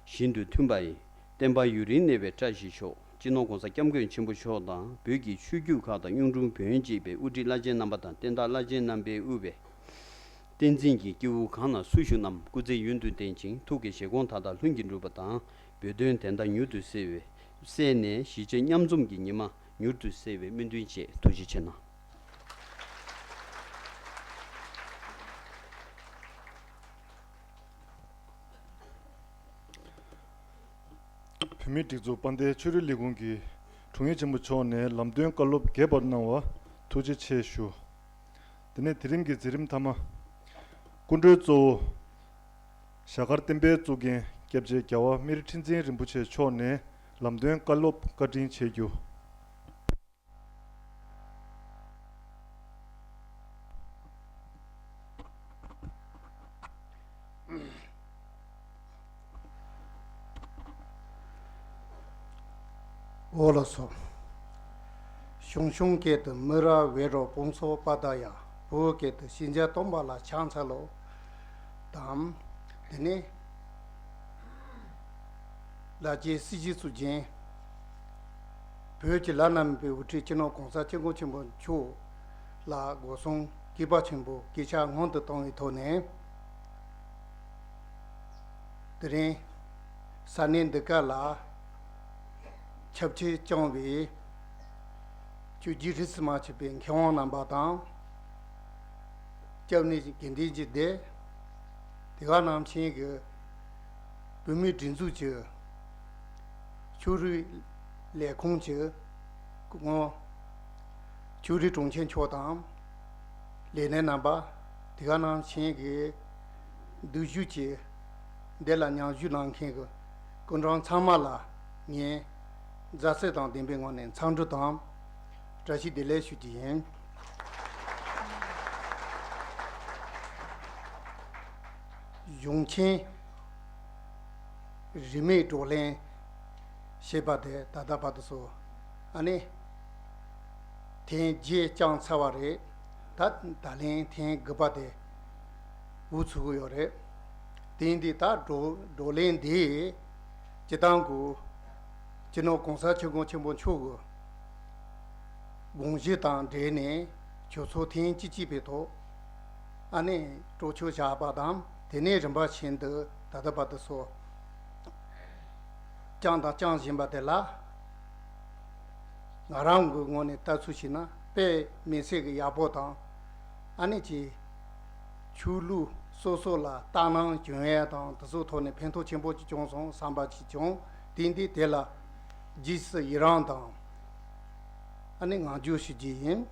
བཞིན་དུ་མཐུན་པ་ཡི། བསྟན་པ་ཡུན་རིང་གནས་པའི་བཀྲ་ཤིས་ཤོག། སྤྱི་ནོར་༸གོང་ས་༸སྐྱབས་མགོན་ཆེན་པོ་མཆོག་དང་། བོད་ཀྱི་ཆོས་བརྒྱུད་ཁག་དང་གཡུང་དྲུང་བོན་བཅས་པའི་དབུ་ཁྲིད་བླ་ཆེན་རྣམ་པ་དང་། བསྟན་བདག་བླ་ཆེན་རྣམ་པས་དབུས་པའི་བསྟན་འཛིན་གྱི་སྐྱེས་བུ་གང་ན་སུ་བཞུགས་རྣམས་སྐུ་ཚེ་ཡུན་དུ་བརྟན་ཅིང་། ཐུགས་ཀྱི་བཞེད་དགོངས་མཐའ་དག་ལྷུན་གྱིས་འགྲུབ་པ་དང་། བོད་དོན་བདེན་མཐའ་མྱུར་དུ་གསལ་བའི་གསལ་ནས། གཞིས་བྱེས་མཉམ་འཛོམས་ཀྱི་ཉི་མ་མྱུར་དུ་གསལ་བའི་སྨོན་འདུན་བཅས། ཐུགས་རྗེ་ཆེ་གནང་། བོད་མིའི་སྒྲིག་འཛུགས་དཔལ་ལྡན་ཆོས་རིག་ལས་ཁུངས་ཀྱི་དྲུང་ཡིག་ཆེན་པོ་མཆོག་ནས་ལམ་སྟོན་བཀའ་སློབ་རྒྱས་པར་གནང་བར་ཐུགས་རྗེ་ཆེ་ཞུ། དེ་ནས་དེ་རིང་གི་མཛད་རིམ་མཐའ་མ། སྐུ་མགྲོན་གཙོ་བོ་ཞྭ་དཀར་བསྟན་པའི་གཙུག་རྒྱན་སྐྱབས་རྗེ་རྒྱལ་བ་སྨན་རི་ཁྲི་འཛིན་རིན་པོ་ཆེ་མཆོག་ནས་ལམ་སྟོན་བཀའ་སློབ་བཀའ་དྲིན་ཆེ་རྒྱུ། འོ་ལགས་སོ། ཞང་ཞུང་སྐད་དུ་མི་ར་བེ་རོ་ཕུང་སོ་པ་ད་ཡ། བོད་སྐད་དུ་ཤིན་རྗེ་སྟོན་པ་ལ་ཕྱག་འཚལ་ལོ། དང་། དེ་ནས་ལ་རྒྱའི་སྲིད་ཞིའི་གཙུག་རྒྱན། བོད་ཀྱི་བླ་ན་མེད་པའི་དབུ་ཁྲིད་སྤྱི་ནོར་༸གོང་ས་༸སྐྱབས་མགོན་ཆེན་པོ་མཆོག་ལ་སྒོ་གསུམ་གུས་པ་ཆེན་པོས་གུས་ཕྱག་སྔོན་དུ་བཏང་བའི་ཐོག་ནས། དེ་རིང་ས་གནས་འདི་ག་ལ་ཆབ་ཆ་བཅངས་པའི་ཆོས་བརྒྱུད་རིས་སུ་མ་ཆད་པའི་མཁས་དབང་རྣམ་པ་དང་། སྐྱབས་གནས་དགེ་འདུན་གྱི་སྡེ། དེ་ག་ནང་བཞིན་གྱི་བོད་མིའི་སྒྲིག་འཛུགས་ཀྱི་ཆོས་རིག་ལས་ཁུངས་ཀྱི་སྐུ་ངོ་ཆོས་རིག་དྲུང་ཆེ་མཆོག་དང་། ལས་སྣེ་རྣམ་པ། དེ་ག་ནང་བཞིན་གྱི་འདུ་བཞུགས་ཀྱི་འདི་ལ་མཉམ་ཞུགས་གནང་མཁན་གྱི་སྐུ་མགྲོན་ཚང་མ་ལ་ངས་མཛའ་བརྩེ་དང་ལྡན་པའི་ངང་ནས་འཚམས་འདྲི་དང་བཀྲ་ཤིས་བདེ་ལེགས་ཞུ་རྒྱུ་ཡིན། གཞུང་ཆེན་རིས་མེད་བགྲོ་གླེང་ཞེས་པ་དེ་ད་ལྟ་བར་དུ་སོ། ཨ་ནི། ཐེངས་བརྒྱད་བསྐྱངས་ཚར་བ་རེད། ད་ད་ལན་ཐེངས་དགུ་པ་དེ་འགོ་ཚུགས་ཀྱི་ཡོད་རེད། དེ་ཡིན་དུས་ད་བགྲོ་བགྲོ་གླེང་འདི་སྤྱི་བཏང་གི་སྤྱི་ནོར་༸གོང་ས་༸སྐྱབས་མགོན་ཆེན་པོ་མཆོག་གི་དགོངས་གཞི་དང་འབྲེལ་ནས་ཆོས་ཚོགས་ཐེངས་བཅུ་གཅིག་པའི་ཐོག་ཨ་ནི་གྲོས་ཆོད་བཞག་པ་དང་། དེ་ནས་རིམ་པ་བཞིན་དུ་ད་ལྟ་བར་དུ་སོ། བསྐྱངས་དང་བསྐྱང་བཞིན་པ་དེ་ལ། ང་རང་གི་ངོས་ནས་ལྟ་ཚུལ་བྱས་ན་དཔེ་མི་སྲིད་ཀྱི་ཡག་པོ་དང་། ཨ་ནི་ཅིག་ཆོས་ལུགས་སོ་སོ་ལ་ལྟ་སྣང་བྱུང་ཡས་དང་དེ་ཚོའི་ཐོག་ནས་ཕན་ཐོགས་ཆེན་པོ་ཅིག་བྱུང་སོང་བསམ་པ་ཅིག་བྱུང་། དེ་འདི་དེ་ལ་རྗེས་སུ་ཡི་རང་དང་། ཨ་ནི་བསྔགས་བརྗོད་ཞུ་རྒྱུ་ཡིན།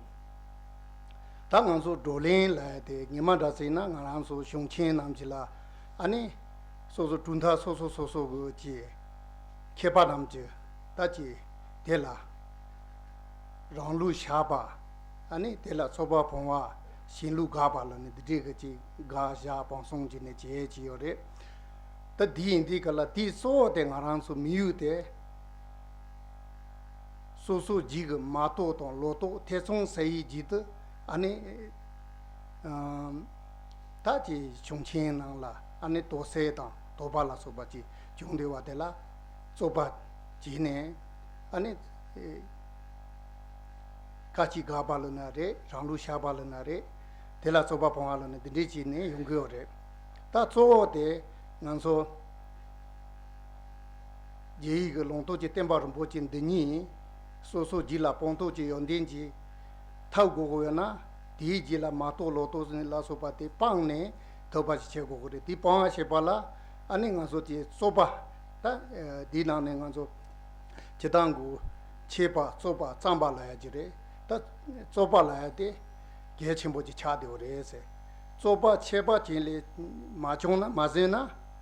ད་ང་ཚོ་བགྲོ་གླེང་ལབ་ཡ་དེ་ཉི་མ་འདྲ་ཟེར་ན་ང་རང་ཚོ་གཞུང་ཆེན་རྣམས་ཀྱི་ལ་ཨ་ནི་སོ་སོ་གྲུབ་མཐའ་སོ་སོ་སོ་སོ་གི་ཀྱི་མཁས་པ་རྣམས་ཀྱི་ད་ཀྱི་དེ་ལ་རང་ལུགས་བཞག་པ། ཨ་ནི་དེ་ལ་ཚོགས་པ་སྤོང་བ། གཞན་ལུགས་དགག་པ་ལ་ནི་འདི་འདྲའི་གི་ཅིག་དགག་བཞག་སྤང་གསུམ་གྱི་ནི་བྱེད་ཀྱི་ཡོད་རེད། ད་འདི་ཡིན་དུས་ག་ལ་དེའི་གཙོ་བོ་དེ་ང་རང་ཚོ་མི་ཡུལ་དེ། སོ་སོ་རྒྱུད་ཀྱི་མ་རྟོགས་དང་ལོག་རྟོག་ཐེ་ཚོམ་ཟ་ཡི་རྒྱུད་དུ་ཨ་ནི། ཨམ། ད་ཅིག་གཞུང་ཆེན་ནང་ལ་ཨ་ནི་དོགས་སེལ་དང་དོགས་པ་ལ་སོགས་པ་ཅིག་བྱུང་བསྡད་པ་དེ་ལ་རྩོད་པ་བྱས་ནས་ཨ་ནི་བཀའ་སྤྱི་དགག་པ་ལབ་ན་རེད། རང་ལུགས་བཤད་པ་ལབ་ན་རེད། དེ་ལ་རྩོད་པ་སྤོང་བ་ལབ་ན་འདི་འདྲས་བྱས་ནས་ཡོང་གི་ཡོད་རེད། ད་གཙོ་བོ་དེ་ང་ཚོ་རྒྱ་ཡིག་གི་ལུང་རྟོགས་ཀྱི་བསྟན་པ་རིན་པོ་ཆེ་འདི་ཉིད་སོ་སོ་རྒྱུད་ལ་སྤངས་རྟོགས་ཀྱི་ཡོན་ཏན་གྱིས་ཐོབ་དགོས་ཀྱི་ཡོད་ན། དེའི་རྗེས་ལ་མ་རྟོགས་ལོག་རྟོག་ལ་སོགས་པ་དེ་སྤངས་ནས་ཐོབ་པ་ཞིག་བྱེད་དགོས་ཀྱི་རེད། དེ་སྤང་བ་བྱེད་པ་ལ་ཨ་ནི་ང་ཚོ་དེ་རྩོད་པ། ད་དེའི་ནང་ནས་ང་ཚོ་སྤྱིར་བཏང་གི་འཆད་པ་རྩོད་པ་རྩོམ་པ་ལབ་ཡ་ཅིག་རེད། ད་རྩོད་པ་ལབ་ཡ་དེ་གལ་ཆེན་པོ་ཅིག་ཆགས་བསྡད་ཡོད་རེད་ཟེར། རྩོད་པ་འཆད་པ་ཅན་ལས་མ་བྱུང་ན་མ་ཟིན་ན་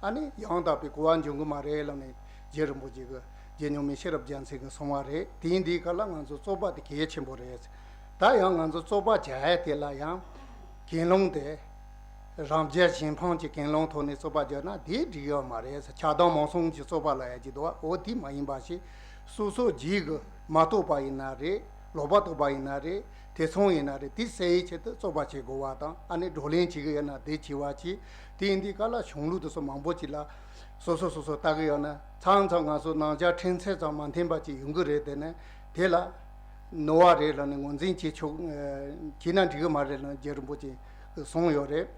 ཨ་ནི་ཡང་དག་པའི་གོ་བ་འབྱུང་གི་མ་རེད་ལབ་ནས་རྗེ་རིན་པོ་ཆེ་གི་རྗེ་མྱོང་མེད་ཤེས་རབ་རྒྱལ་མཚན་གྱིས་གསུངས་པ་རེད། དེ་ཡིན་དུས་ག་ལ་ང་ཚོ་རྩོད་པ་དེ་གལ་ཆེན་པོ་རེད། ད་ཡང་ང་ཚོ་རྩོད་པ་བྱ་ཡ་དེ་ལ་ཡང་གྱེན་ལངས་ཏེ་རང་རྒྱལ་གཞན་ཕམ་གྱི་གྱེན་ལངས་ཐོག་ནས་རྩོད་པ་བརྒྱབ་ན་དེ་འགྲིག་ཡོད་མ་རེད། ཆགས་སྡང་མང་གསུམ་གྱི་རྩོད་པ་ལབ་ཡ་ཅིག་འདུག་འོ་དེ་མ་ཡིན་པ་ཞིག་སོ་སོ་རྒྱུད་ཀྱི་མ་རྟོགས་པ་ཡིན་ན་རེད། ལོག་པ་རྟོགས་པ་ཡིན་ན་རེད། ཐེ་ཚོམ་ཡིན་ན་རེད། དེ་སེལ་ཡའི་ཆེད་དུ་རྩོད་པ་བྱེད་དགོས་པ་དང་ཨ་ནི་བགྲོ་གླེང་བྱེད་ཀྱི་ཡོད་ན་དེ་བྱེད་པ་བྱེད། དེ་ཡིན་དུས་ག་ལ་གཞུང་ལུགས་དེ་ཚོ་མང་པོ་ཅིག་ལ་སོ་སོ་སོ་སོ་ལྟ་གི་ཡོད་ན་མཚམས་མཚམས་ང་ཚོ་ནང་ཆ་ཕྲན་ཚེགས་ཙམ་མ་མཐུན་པ་ཅིག་ཡོང་གི་རེད། དེ་ནས་དེ་ལ་ནོར་བ་རེད་ལབ་ནས་ངོས་འཛིན་བྱེད་ཆོག་བྱེད་ན་འགྲིག་གི་མ་རེད་ལབ་ནས་རྗེ་རིན་པོ་ཆེ་གསུངས་ཡོད་རེད།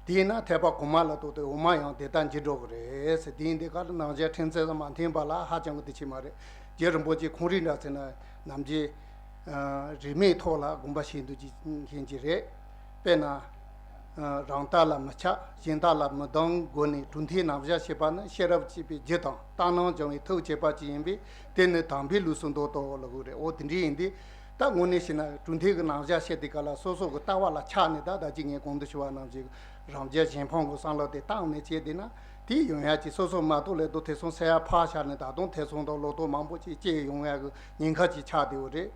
དེས་ན་ཐེག་པ་གོང་མ་ལ་གཏོགས་ཏེ་འོག་མ་ཡང་དེ་ལྟར་འགྱུར་འགྲོ་གི་རེད་ཟེར། དེ་ཡིན་དུས་ག་ལ་ནང་ཆ་ཕྲན་ཚེགས་ཙམ་མ་མཐུན་པ་ལ་ཧ་ཅང་གི་དེ་ཆེ་མ་རེད། རྗེ་རིན་པོ་ཆེ་ཁོང་རིགས་འདྲ་ཟེར་ན་ནམ་རྒྱུན་རིས་མེད་ཐོག་ལ་དགོངས་པ་བཞེས་འདུག་ཅིག་མཁན་ཅིག་རེད། དཔེར་ན། རང་ལྟ་ལ་མི་ཆགས་གཞན་ལྟ་ལ་མི་སྡང་སྒོ་ནས་གྲུབ་མཐའི་རྣམ་གཞག་བྱེད་པ་ནི་ཤེས་རབ་ཀྱི་པའི་རྒྱུ་དང་ལྟར་སྣང་སྦྱང་བའི་ཐབས་བྱེད་པ་ཅིག་ཡིན་པས་དེ་ནི་དམ་པའི་ལུགས་སུ་འདོད་དོ་ལབ་དགོས་རེད། འོ་དེ་འདྲ་ཡིན་དུས་ད་དངོས་གནས་བྱས་ན་གྲུབ་མཐའི་གི་རྣམ་གཞག་བཤད་དུས་ག་ལ་སོ་སོ་གི་ལྟ་བ་ལ་ཆགས་ནས་ད་ད་ཅི་ངས་གོང་དུ་ཞུ་བ་ནང་བཞིན་རང་རྒྱལ་གཞན་ཕམ་གི་བསམ་བློ་དེ་བཏང་ནས་བྱས་བསྡད་ན་དེ་ཡོང་ཡ་ཅིག་སོ་སོ་མ་གཏོགས་ལས་དོ་ཐེ་ཚོམ་ཟེར་ཡ་ཕར་བཞག་ནས་ད་དུང་ཐེ་ཚོམ་དང་ལོག་རྟོག་མང་པོ་ཅིག་སྐྱེ་ཡོང་ཡ་གི་ཉེན་ཁ་ཅིག་ཆགས་བསྡད་ཡོད་རེད།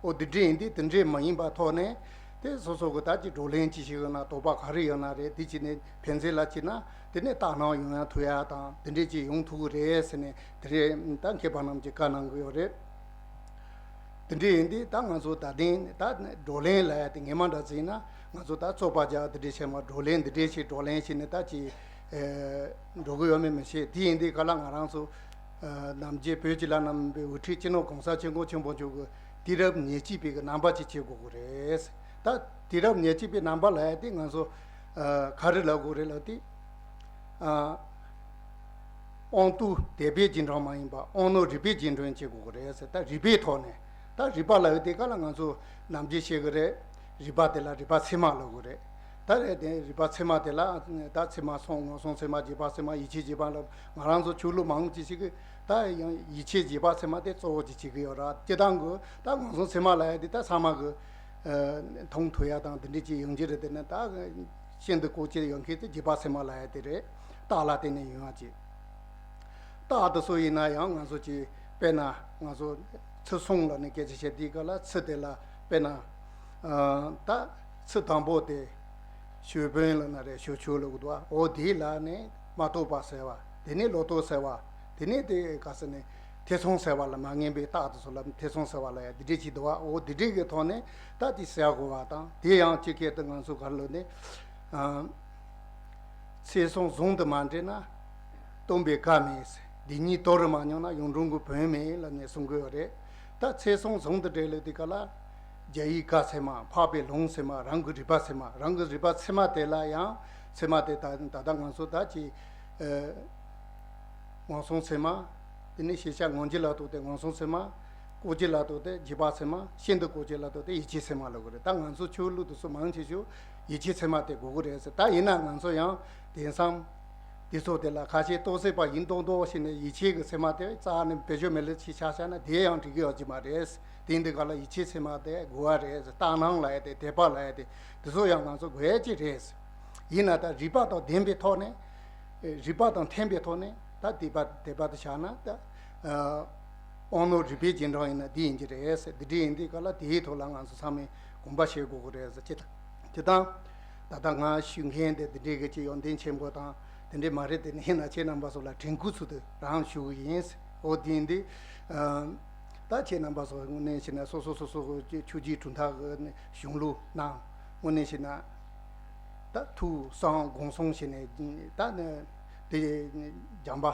ཨོ་དེ་འདྲ་ཡིན་དུས་དེ་འདྲ་མ་ཡིན་པ་ཐོག་ནས་དེ་སོ་སོ་གི་ད་ཅིག་བགྲོ་གླེང་ཅིག་ཞིག་ཡོད་ན་དོགས་པ་ག་རེ་ཡོད་ན་རེད། དེ་ཅིག་ནས་ཕན་ཚུན་ལ་ཅིག་ན་དེ་ནས་ལྟ་སྣང་ཡོང་ཡ་ཐུབ་ཡ་དང་དེ་འདྲ་ཅིག་ཡོང་ཐུབ་ཀྱི་རེད་ཟེར་ནས་དེ་རེད། ད་མཁས་པ་རྣམས་ཀྱིས་བཀའ་གནང་གི་ཡོད་རེད། དེ་འདྲ་ཡིན་དུས་ད་ང་ཚོ་ད་ཐེངས་ད་བགྲོ་གླེང་ལབ་ཡ་དེ་ངས་མ་འདྲ་ཟིན་ན་ང་ཚོ་ད་རྩོད་པ་རྒྱག་དེ་འདྲ་བྱས་མ་བགྲོ་གླེང་འདི་འདྲ་ཞིག་བགྲོ་གླེང་བྱས་ནས་ད་ཅིག་འགྲོ་གི་ཡོད་མེད་མི་ཤེས། དེ་ཡིན་དུས་ག་ལ་ང་རང་ཚོ་ནམ་རྒྱུན་བོད་ཀྱི་བླ་ན་མེད་པའི་དབུ་ཁྲིད་སྤྱི་ནོར་གོང་ས་སྐྱབས་མགོན་ཆེན་པོ་མཆོག་གི་དུས་རབས་ཉེར་གཅིག་པའི་གི་རྣམ་པ་ཅིག་བྱེད་དགོས་ཀྱི་རེད། ད་དུས་རབས་ཉེར་གཅིག་པའི་རྣམ་པ་ལབ་ཡ་དེ་ང་ཚོ་ག་རེ་ལབ་དགོས་རེད་ལབ་དུས། དབང་དུ་དད་པའི་རྗེས་འབྲང་མ་ཡིན་པ་དབང་རྣོན་རིག་པའི་རྗེས་འབྲང་བྱེད་དགོས་ཀྱི་རེད་ཟེར། ད་རིག་པའི་ཐོག་ནས་ད་རིག་པ་ལབ་ཡོད་དེ་ག་ལ་ང་ཚོ་ནམ་རྒྱུན་བཤད་ཀྱི་རེད། རིག་པ་དེ་ལ་རིག་པ་ཚད་མ་ལབ་དགོས་རེད། ད་རེད་དེ་རིག་པ་ཚད་མ་དེ་ལ་ད་ཚད་མ་གསུམ་ངོ་སྲུང་ཚད་མ་རྗེས་དཔག་ཚད་མ་ཡིད་ཆེས་རྗེས་དཔག་ལབ། ང་རང་ཚོ་ཆོས་ལུགས་མང་ཅིག་ཞིག་གིས་ད་ཡང་ཡིད་ཆེས་རྗེས་དཔག་ཚད་མ་དེ་གཙོ་བོ་ཅིག་བྱེད་ཀྱི་ཡོད་ར། སྤྱིར་བཏང་གི་ད་ངོ་སྲུང་ཚད་མ་ལབ་ཡ་དེ་ད་ཚང་མ་གི་མཐོང་ཐུབ་ཡ་དང་དེ་འདྲ་ཅིག་ཡོང་གི་རེད། དེ་ནི་ད་ཤིན་ཏུ་གོ་ཆེ་ཡོང་མཁན་དེ་རྗེས་དཔག་ཚད་མ་ལབ་ཡ་དེ་རེད། རྟགས་ལ་བརྟེན་ནས་ཡོང་ཡ་ཅིག་རྟགས་དེ་ཚོ་ཡིན་ན་ཡང་ང་ཚོ་ཅིག་དཔེར་ན་ང་ཚོ་ཚུལ་གསུམ་ལབ་ནས་སྐད་ཆ་བཤད་དུས་ག་ལ་ཚུལ་དེ་ལ་དཔེར་ན་ད་ཚུལ་དང་པོ་དེ་ཞུགས་ཕན་ལབ་ན་རེད། ཞུགས་ཆོས་ལབ་གི་འདུག་འོ་དེ་ལ་ནི་མ་རྟོགས་པ་སེལ་བ། དེ་ནས་ལོག་རྟོག་སེལ་བ། དེ་ནས་དེ་ག་ཟེར་ནས་ཐེ་ཚོམ་སེལ་བ་ལ་མ་ངེས་པའི་རྟགས་དེ་ཚོ་ལ་ཐེ་ཚོམ་སེལ་བ་ལ་ཡ་དེ་འདྲས་ཅིག་འདུག་བ། འོ་དེ་འདྲས་ཀྱི་ཐོག་ནས་ད་དེ་སེལ་དགོས་བ་དང་དེ་ཡང་སྤྱི་སྐད་དུ་ང་ཚོ་ག་ལབ་ནས་ཚེ་ཟུང་ཟུང་དུ་མ་འབྲེལ་ན། སྟོན་པའི་བཀའ་མེད། འདི་ཉིད་དོར་མ་མྱོང་ན་ཡོངས་གྲོལ་གྱི་བོན་མེད་ལབ་ནས་གསུང་གི་ཡོད་རེད། ད་ཚེ་ཟུང་ཟུང་དུ་འབྲེལ་ལབ་དུས་ག་ལ། རྒྱ་ཡིག་བཀའ་ཚད་མ། འཕགས་པའི་ལུང་ཚད་མ། རང་གི་རིག་པ་ཚད་མ། རང་གི་རིག་པ་ཚད་མ་དེ་ལ་ཡང་ཚད་མ་དེ་ད་ད་ལྟ་ང་ཚོ་ད་ཅི། ངོ་སྲུང་ཚད་མ། དེ་ནས་ཤེས་བྱ་ངོ་འཕྲོད་ལ་ལྟོས་ཏེ་ངོ་སྲུང་ཚད་མ། ལྐོག་གྱུར་ལ་ལྟོས་ཏེ་རྗེས་དཔག་ཚད་མ། ཤིན་ཏུ་ལྐོག་གྱུར་ལ་ལྟོས་ཏེ་ཡིད་ཆེས་ཚད་མ་ལབ་དགོས་རེད། ད་ང་ཚོ་ཆོས་ལུགས་དེ་ཚོ་མང་ཆེ་ཤོས་ཡིད་ཆེས་ཚད་མ་དེ་དགོས་ཀྱི་རེད་ཟེར། ད་ཡིན་ན་ང་ཚོ་ཡང་དེང་སང་དུས་ཚོད་དེ་ལ་ཁ་ཤས་རྟོགས་སད་པ་ཡིན་མདོག་མདོག་བྱས་ནས་ཡིད་ཆེས་ཀྱི་ཚད་མ་དེ་རྩ་ནས་བེད་སྤྱོད་མེད་ལ་ཕྱིན་ཆ་བཞག་ན་དེ་ཡང་འགྲིག་གི་ཡོད་ཀྱི་མ་རེད། དེ་འདི་ག་ལ་ཡིད་ཆེས་ཚད་མ་དེ་དགོས་པ་རེད་ཟེར། ལྟར་སྣང་ལབ་ཡ་དེ། དད་པ་ལབ་ཡ་དེ། དེ་ཚོ་ཡང་ང་ཚོ་དགོས་ཡ་ཅིག་རེད། ཡིན་ན་ད་རིགས་པ་དང་ལྡན་པའི་ཐོག་ནས། རིགས་པ་དང་མཐུན་པའི་ཐོག་ནས་ད་དད་པ་དད་པ་དེ་བཞག་ན་ད། དབང་རྣོན་རིག་པའི་རྗེས་འབྲང་ཡིན་ན་འདི་ཡིན་གྱི་རེད་ཟེར། འདི་འདྲ་ཡིན་དུས་ག་ལ་དེའི་ཐོག་ལ་ང་ཚོ་ཚང་མས་དགོངས་པ་བཞེས་དགོས་ཀྱི་རེད་ཟེར། ཅི་ད་ཅི་ད་ད་ལྟ་ང་ཞུ་མཁན་དེ་འདི་འདྲའི་གི་ཅི་ཡོན་ཏན་ཆེན་པོ་དང་དེ་འདྲའི་མ་རེད། དེ་ནི་ཡིན་ན་ཁྱེད་རྣམ་པ་ཚོ་ལ་དྲན་སྐུལ་ཚུལ་དུ་རང་ཞུ་གི་ཡིན་ཟེར། འོ་དེ་ཡིན་དུས། ད་ཁྱེད་རྣམ་པ་ཚོ་དངོས་གནས་བྱས་ན་སོ་སོ་སོ་སོ་གི་ཆོས་བརྒྱུད་གྲུབ་མཐའ་གི་གཞུང་ལུགས་ནང་དངོས་གནས་བྱས་ན། ད་ཐུགས་བསམ་དགོངས་གསུང་བྱས་ནས་ད་ནི་དེ་སྦྱངས་པ་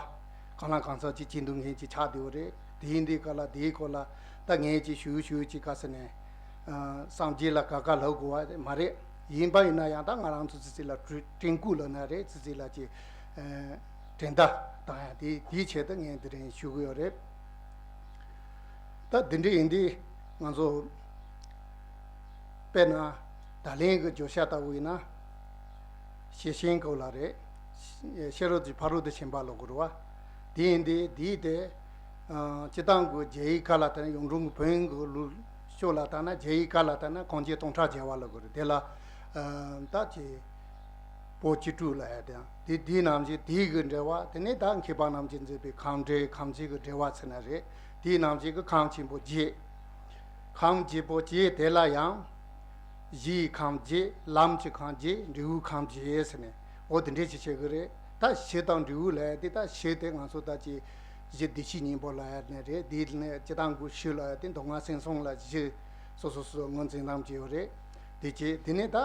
གང་ལ་གང་འཚམ་ཅིག་བྱེད་འདུག་མཁན་ཅིག་ཆགས་བསྡད་ཡོད་རེད། དེ་ཡིན་དུས་ག་ལ་དེའི་སྐོར་ལ་ད་ངས་ཅིག་ཞུ་ཞུ་ཅིག་ག་ཟེར་ནས་སངས་རྒྱས་ལ་ག་ག་ལབ་དགོས་པ་མ་རེད། ཡིན་པ་ཡིན་ན་ཡང་ད་ང་རང་ཚོ་ཙི་ཙི་ལ་དྲིན་དྲན་སྐུལ་ལབ་ན་རེད། ཙི་ཙི་ལ་ཅིག་དྲན་བརྡ་བཏང་ཡ་དེ་དེའི་ཆེད་དུ་ངས་འདི་རིང་ཞུ་གི་ཡོད་རེད། ད་འདི་འདྲ་ཡིན་དུས་ང་ཚོ་དཔེར་ན་ད་ལན་གྱི་བརྗོད་བྱ་ལྟ་བུ་ཡིན་ན། ཤེར་ཕྱིན་སྐོར་ལ་རེད། ཤེས་རབ་ཀྱི་ཕ་རོལ་ཏུ་ཕྱིན་པ་ལ་གོ་རུ་བ། དེ་ཡིན་དུས་དེའི་དེ་སྤྱི་བཏང་གི་རྒྱ་ཡིག་ཁ་ལ་ད་ནི་གཡུང་དྲུང་གི་བོན་གྱི་ལུགས་ཕྱོགས་ལ་ད་ན་རྒྱ་ཡིག་ཁ་ལ་ད་ན་གངས་ཅན་སྟོང་ཕྲག་བརྒྱ་པ་ལ་གོ་རུ་དེ་ལ་ད་ཅི་པོ་ཅི་ཀྲུ་ལ་ཡ་དེ་དེ་དེའི་ནང་བཞིན་དེའི་གི་འགྲེལ་བ་དེ་ནས་ད་མཁས་པ་རྣམས་ཀྱིས་མཛད་པའི་ཁམས་འགྲེལ་ཁམས་ཆེན་གྱི་འགྲེལ་བ་ཚུལ་ན་རེད། དེའི་ནང་བཞིན་གྱི་ཁམས་ཆེན་པོ་བརྒྱད། ཁམས་བརྒྱད་པོ་བརྒྱད་དེ་ལ་ཡང་། གཞིའི་ཁམས་བརྒྱད། ལམ་གྱི་ཁམས་བརྒྱད། འབྲས་བུའི་ཁམས་བརྒྱད་ཟེར་ནས་འོ་དེ་འདྲས་ཅིག་བྱེད་གི་རེད། ད་གཞི་དང་འབྲས་བུ་ལབ་ཡ་དེ་ད་གཞི་དེ་ང་ཚོ་ད་ཅི་གཞི་བདེ་གཤེགས་སྙིང་པོ་ལབ་ཡ་ནས་རེད། དེ་ནས་སྤྱི་བཏང་གི་གཞི་ལབ་ཡ་དེ་མདོ་སྔགས་སེམས་གསུམ་ལ་གཞི་སོ་སོ་སོ་སོ་ངོས་འཛིན་སྟངས་ཅིག་ཡོད་རེད། དེ་ཅི་དེ་ནས་ད་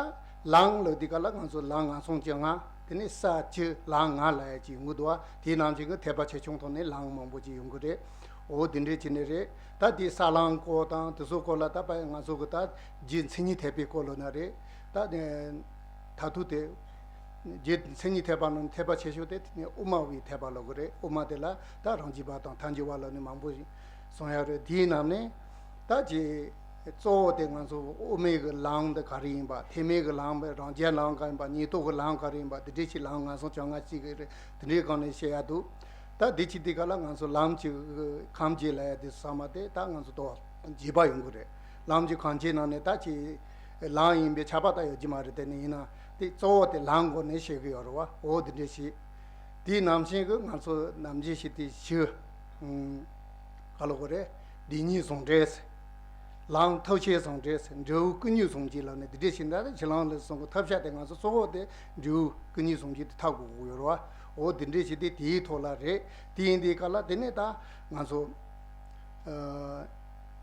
ལམ་ལབ་དུས་ག་ལ་ང་ཚོ་ལམ་ངན་སོང་ཅན་ལྔ། དེ་ནས་ས་བཅུ་ལམ་ལྔ་ལབ་ཡ་ཅིག་ཡོང་གི་འདུག་བ། དེའི་ནང་བཞིན་གྱི་ཐེག་པ་ཆེ་ཆུང་ཐོག་ནས་ལམ་མང་པོ་ཅིག་ཡོང་གི་རེད། འོ་དེ་འདྲས་བྱས་ནས་རེད། ད་དེ་ས་ལམ་སྐོར་དང་དེ་ཚོ་སྐོར་ལ་ད་པ་ང་ཚོ་གི་ད་རྗེ་མཚན་ཉིད་ཐེག་པའི་སྐོར་ལ་ན་རེད། ད་ད་དུ་དེ་རྗེ་མཚན་ཉིད་ཐེག་པ་ནང་ཐེག་པ་ཆེ་ཤོས་དེ་དེ་ནས་དབུ་མ་པའི་ཐེག་པ་ལབ་གི་རེད། དབུ་མ་དེ་ལ་ད་རང་རྒྱུད་པ་དང་ཐལ་འགྱུར་བ་ལབ་ནས་མང་པོ་ཞིག་གསུང་ཡ་རེད། དེའི་ནང་ནས་ད་རྗེ་གཙོ་བོ་དེ་ང་ཚོ་དབུ་མའི་གི་ལམ་འདི་ག་རེ་ཡིན་པ། ཐེག་དམན་གི་ལམ་རང་རྒྱལ་ལམ་ག་ཡིན་པ། ཉན་ཐོས་གི་ལམ་ག་རེ་ཡིན་པ། དེ་འདྲས་ཅིག་ལམ་ངན་སོང་བྱ་ལྔ་གཅིག་གི་རེད། དེ་འདྲའི་སྒང་ནས་བཤད་ཡ་འདུག་ད་འདི་ཅི་འདི་ག་ལ་ང་ཚོ་ལམ་གྱི་ཁམས་བརྒྱད་ལབ་ཡ་འདི་ཚང་མ་དེ་ད་ང་ཚོ་དོ་རྗེས་དཔག་ཡོང་གི་རེད། ལམ་གྱི་ཁམས་བརྒྱད་ནང་ནས་ད་ཅི་ལམ་ཡིན་པའི་ཁྱབ་པ་ད་ཡོད་ཀྱི་མ་རེད། དེ་ནི་ཡིན་ན་དེ་གཙོ་བོ་དེ་ལམ་སྒོ་ནས་བཤད་གི་ཡོད་རེད་བ། འོ་དེ་འདྲ་ཞིག་དེའི་ནང་བཞིན་གྱི་ང་ཚོ་ནམ་རྒྱུན་ཞིག་དེ་བཞི། ག་ལ་གོ་རེད། བདེན་གཉིས་ཟུང་འབྲེལ་ཟེར། ལམ་ཐབས་ཤེས་ཟུང་འབྲེལ་ཟེར། འབྲས་བུ་ཀུན་ཉོན་ཟུང་འབྲེལ་ལབ་ནས་འདི་འདྲས་ཞིག་འདྲ་རེད། ཕྱི་ལམ་ལ་སོང་གི་ཐབས་ཤེས་དེ་ང་ཚོ་གཙོ་བོ་དེ་འབྲས་བུ་ཀུན་ཉོན་ཟུང་འབྲེལ་དེ་ཐག་གོ་གི་ཡོད་རེད་བ། འོ་འདི་འདྲས་ཞིག་དེ་དེའི་ཐོག་ལ་རེད། དེ་ཡིན་དུས་ག་ལ་དེ་ནས་ད་ང་ཚོ་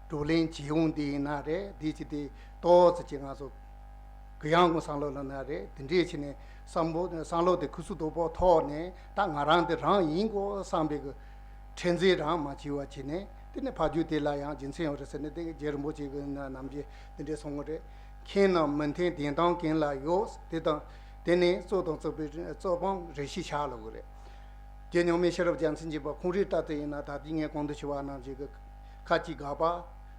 བགྲོ་གླེང་བྱེད་ཡོང་དེ་ཡིན་ན་རེད། དེ་ཅི་དེ་ཏོག་ཙམ་ཅིག་ང་ཚོ་གུ་ཡངས་གི་བསམ་བློ་ལ་ན་རེད། དེ་འདྲས་བྱས་ནས་བསམ་བློ་བསམ་བློ་དེ་ཁུ་སུ་དོ་པོ་ཐོག་ནས་ད་ང་རང་དེ་རང་ཡིན་གོ་བསམ་པའི་གི་ཁྲེལ་འཛིན་རང་མ་བྱེད་པ་བྱས་ནས། དེ་ནས་ཕ་རྒྱུད་དེ་ལ་ཡང་རྒྱུ་མཚན་ཡོད་རེད་ཟེར་ནས་དེ་རྗེ་རིན་པོ་ཆེ་གི་ནམ་རྒྱུན་དེ་འདྲས་གསུང་གི་རེད། མཁྱེན་རྣམས་མི་མཐུན་བདེན་གཏམ་གང་ལ་ཡོད། དེ་དང་དེ་ནས་གཙོ་དང་གཙོ་བོའི་གཙོ་སྤང་རེ་ཞིག་བྱ་ལབ་གི་རེད། རྗེ་མྱོང་མེད་ཤེས་རབ་རྒྱལ་མཚན་གྱི་པ་ཁོང་རིགས་ལྟ་དུ་ཡིན་ན་ད་ལྟའི་ངས་གོང་དུ་ཞུ་བ་ནང་བཞིན་གྱི་ཁ་ཅིག་དགག་པ།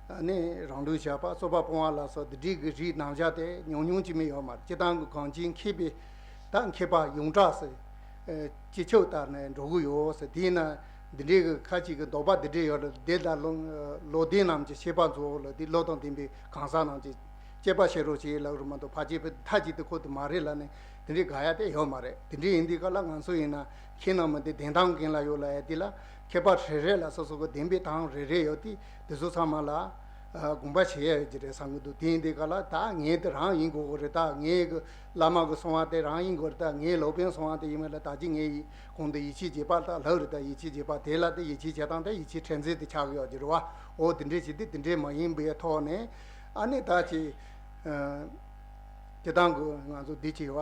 ནས་རང་ལུགས་བཞག་པ། རྩོད་པ་སྤོང་བ་ལ་སོགས་འདི་འདྲའི་གི་རིགས་རྣམ་གཞག་དེ་ཉུང་ཉུང་ཅིག་མིན་ཡོད་མ་རེད། སྤྱི་བཏང་གི་གངས་ཅན་མཁས་པའི་ད་མཁས་པ་ཡོངས་གྲགས་སུ་སྤྱི་ཁྱབ་ལྟར་ནས་འགྲོ་གི་ཡོད་ཟེར། དེས་ན་འདི་འདྲའི་གི་ཁ་ཅིག་གི་འདོད་པ་འདི་འདྲའི་ཡོད་རེད། དེ་ལ་བློ་བློ་ལྡན་རྣམས་ཀྱི་ཤེས་པ་རྫོགས་ལ་དེ་བློ་དང་ལྡན་པའི་གང་ཟག་རྣམས་ཀྱི་དཔྱད་པ་བྱེད་རོགས་བྱེད་ལབ་རེད་མ་གཏོགས་ཕལ་ཆེར་མཐའ་གཅིག་ཏུ་ཁོ་དེ་མ་རེད་ལབ་ནས་དེ་འདྲའི་དགག་ཡ་དེ་ཡོད་མ་རེད། དེ་འདྲའི་ཡིན་དུས་ག་ལ་ང་ཚོ་ཡིན་ན་མཁྱེན་རྣམས་མི་མཐུན་བདེན་གཏམ་གང་ལ་ཡོད་ལབ་ཡ་དེ་ལ་མཁས་པ་རེ་རེ་ལ་སོ་སོ་གི་བདེན་པའི་གཏམ་རེ་རེ་ཡོད་དེ་དེ་ཚོ་ཚང་མ་ལ་དགོངས་པ་བཞེས་ཡ་ཡོད་ཀྱི་རེད་བསམ་གི་འདུག་དེ་ཡིན་དུས་ག་ལ་ད་ངས་དེ་རང་ཡིན་དགོས་གི་རེད། ད་ངས་གི་བླ་མ་གི་གསུང་བ་དེ་རང་ཡིན་དགོས་རེད། ད་ངའི་སློབ་དཔོན་གསུང་བ་དེ་ཡིན་མིན་ལ་ད་ཅི་ངས་ཡི་གོང་དུ་ཡིད་ཆེས་བྱེད་པ་ད་ལྷག་རེད། ད་ཡིད་ཆེས་བྱེད་པ་དེ་ལ་དེ་ཡིད་ཆེས་བྱེད་སྟངས་དེ་ཡིད་ཆེས་ཁྲེལ་འཛིན་དེ་ཆགས་གི་ཡོད་ཀྱི་རེད་བ། འོ་དེ་འདྲས་བྱེད་དུས་དེ་འདྲས་མ་ཡིན་པའི་ཐོག་ནས་ཨ་ནི་ད་ཅི་སྤྱི་བཏང་གི་ང་ཚོ་འདི་ཅི་བ།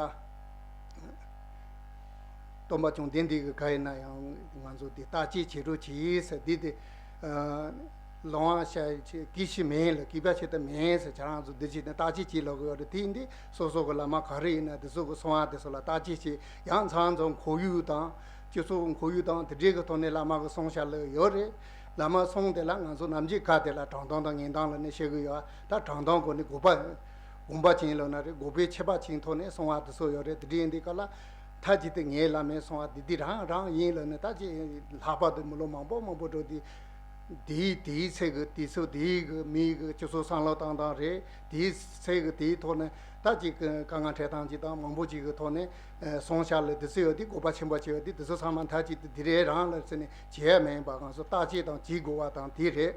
སྟོན་པ་བཅོམ་ལྡན་འདས་ཀྱི་བཀའ་ཡིན་ན་ཡང་ང་ཚོ་འདི་བརྟག་དཔྱད་བྱེད་རོགས་གྱིས་ཟེར། འདི་དེ་ལོང་བ་ཤ་གིས་ཤི་མེད་ལ་གིས་པ་ཆེ་ད་མེད་ཟེར། ཁྱེད་རང་ཚོ་འདི་བྱེད་ན་བརྟག་དཔྱད་བྱེད་ལོག་གི་ཡོད་རེད། དེ་འདི་སོ་སོ་གི་བླ་མ་ག་རེ་ཡིན་ན་དེ་ཚོ་གི་གསུང་བ་དེ་ཚོ་ལ་བརྟག་དཔྱད་བྱེད། ཡང་ཚང་ཚོ་ཁོར་ཡུག་དང་སྤྱི་ཚོགས་ཁོར་ཡུག་དང་དེ་འདྲའི་གི་ཐོག་ནས་བླ་མ་གི་གསུང་བཤད་ལ་ཡོད་རེད། བླ་མ་གསུང་དེ་ལ་ང་ཚོ་ནམ་རྒྱུན་ཁ་དེ་ལ་དྲང་གཏམ་དང་ངན་གཏམ་ལ་ནི་བཤད་གི་ཡོད། ད་དྲང་གཏམ་སྒོ་ནས་དགོས་པ། དགོངས་པ་ཅན་ལབ་ན་རེད། དགོས་པའི་ཁྱད་པར་ཅན་ཐོག་ནས་གསུང་བ་དེ་ཚོ་ཡོད་རེད། དེ་འདྲ་ཡིན་དུས་ག་ལ་མཐའ་གཅིག་ཏུ་ངའི་བླ་མའི་གསུང་བ་འདི་འདི་རང་རང་ཡིན་ལབ་ནས་ད་ཅི་ལྷག་པར་དུ་མི་ལོ་མང་པོ་མང་པོ་འགྲོ་དུས་དེའི་དེའི་ཚེ་གི་དུས་ཚོད་དེའི་གི་མིའི་གི་སྤྱི་ཚོགས་བསམ་བློ་བཏང་སྟངས་རེད། དེའི་ཚེ་གི་དེའི་ཐོག་ནས་ད་ཅི་གི་དཀའ་ངལ་འཕྲད་སྟངས་ཅིག་དང་མང་པོ་ཅིག་གི་ཐོག་ནས་གསུང་བཤད་ལ་དུས་ཚོད་ཡོད་དུས་དགོས་པ་ཆེན་པོ་ཆེ་ཡོད་དུས་དེ་ཚོ་ཚང་མ་མཐའ་གཅིག་ཏུ་འདི་རེད་རང་ལབ་ཟེར་ནས་བྱེད་ཡ་མིན་པ། ང་ཚོ་བརྟག་དཔྱད་དང་བྱེད་དགོས་པ་དང་དེ་རེད།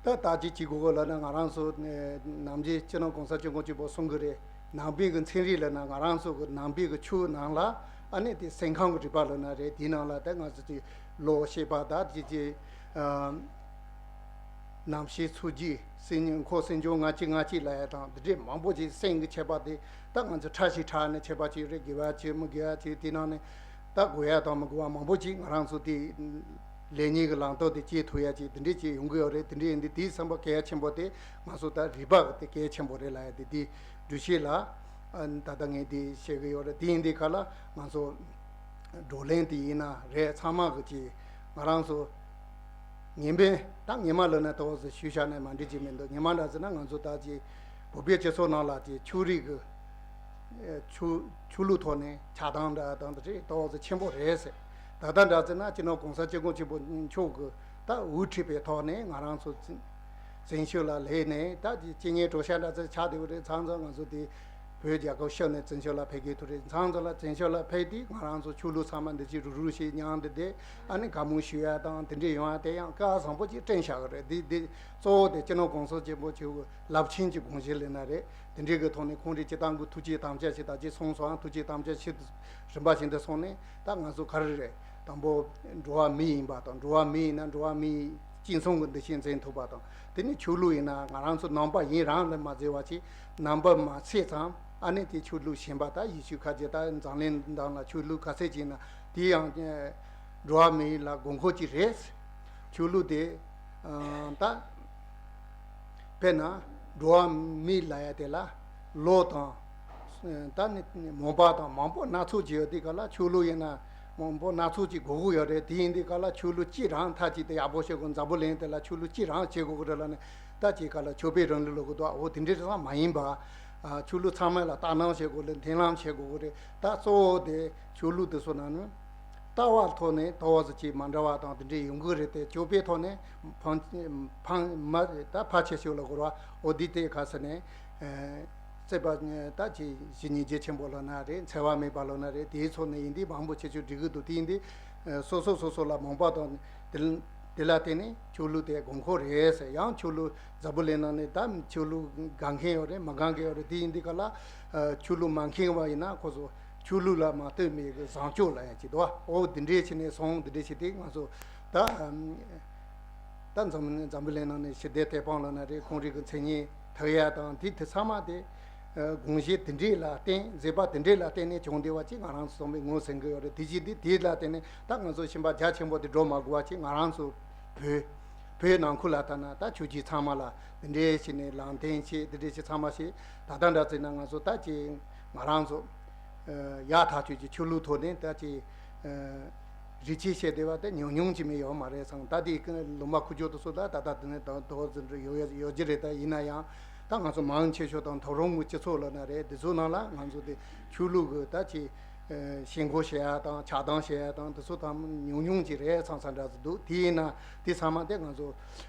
ད་ལྟ་ཅི་བྱེད་དགོས་གོ་ལབ་ན། ང་རང་ཚོ་ནམ་རྒྱུན་སྤྱི་ནོར་གོང་ས་སྐྱབས་མགོན་ཆེན་པོ་གསུང་གི་རེད། ནང་པའི་གི་ཚན་རིག་ལབ་ན་ང་རང་ཚོ་གི་ནང་པའི་གི་ཆོས་ནང་ལ་ཨ་ནི་དེ་སེམས་ཁམས་གི་རིག་པ་ལབ་ན་རེད། དེའི་ནང་ལ་ད་ང་ཚོ་ཅི་བློ་ཤེས་པ་ད་ཅི་ཅི་ རྣམ་ཤེས་ཚོགས་བརྒྱད་སེམས་ཉིད་འཁོར་སེམས་བྱུང་ལྔ་བཅུ་ང་གཅིག་ལབ་ཡ་དང་འདི་འདྲའི་མང་པོ་ཅིག་སེམས་ཀྱི་ཁྱད་པར་དེ་ད་ང་ཚོ་ཕྲ་ཞིང་ཕྲ་ནས་ཁྱད་པར་ཅིག་རེད། དགེ་བ་ཅིག་མི་དགེ་བ་ཅིག་དེ་ནང་ནས་ད་དགོས་ཡ་དང་མི་དགོས་པ་མང་པོ་ཅིག་ང་རང་ཚོ་དེ་ལས་ཉིན་གྱི་ལམ་ཐོག་དེ་སྐྱེལ་ཐུབ་ཡ་ཅིག་དེ་འདྲས་ཅིག་ཡོང་གི་ཡོད་རེད། དེ་འདྲས་ཡིན་དུས་དེའི་བསམ་པ་གལ་ཆེན་པོ་དེ་ང་ཚོ་ད་རིག་པ་གི་དེ་གལ་ཆེན་པོ་རེད་ལབ་ཡ་དེ་དེའི་འགྲེལ་བཤད་ལ་ད་ལྟ་ངས་དེ་བཤད་གི་ཡོད་རེད། དེ་ཡིན་དུས་ག་ལ་ང་ཚོ་བགྲོ་གླེང་དེ་ཡིན་ན་རེད། ཚང་མ་གི་ཅིག་ང་རང་ཚོ་ངན་པས་ད་ངན་མ་ལབ་ན་ཏོག་ཙམ་ཞུ་བཞག་ནས་མ་འགྲིག་ཅིག་མི་འདུག་ངན་མ་འདྲ་ཟེར་ན་ང་ཚོ་ད་ཅིག་བོད་པའི་སྤྱི་ཚོགས་ནང་ལ་ཅིག་ཆོས་རིག་གི་ཆོས་ཆོས་ལུགས་ཐོག་ནས་ཆགས་སྡང་འདྲ་དང་དེ་ཏོག་ཙམ་ཆེན་པོ་རེད་ཟེར། ད་ལྟ་འདྲ་ཟེར་ན་སྤྱི་ནོར་གོང་ས་སྐྱབས་མགོན་ཆེན་པོ་མཆོག་གི་ད་དབུ་ཁྲིད་པའི་ཐོག་ནས་ང་རང་ཚོ་བཙན་བཙན་བྱོལ་ལ་སླེབས་ནས་ད་ཅིག་སྤྱི་གཉེར་གྲོས་ཤག་འདྲ་ཟེར་ཆགས་བསྡད་པ་རེད། ཚང་ཚང་ང་ཚོ་དེ་བོད་རྒྱལ་ཁབ་ཕྱི་ནས་བཙན་བྱོལ་ལ་ཕེབས་མཁན་དེ་རེད། ཚང་ཚང་ལ་བཙན་བྱོལ་ལ་ཕེབས་དུས་ང་རང་ཚོ་ཆོས་ལུགས་ཚང་མ་འདི་ཅིག་རུག་རུག་ཞིག་མཉམ་དུ་བསྡད་ཨ་ནི་བཀའ་མོལ་ཞུ་ཡ་དང་དེ་འདྲས་ཡོང་ཡ་དེ་ཡང་སྐལ་བ་བཟང་པོ་ཅིག་བསྐྲུན་བཞག་གི་རེད། འདི་འདི་གཙོ་བོ་དེ་སྤྱི་ནོར་གོང་ས་ཆེན་པོ་མཆོག་གི་རླབས་ཆེན་གྱི་དགོངས་གཞི་ལེན་ན་རེད། དེ་འདྲས་ཀྱི་ཐོག་ནས་ཁོང་རང་སྤྱིར་བཏང་གི་ཐུགས་བསྐྱེད་དམ་བཅའ་ཞིག་ད་ཅིག་སོང་སོང་། ཐུགས་བསྐྱེད་དམ་བཅའ་ཞིག་རིམ་པ་བཞིན་དུ་སོང་ནས་ད་ང་ཚོ་ག་རེ་རེད། དང་པོ་འགྲོ་བ་མི་ཡིན་པ་དང་། འགྲོ་བ་མི་ཡིན་ན་འགྲོ་བ་མིའི་སྤྱི་མཚུངས་ཀྱི་འདུ་ཤེས་འཛིན་ཐུབ་པ་དང་། དེ་ནས་ཆོས་ལུགས་ཡིན་ན་ང་རང་ཚོ་ནང་པ་ཡིན་རང་ལ་མ་བརྩི་བ་ཅིག་ནང་པ་མ་ཚད་ཙང་ཨ་ནི་དེ་ཆོས་ལུགས་གཞན་པ་ད་ཡེ་ཤུ་ཁ་ཆེ་ད་འཛམ་གླིང་འདི་ལ་ཆོས་ལུགས་ག་ཚད་ཅིག་ཡིན་ན་དེ་ཡང་འགྲོ་བ་མི་ཡིན་ལ་དགོས་མཁོ་ཅིག་རེད། ཆོས་ལུགས་དེ་ད་དཔེར་ན་འགྲོ་བ་མི་ལབ་ཡ་དེ་ལ་ལོ་དང་ད་ནི་མོན་པ་དང་མང་པོ་སྣ་ཚོགས་ཅིག་ཡོད། དེ་ག་ལ་ཆོས་ལུགས་ཡིན་ན་མང་པོ་སྣ་ཚོགས་ཅིག་དགོས་ཀྱི་ཡོད་རེད། དེ་ཡིན་དུས་ག་ལ་ཆོས་ལུགས་གཅིག་རང་མཐའ་གཅིག་ཏུ་ཡག་པོ་བྱེད་དགོས། འཛམ་བུ་གླིང་དེ་ལ་ཆོས་ལུགས་གཅིག་རང་བྱེད་དགོས་ཀྱི་རེད་ལབ་ནས་ད་ཅིག་ག་ལ་ཆོས་པའི་རིང་ལུགས་ལབ་ཀྱི་འདུག་འོ་དེ་འདྲའི་རང་མ་ཡིན་པ། ཆོས་ལུགས་ཚང་མ་ལ་ལྟ་སྣང་བྱེད་དགོས་རེད། མཐུན་ལམ་བྱེད་དགོས་ཀྱི་རེད། ད་གཙོ་བོ་དེ་ཆོས་ལུགས་དེ་ཚོ་ནང་ནས་ལྟ་བ་ཐོག་ནས་ཏོག་ཙམ་ཅིག་མ་འདྲ་བ་དང་དེ་འདྲའི་ཡོང་གི་རེད་དེ། སྤྱོད་པའི་ཐོག་ནས་ཕངས་ཕངས་མ་ད་ཕལ་ཆེ་ཤོས་ལ་གོ་ར་འོ་དེ་དེ་ག་ས་ནས་རྩོད་པ་ད་ཅིག་ཇི་སྙིང་རྗེ་ཆེན་པོ་ལབ་ན་རེད། འཚེ་བ་མེད་པ་ལབ་ན་རེད། དེའི་ཚོགས་ནས་ཡིན་དུས་མང་པོ་ཆེ་ཆོས་འགྲིག་གི་འདུག་དེ་ཡིན་དུས་སོ་སོ་སོ་སོ་ལ་མོས་པ་དང་དེ་དེ་ལ་བརྟེན་ནས་ཆོས་ལུགས་དེ་དགོས་མཁོ་རེད་ཟེར། ཡང་ཆོས་ལུགས་འཛམ་བུ་གླིང་ནང་ནས་ད་ཆོས་ལུགས་དགའ་མཁན་ཡོད་རེད། མི་དགའ་མཁན་ཡོད་རེད། དེ་ཡིན་དུས་ག་ལ་ཆོས་ལུགས་མ་མཁྱེན་པ་ཡིན་ན་ཁོ་ཚོ་ཆོས་ལུགས་ལ་མ་ལྟོས་མེད་ཀྱི་བཟང་སྤྱོད་ལབ་ཡ་ཅིག་འདུག་བ། འོ་འདི་འདྲས་བྱས་ནས་སོང་། འདི་འདྲས་བྱས་ཏེ་ང་ཚོ་ད་ད་འཛམ་འཛམ་བུ་གླིང་ནང་ནས་ཞི་བདེ་མཐའ་དཔང་ལབ་ན་རེད། ཁོང་རང་གི་མཚན་སྙན་ཐོབ་ཡ་དང་དེ་དེ་ཚང་མ་དེ་དགོངས་གཞི་དེ་འདྲས་ལ་བརྟེན། མཛད་པ་དེ་འདྲས་ལ་བརྟེན་ནས་བྱུང་བསྡད་པ་ཅིག་ང་རང་ཚོ་ཚང་མས་ངོས་ཟིན་གི་ཡོད་རེད། དེ་བཞིན་དེ་དེ་ལ་བརྟེན་ནས་ད་ང་ཚོ་ཞེན་པ་རྒྱ་ཆེན་པོ་དེ་འགྲོ་མ་དགོས་པ་ཅིག་ང་རང་ཚོ་བོད་བོད་ནང་ཁུལ་ལ་ལྟ་ན་ད་ཆོས་བརྒྱུད་ཚང་མ་ལ་དེ་འདྲས་བྱས་ནས་ལམ་སྟོན་བྱས། དེ་འདྲས་བྱས་ཚང་མ་བྱས། ད་ལྟ་འདྲ་བྱས་ན་ང་ཚོ་ད་ཅིག་ང་རང་ཚོ་ཡག་ཐག་ཆོད་ཀྱི་ཆོས་ལུགས་ཐོག་ནས་ད་ཅིག་རིག་གཅིག་བྱས་བསྡད་པ་དེ་ཉུང་ཉུང་ཅིག་མིན་ཡོད་མ་རེད་བསམ། ད་དེ་ལུང་པ་ཁུག་ཀྱོག་དེ་ཚོ་ད་ད་ལྟ་དེ་ནས་ད་དོགས་ཟིན་འདྲ་ཡོད་ཡོད་ཀྱི་རེད། ད་ཡིན་ན་ཡང་ད་ང་ཚོ་མང་ཆེ་ཤོས་དང་ཐག་རིང་གི་སྤྱི་ཚོགས་ལབ་ན་རེད། དེ་ཚོའི་ནང་ལ་ང་ཚོ་དེ་ཆོས་ལུགས་ཀྱི་ད་ཅིག་ཞེན་ཁོག་བྱེད་ཡ་དང་ཆགས་སྡང་བྱེད་ཡ་དང་དེ་ཚོ་ད་ཉུང་ཉུང་ཅིག་རེད་བསམ་བསམ་འདྲ་ཟིག་འདུག་དེ་ཡིན་ན་དེ་ཚང་མ་དེ་ང་ཚོ་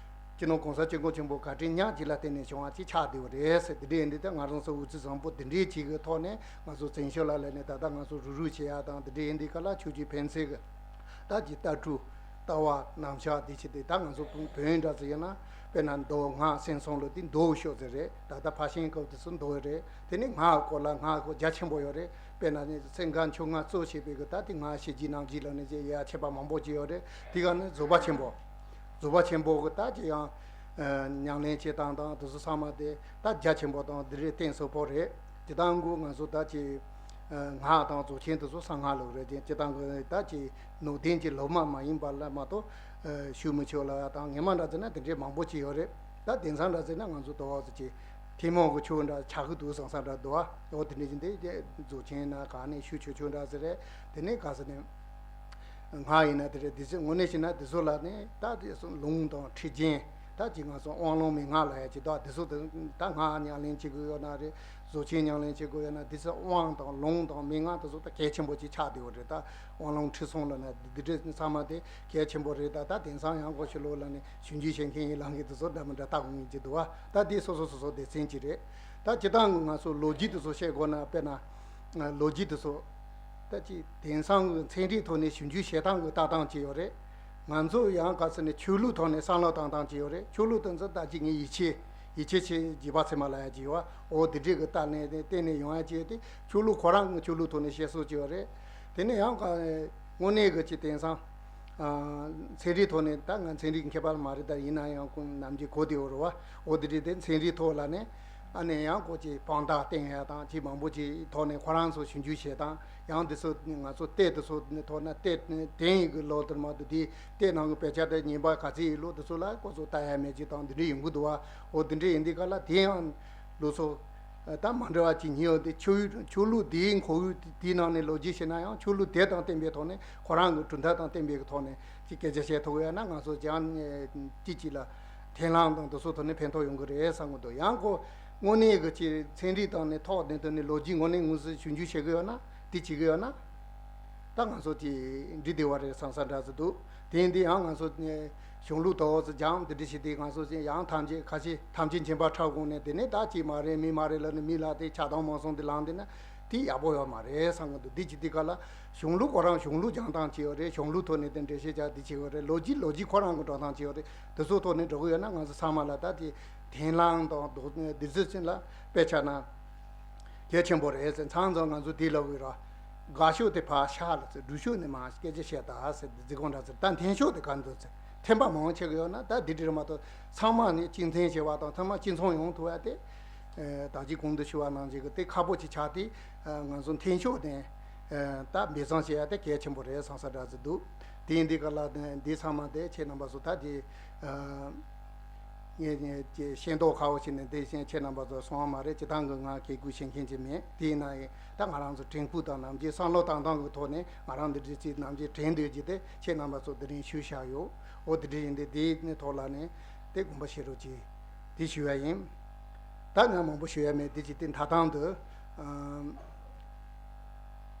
སྤྱི་ནོར་གོང་ས་སྐྱབས་མགོན་ཆེན་པོ་བཀའ་དྲིན་ཉག་གཅིག་ལ་བརྟེན་ནས་བྱུང་བ་ཅིག་ཆགས་བསྡད་པ་རེད་ཟེར། དེ་འདྲ་ཡིན་དུས་ད་ང་རང་ཚོ་འོས་བརྩི་བཟང་པོ་དེ་འདྲའི་ཅིག་གི་ཐོག་ནས་ང་ཚོ་བཙན་བྱོལ་ལ་སླེབས་ནས་ད་ལྟ་ང་ཚོ་རུག་རུག་བྱེད་ཡ་དང་དེ་འདྲ་ཡིན་དུས་ག་ལ་ཆོས་བརྒྱུད་ཕན་ཚུན་གི་ད་ཀྱི་ལྟ་གྲུབ་ལྟ་བ་རྣམ་གཞག་དེ་བྱས་ཏེ་ད་ང་ཚོ་བོད་བོད་འདྲ་ཟེར་ཡོད་ན་དཔེར་ན་མདོ་སྔགས་སེམས་གསུམ་ལབ་དེ་མདོ་ཤོག་ཟེར་རེད། ད་ལྟ་ཕར་ཕྱིན་སྐབས་དེ་ཚོ་མདོ་རེད། དེ་ནས་སྔགས་སྐོར་ལ་སྔགས་སྐོར་རྒྱ་ཆེན་པོ་ཡོད་རེད། དཔེར་ན་ནི་སེམས་ཁམས་ཆོས་ལྔ་གཙོ་བྱས་པའི་གི་ད་དེ་སྔགས་ཤེས་བྱའི་རྣམ་བསྒྱིད་ལབ་ནས་ཅིག་ཡ་མཆེད་པ་མང་པོ་ཅིག་ཡོད་རེད། དེ་ག་ནི་རྫོགས་པ་ཆེན་པོ། རྫོགས་པ་ཆེན་པོ་གི་ད་ཅིག་ཡང་ཉམས་ལེན་བྱེད་སྟངས་དང་དེ་ཚོ་ཚང་མ་དེ་ད་རྒྱ་ཆེན་པོ་དང་དེ་རེད། གཏིང་ཟབ་པོ་རེད། སྤྱིར་བཏང་གི་ང་ཚོ་ད་ཅིག་སྔགས་དང་རྫོགས་ཆེན་དེ་ཚོ་གསང་སྔགས་ལབ་རེད་ཅིང་། སྤྱིར་བཏང་གི་ད་ཅིག་ནང་བསྟན་གྱི་སློབ་མ་མ་ཡིན་པ་ལ་མ་གཏོགས་ཞུ་མི་ཆོག་ལབ་ཡ་དང་ངས་མ་འདྲ་ཟེར་ན་དེ་འདྲའི་མང་པོ་ཅིག་ཡོད་རེད། ད་དེང་སང་འདྲ་ཟེར་ན་ང་ཚོ་དོ་བ་ཚོ་ཅིག་ཐུན་མོང་གི་ཆོས་འདྲ་ཆགས་ཀྱི་འདུག་བསམ་བསམ་འདྲ་འདུག་ཨ། འོ་དེ་འདྲ་ཅིག་འདི་རྫོགས་ཆེན་ན་ག་ནས་ཞུ་ཆོག་ཆོག་འདྲ་ཟེར་རེད། དེ་ནས་ག་ཟེར་ནས། སྔགས་ཡིན་ན་དེ་རེད། དེ་ཚོ་དངོས་གནས་བྱས་ན་དེ་ཚོ་ལ་ནི་ད་དེ་ཚོ་ལུང་དང་ཁྲིད་རྒྱན་ད་ཅིག་ང་ཚོ་དབང་ལུང་མན་ངག་ལབ་ཡ་ཅིག་འདུག་དེ་ཚོ་དེ་ད་སྔགས་ཉམས་ལེན་བྱེད་དགོས་ཡོད་ན་རེད། རྫོགས་ཆེན་ཉམས་ལེན་བྱེད་དགོས་ཡོད་ན་དེ་ཚོ་དབང་དང་ལུང་དང་མན་ངག་དེ་ཚོ་ད་གལ་ཆེན་པོ་ཅིག་ཆགས་བསྡད་ཡོད་རེད། ད་དབང་ལུང་ཁྲིད་གསུམ་ལབ་ན་འདི་འདྲ་ཚང་མ་དེ་གལ་ཆེན་པོ་རེད། ད་ད་དེང་སང་ཡང་གོ་ཤེས་ལོ་ལ་ནི་ཞིབ་འཇུག་བྱེད་མཁན་ཡིན་ལབ་མཁན་དེ་ཚོ་འདྲ་མི་འདྲ་ལྟ་དགོས་ངེས་ཀྱི་འདུག་བ། ད་དེ་སོ་སོ་སོ་སོ་སྡེ་ཚན་ཅིག་རེད། ད་སྤྱིར་བཏང་གི་ང་ཚོ་ལོ་རྒྱུས་དེ་ཚོ་བཤད་དགོས་ན་དཔེར་ན་ལོ་རྒྱུས་དེ་ཚོ། ད་ཅིག་དེང་སང་གི་ཚན་རིག་ཐོག་ནས་ཞིབ་འཇུག་བྱེད་སྟངས་ཀྱི་ལྟ་སྟངས་ཅིག་ཡོད་རེད། ང་ཚོ་ཡང་ག་ཚོད་ནས་ཆོས་ལུགས་ཐོག་ནས་བསམ་བློ་བཏང་སྟངས་ཅིག་ཡོད་རེད། ཆོས་ལུགས་དེ་ཚོ་ད་ཅིག་ངས་ཡིད་ཆེས་ཡིད་ཆེས་བྱེད་རྗེས་དཔག་ཚད་མ་ལབ་ཡ་ཅིག་ཡོད་བ། འོ་དེ་འདྲས་ཀྱི་ལྟ་ནས་བསྟན་ནས་ཡོང་ཡ་ཅིག་ཡོད་དེ། ཆོས་ལུགས་ཁོ་རང་གི་ཆོས་ལུགས་ཐོག་ནས་བཤད་སྲོལ་ཅིག་ཡོད་རེད། དེ་ནས་ཡང་ག་དངོས་གནས་ཀྱི་ཅིག་དེང་སང་ ཚན་རིག་ཐོག་ནས་ད་ང་ཚན་རིག་མཁས་པ་མ་རེད། ད་ཡིན་ན་ཡང་ཁོང་ནམ་རྒྱུན་གོ་བདེ་བོ་རེད་བ། འོ་དེ་རེད། དེ་ཚན་རིག་ཐོག་ལ་ནས་ཨ་ནས་ཡང་ཁོ་ཅིག་དཔང་རྟགས་བསྟན་ཡ་དང་ཅིག་མང་པོ་ཅིག་ཐོག་ནས་ཁོ་རང་ཚོ་ཞིབ་འཇུག་བྱེད་སྟངས། ཡང་དེ་ཚོ་ང་ཚོ་ལྟད་དེ་ཚོ་ཐོག་ན་ལྟད་དེ་ཡིན་གི་ལོ་དེར་མ་གཏོགས་དེ་ལྟད་ནང་གི་དཔེ་ཆ་དེ་ཉན་པ་ག་ཚོད་ཡིན་ལོ་དེ་ཚོ་ལ་ཁོ་ཚོ་ལྟ་ཡ་མེད་ཅིག་དང་དེ་འདྲ་ཡོང་གི་འདུག་བ། འོ་དེ་འདྲ་ཡིན་དུས་ག་ལ་དེ་ཡང་ལོ་ཚོ་ད་མ་འདྲ་བ་ཅིག་ཉིན་ཡོད་དེ་ཆོས་ཆོས་ལུགས་དེའི་ཁོར་ཡུག་དེའི་ནང་ནས་ལོ་རྒྱུས་བཤད་ན་ཡང་ཆོས་ལུགས་དེ་དང་བསྟན་པའི་ཐོག་ནས་ཁོ་རང་གི་གྲུབ་མཐའ་དང་བསྟན་པའི་ཐོག་ནས་ཅིག་སྐད་ཆ་བཤད་ཐུབ་ཡོད་ན་ང་ཚོ་ཅང་ཅིག་ཅིག་ལ་འཐེན་ལམ་དང་དེ་ཚོ་ཐོག་ནས་ཕན་ཐོགས་ཡོང་གི་རེད་བསམ་གི་འདུག་ཡང་ཁོ་དངོས་གནས་གི་ཅིག་ཚན་རིག་དང་ནས་ཐོག་ནས་དོན་ནས་ལོ་རྒྱུས་དངོས་གནས་དངོས་སུ་ཞིབ་འཇུག་བྱེད་གི་ཡོད་ན་དེ་བྱེད་གི་ཡོད་ན། ད་ང་ཚོ་དེ་འགྲིག་བསྡད་པ་རེད་བསམ་ས་འདྲ་ཟེར་འདུག་དེ་ཡིན་དུས་ཡང་ང་ཚོ་གཞུང་ལུགས་ཏོག་ཙམ་སྦྱངས་དེ་འདྲ་བྱས་ཏེ་ང་ཚོ་ཡང་ཐམས་ཅད་ཁ་ཤས་ཐམས་ཅད་མཁྱེན་པ་འཁྲབ་དགོས་ནས་དེ་ནས་ད་ཅིག་མ་རེད་མི་མ་རེད་ལབ་ནས་མི་ལ་དེ་ཆགས་སྡང་མང་སོང་དེ་ལངས་དེ་ན་དེ་ཡག་པོ་ཡོད་མ་རེད་བསམ་གི་འདུག་དེ་ཅི་དེ་ག་ལ་གཞུང་ལུགས་ཁོ་རང་གཞུང་ལུགས་སྦྱང་སྟངས་ཅིག་ཡོད་རེད། གཞུང་ལུགས་ཐོག་ནས་དེ་འགྲེལ་བཤད་རྒྱག་དེ་ཅིག་ཡོད་རེད། ལོ་རྒྱུས་ལོ་རྒྱུས་ཁོ་རང་གི་འགྲོ་སྟངས་ཅིག་ཡོད་རེད། དེ་ཚོ་ཐོག་ནས་འགྲོ་གི་ཡོད་ན་ང་ཚོ་ཚང་མ་ལ་ད་དེ་འཐེན་ལམ་དང་དེ་ཚོ་ཅན་ལ་དཔེ་ཆ་ན། གལ་ཆེན་པོ་རེད་ཟེར། མཚམས་མཚམས་ང་ཚོ་དེ་ལབ་ཀྱི་ར། དགའ་ཕྱོགས་དེ་ཕར་བཞག་ལ་ཟེར། སྒྲུབ་ཕྱོགས་ནས་མར་སྐད་ཆ་བཤད་ད་ཟེར། འཛིན་སྐྱོང་འདྲ་ཟེར། ད་འཐེན་ཕྱོགས་དེ་ག་འདུག་ཟེར། འཐེན་པ་མང་ཆེ་གི་ཡོད་ན་ད་འདི་འདྲ་མ་གཏོགས་ཚང་མ་ནི་གཅིག་མཐུན་བྱེད་པ་དང་ཚང་མ་གཅིག་མཚུངས་ཡོང་ཐུབ་ཡ་དེ། ད་ཅི་གོང་དུ་ཞུ་བ་ནང་བཞིན་གི་དེ་ཁག་པོ་ཅིག་ཆགས་ཏེ། ང་ཚོ་འཐེན་ཕྱོགས་དེ་ད་འབད་བརྩོན་བྱེད་ཡ་དེ་གལ་ཆེན་པོ་རེད་བསམ་ས་འདྲ་ཟེར་འདུག་དེ་ཡིན་དུས་ག་ལ་འདི་ཚང་མ་དེ་ཁྱེད་རྣམ་པ་ཚོ་ད་དེ། ངས་ངས་ཀྱི་ཤེས་མདོག་ཁ་བོ་བྱས་ནས་འདི་བཞིན་ཁྱེད་རྣམ་པ་ཚོ་སོང་བ་མ་རེད། སྤྱི་བཏང་གི་ང་གེ་ཁུལ་བྱེད་མཁན་ཅིག་མེད། དེ་ཡིན་ན་ཡང་ད་ང་རང་ཚོ་དྲན་སྐུལ་དང་ནམ་རྒྱུན་བསམ་བློ་བཏང་སྟངས་ཀྱི་ཐོག་ནས་ང་རང་འདི་འདྲ་ཅིག་ནམ་རྒྱུན་དྲན་འདོད་ཀྱི་དེ་ཁྱེད་རྣམ་པ་ཚོ་འདི་རིང་ཞུས་བཞག་ཡོད། འོ་དེ་འདྲ་ཡིན་དུས་དེའི་ཐོག་ལ་ནས་དེ་དགོངས་པ་བཞེས་རོགས་གྱིས། དེ་ཞུ་བ་ཡིན། ད་ང་མང་པོ་ཞུ་ཡ་མེད། དེ་ཅིག་དེ་མཐའ་དང་དུ།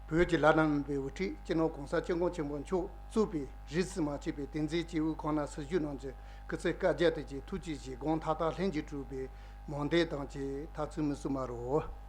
བོད་ཀྱི་བླ་ན་མེད་པའི་དབུ་ཁྲིད་སྤྱི་ནོར་༸གོང་ས་༸སྐྱབས་མགོན་ཆེན་པོ་མཆོག་གཙོས་པའི་རིས་སུ་མ་ཆད་པའི་བསྟན་འཛིན་སྐྱེས་བུ་ཁོང་རྣམས་སྲི་ཞུ་གནང་རྒྱུ་སྐུ་ཚེ་བསྐལ་བརྒྱར་བརྟན་ཅིང་ཐུགས་ཀྱི་བཞེད་དགོངས་མཐའ་དག་ལྷུན་གྱིས་གྲུབ་པའི་སྨོན་འདུན་དང་བཅས་ད་ཚུལ་མིན་གསུངས་པ་རེད།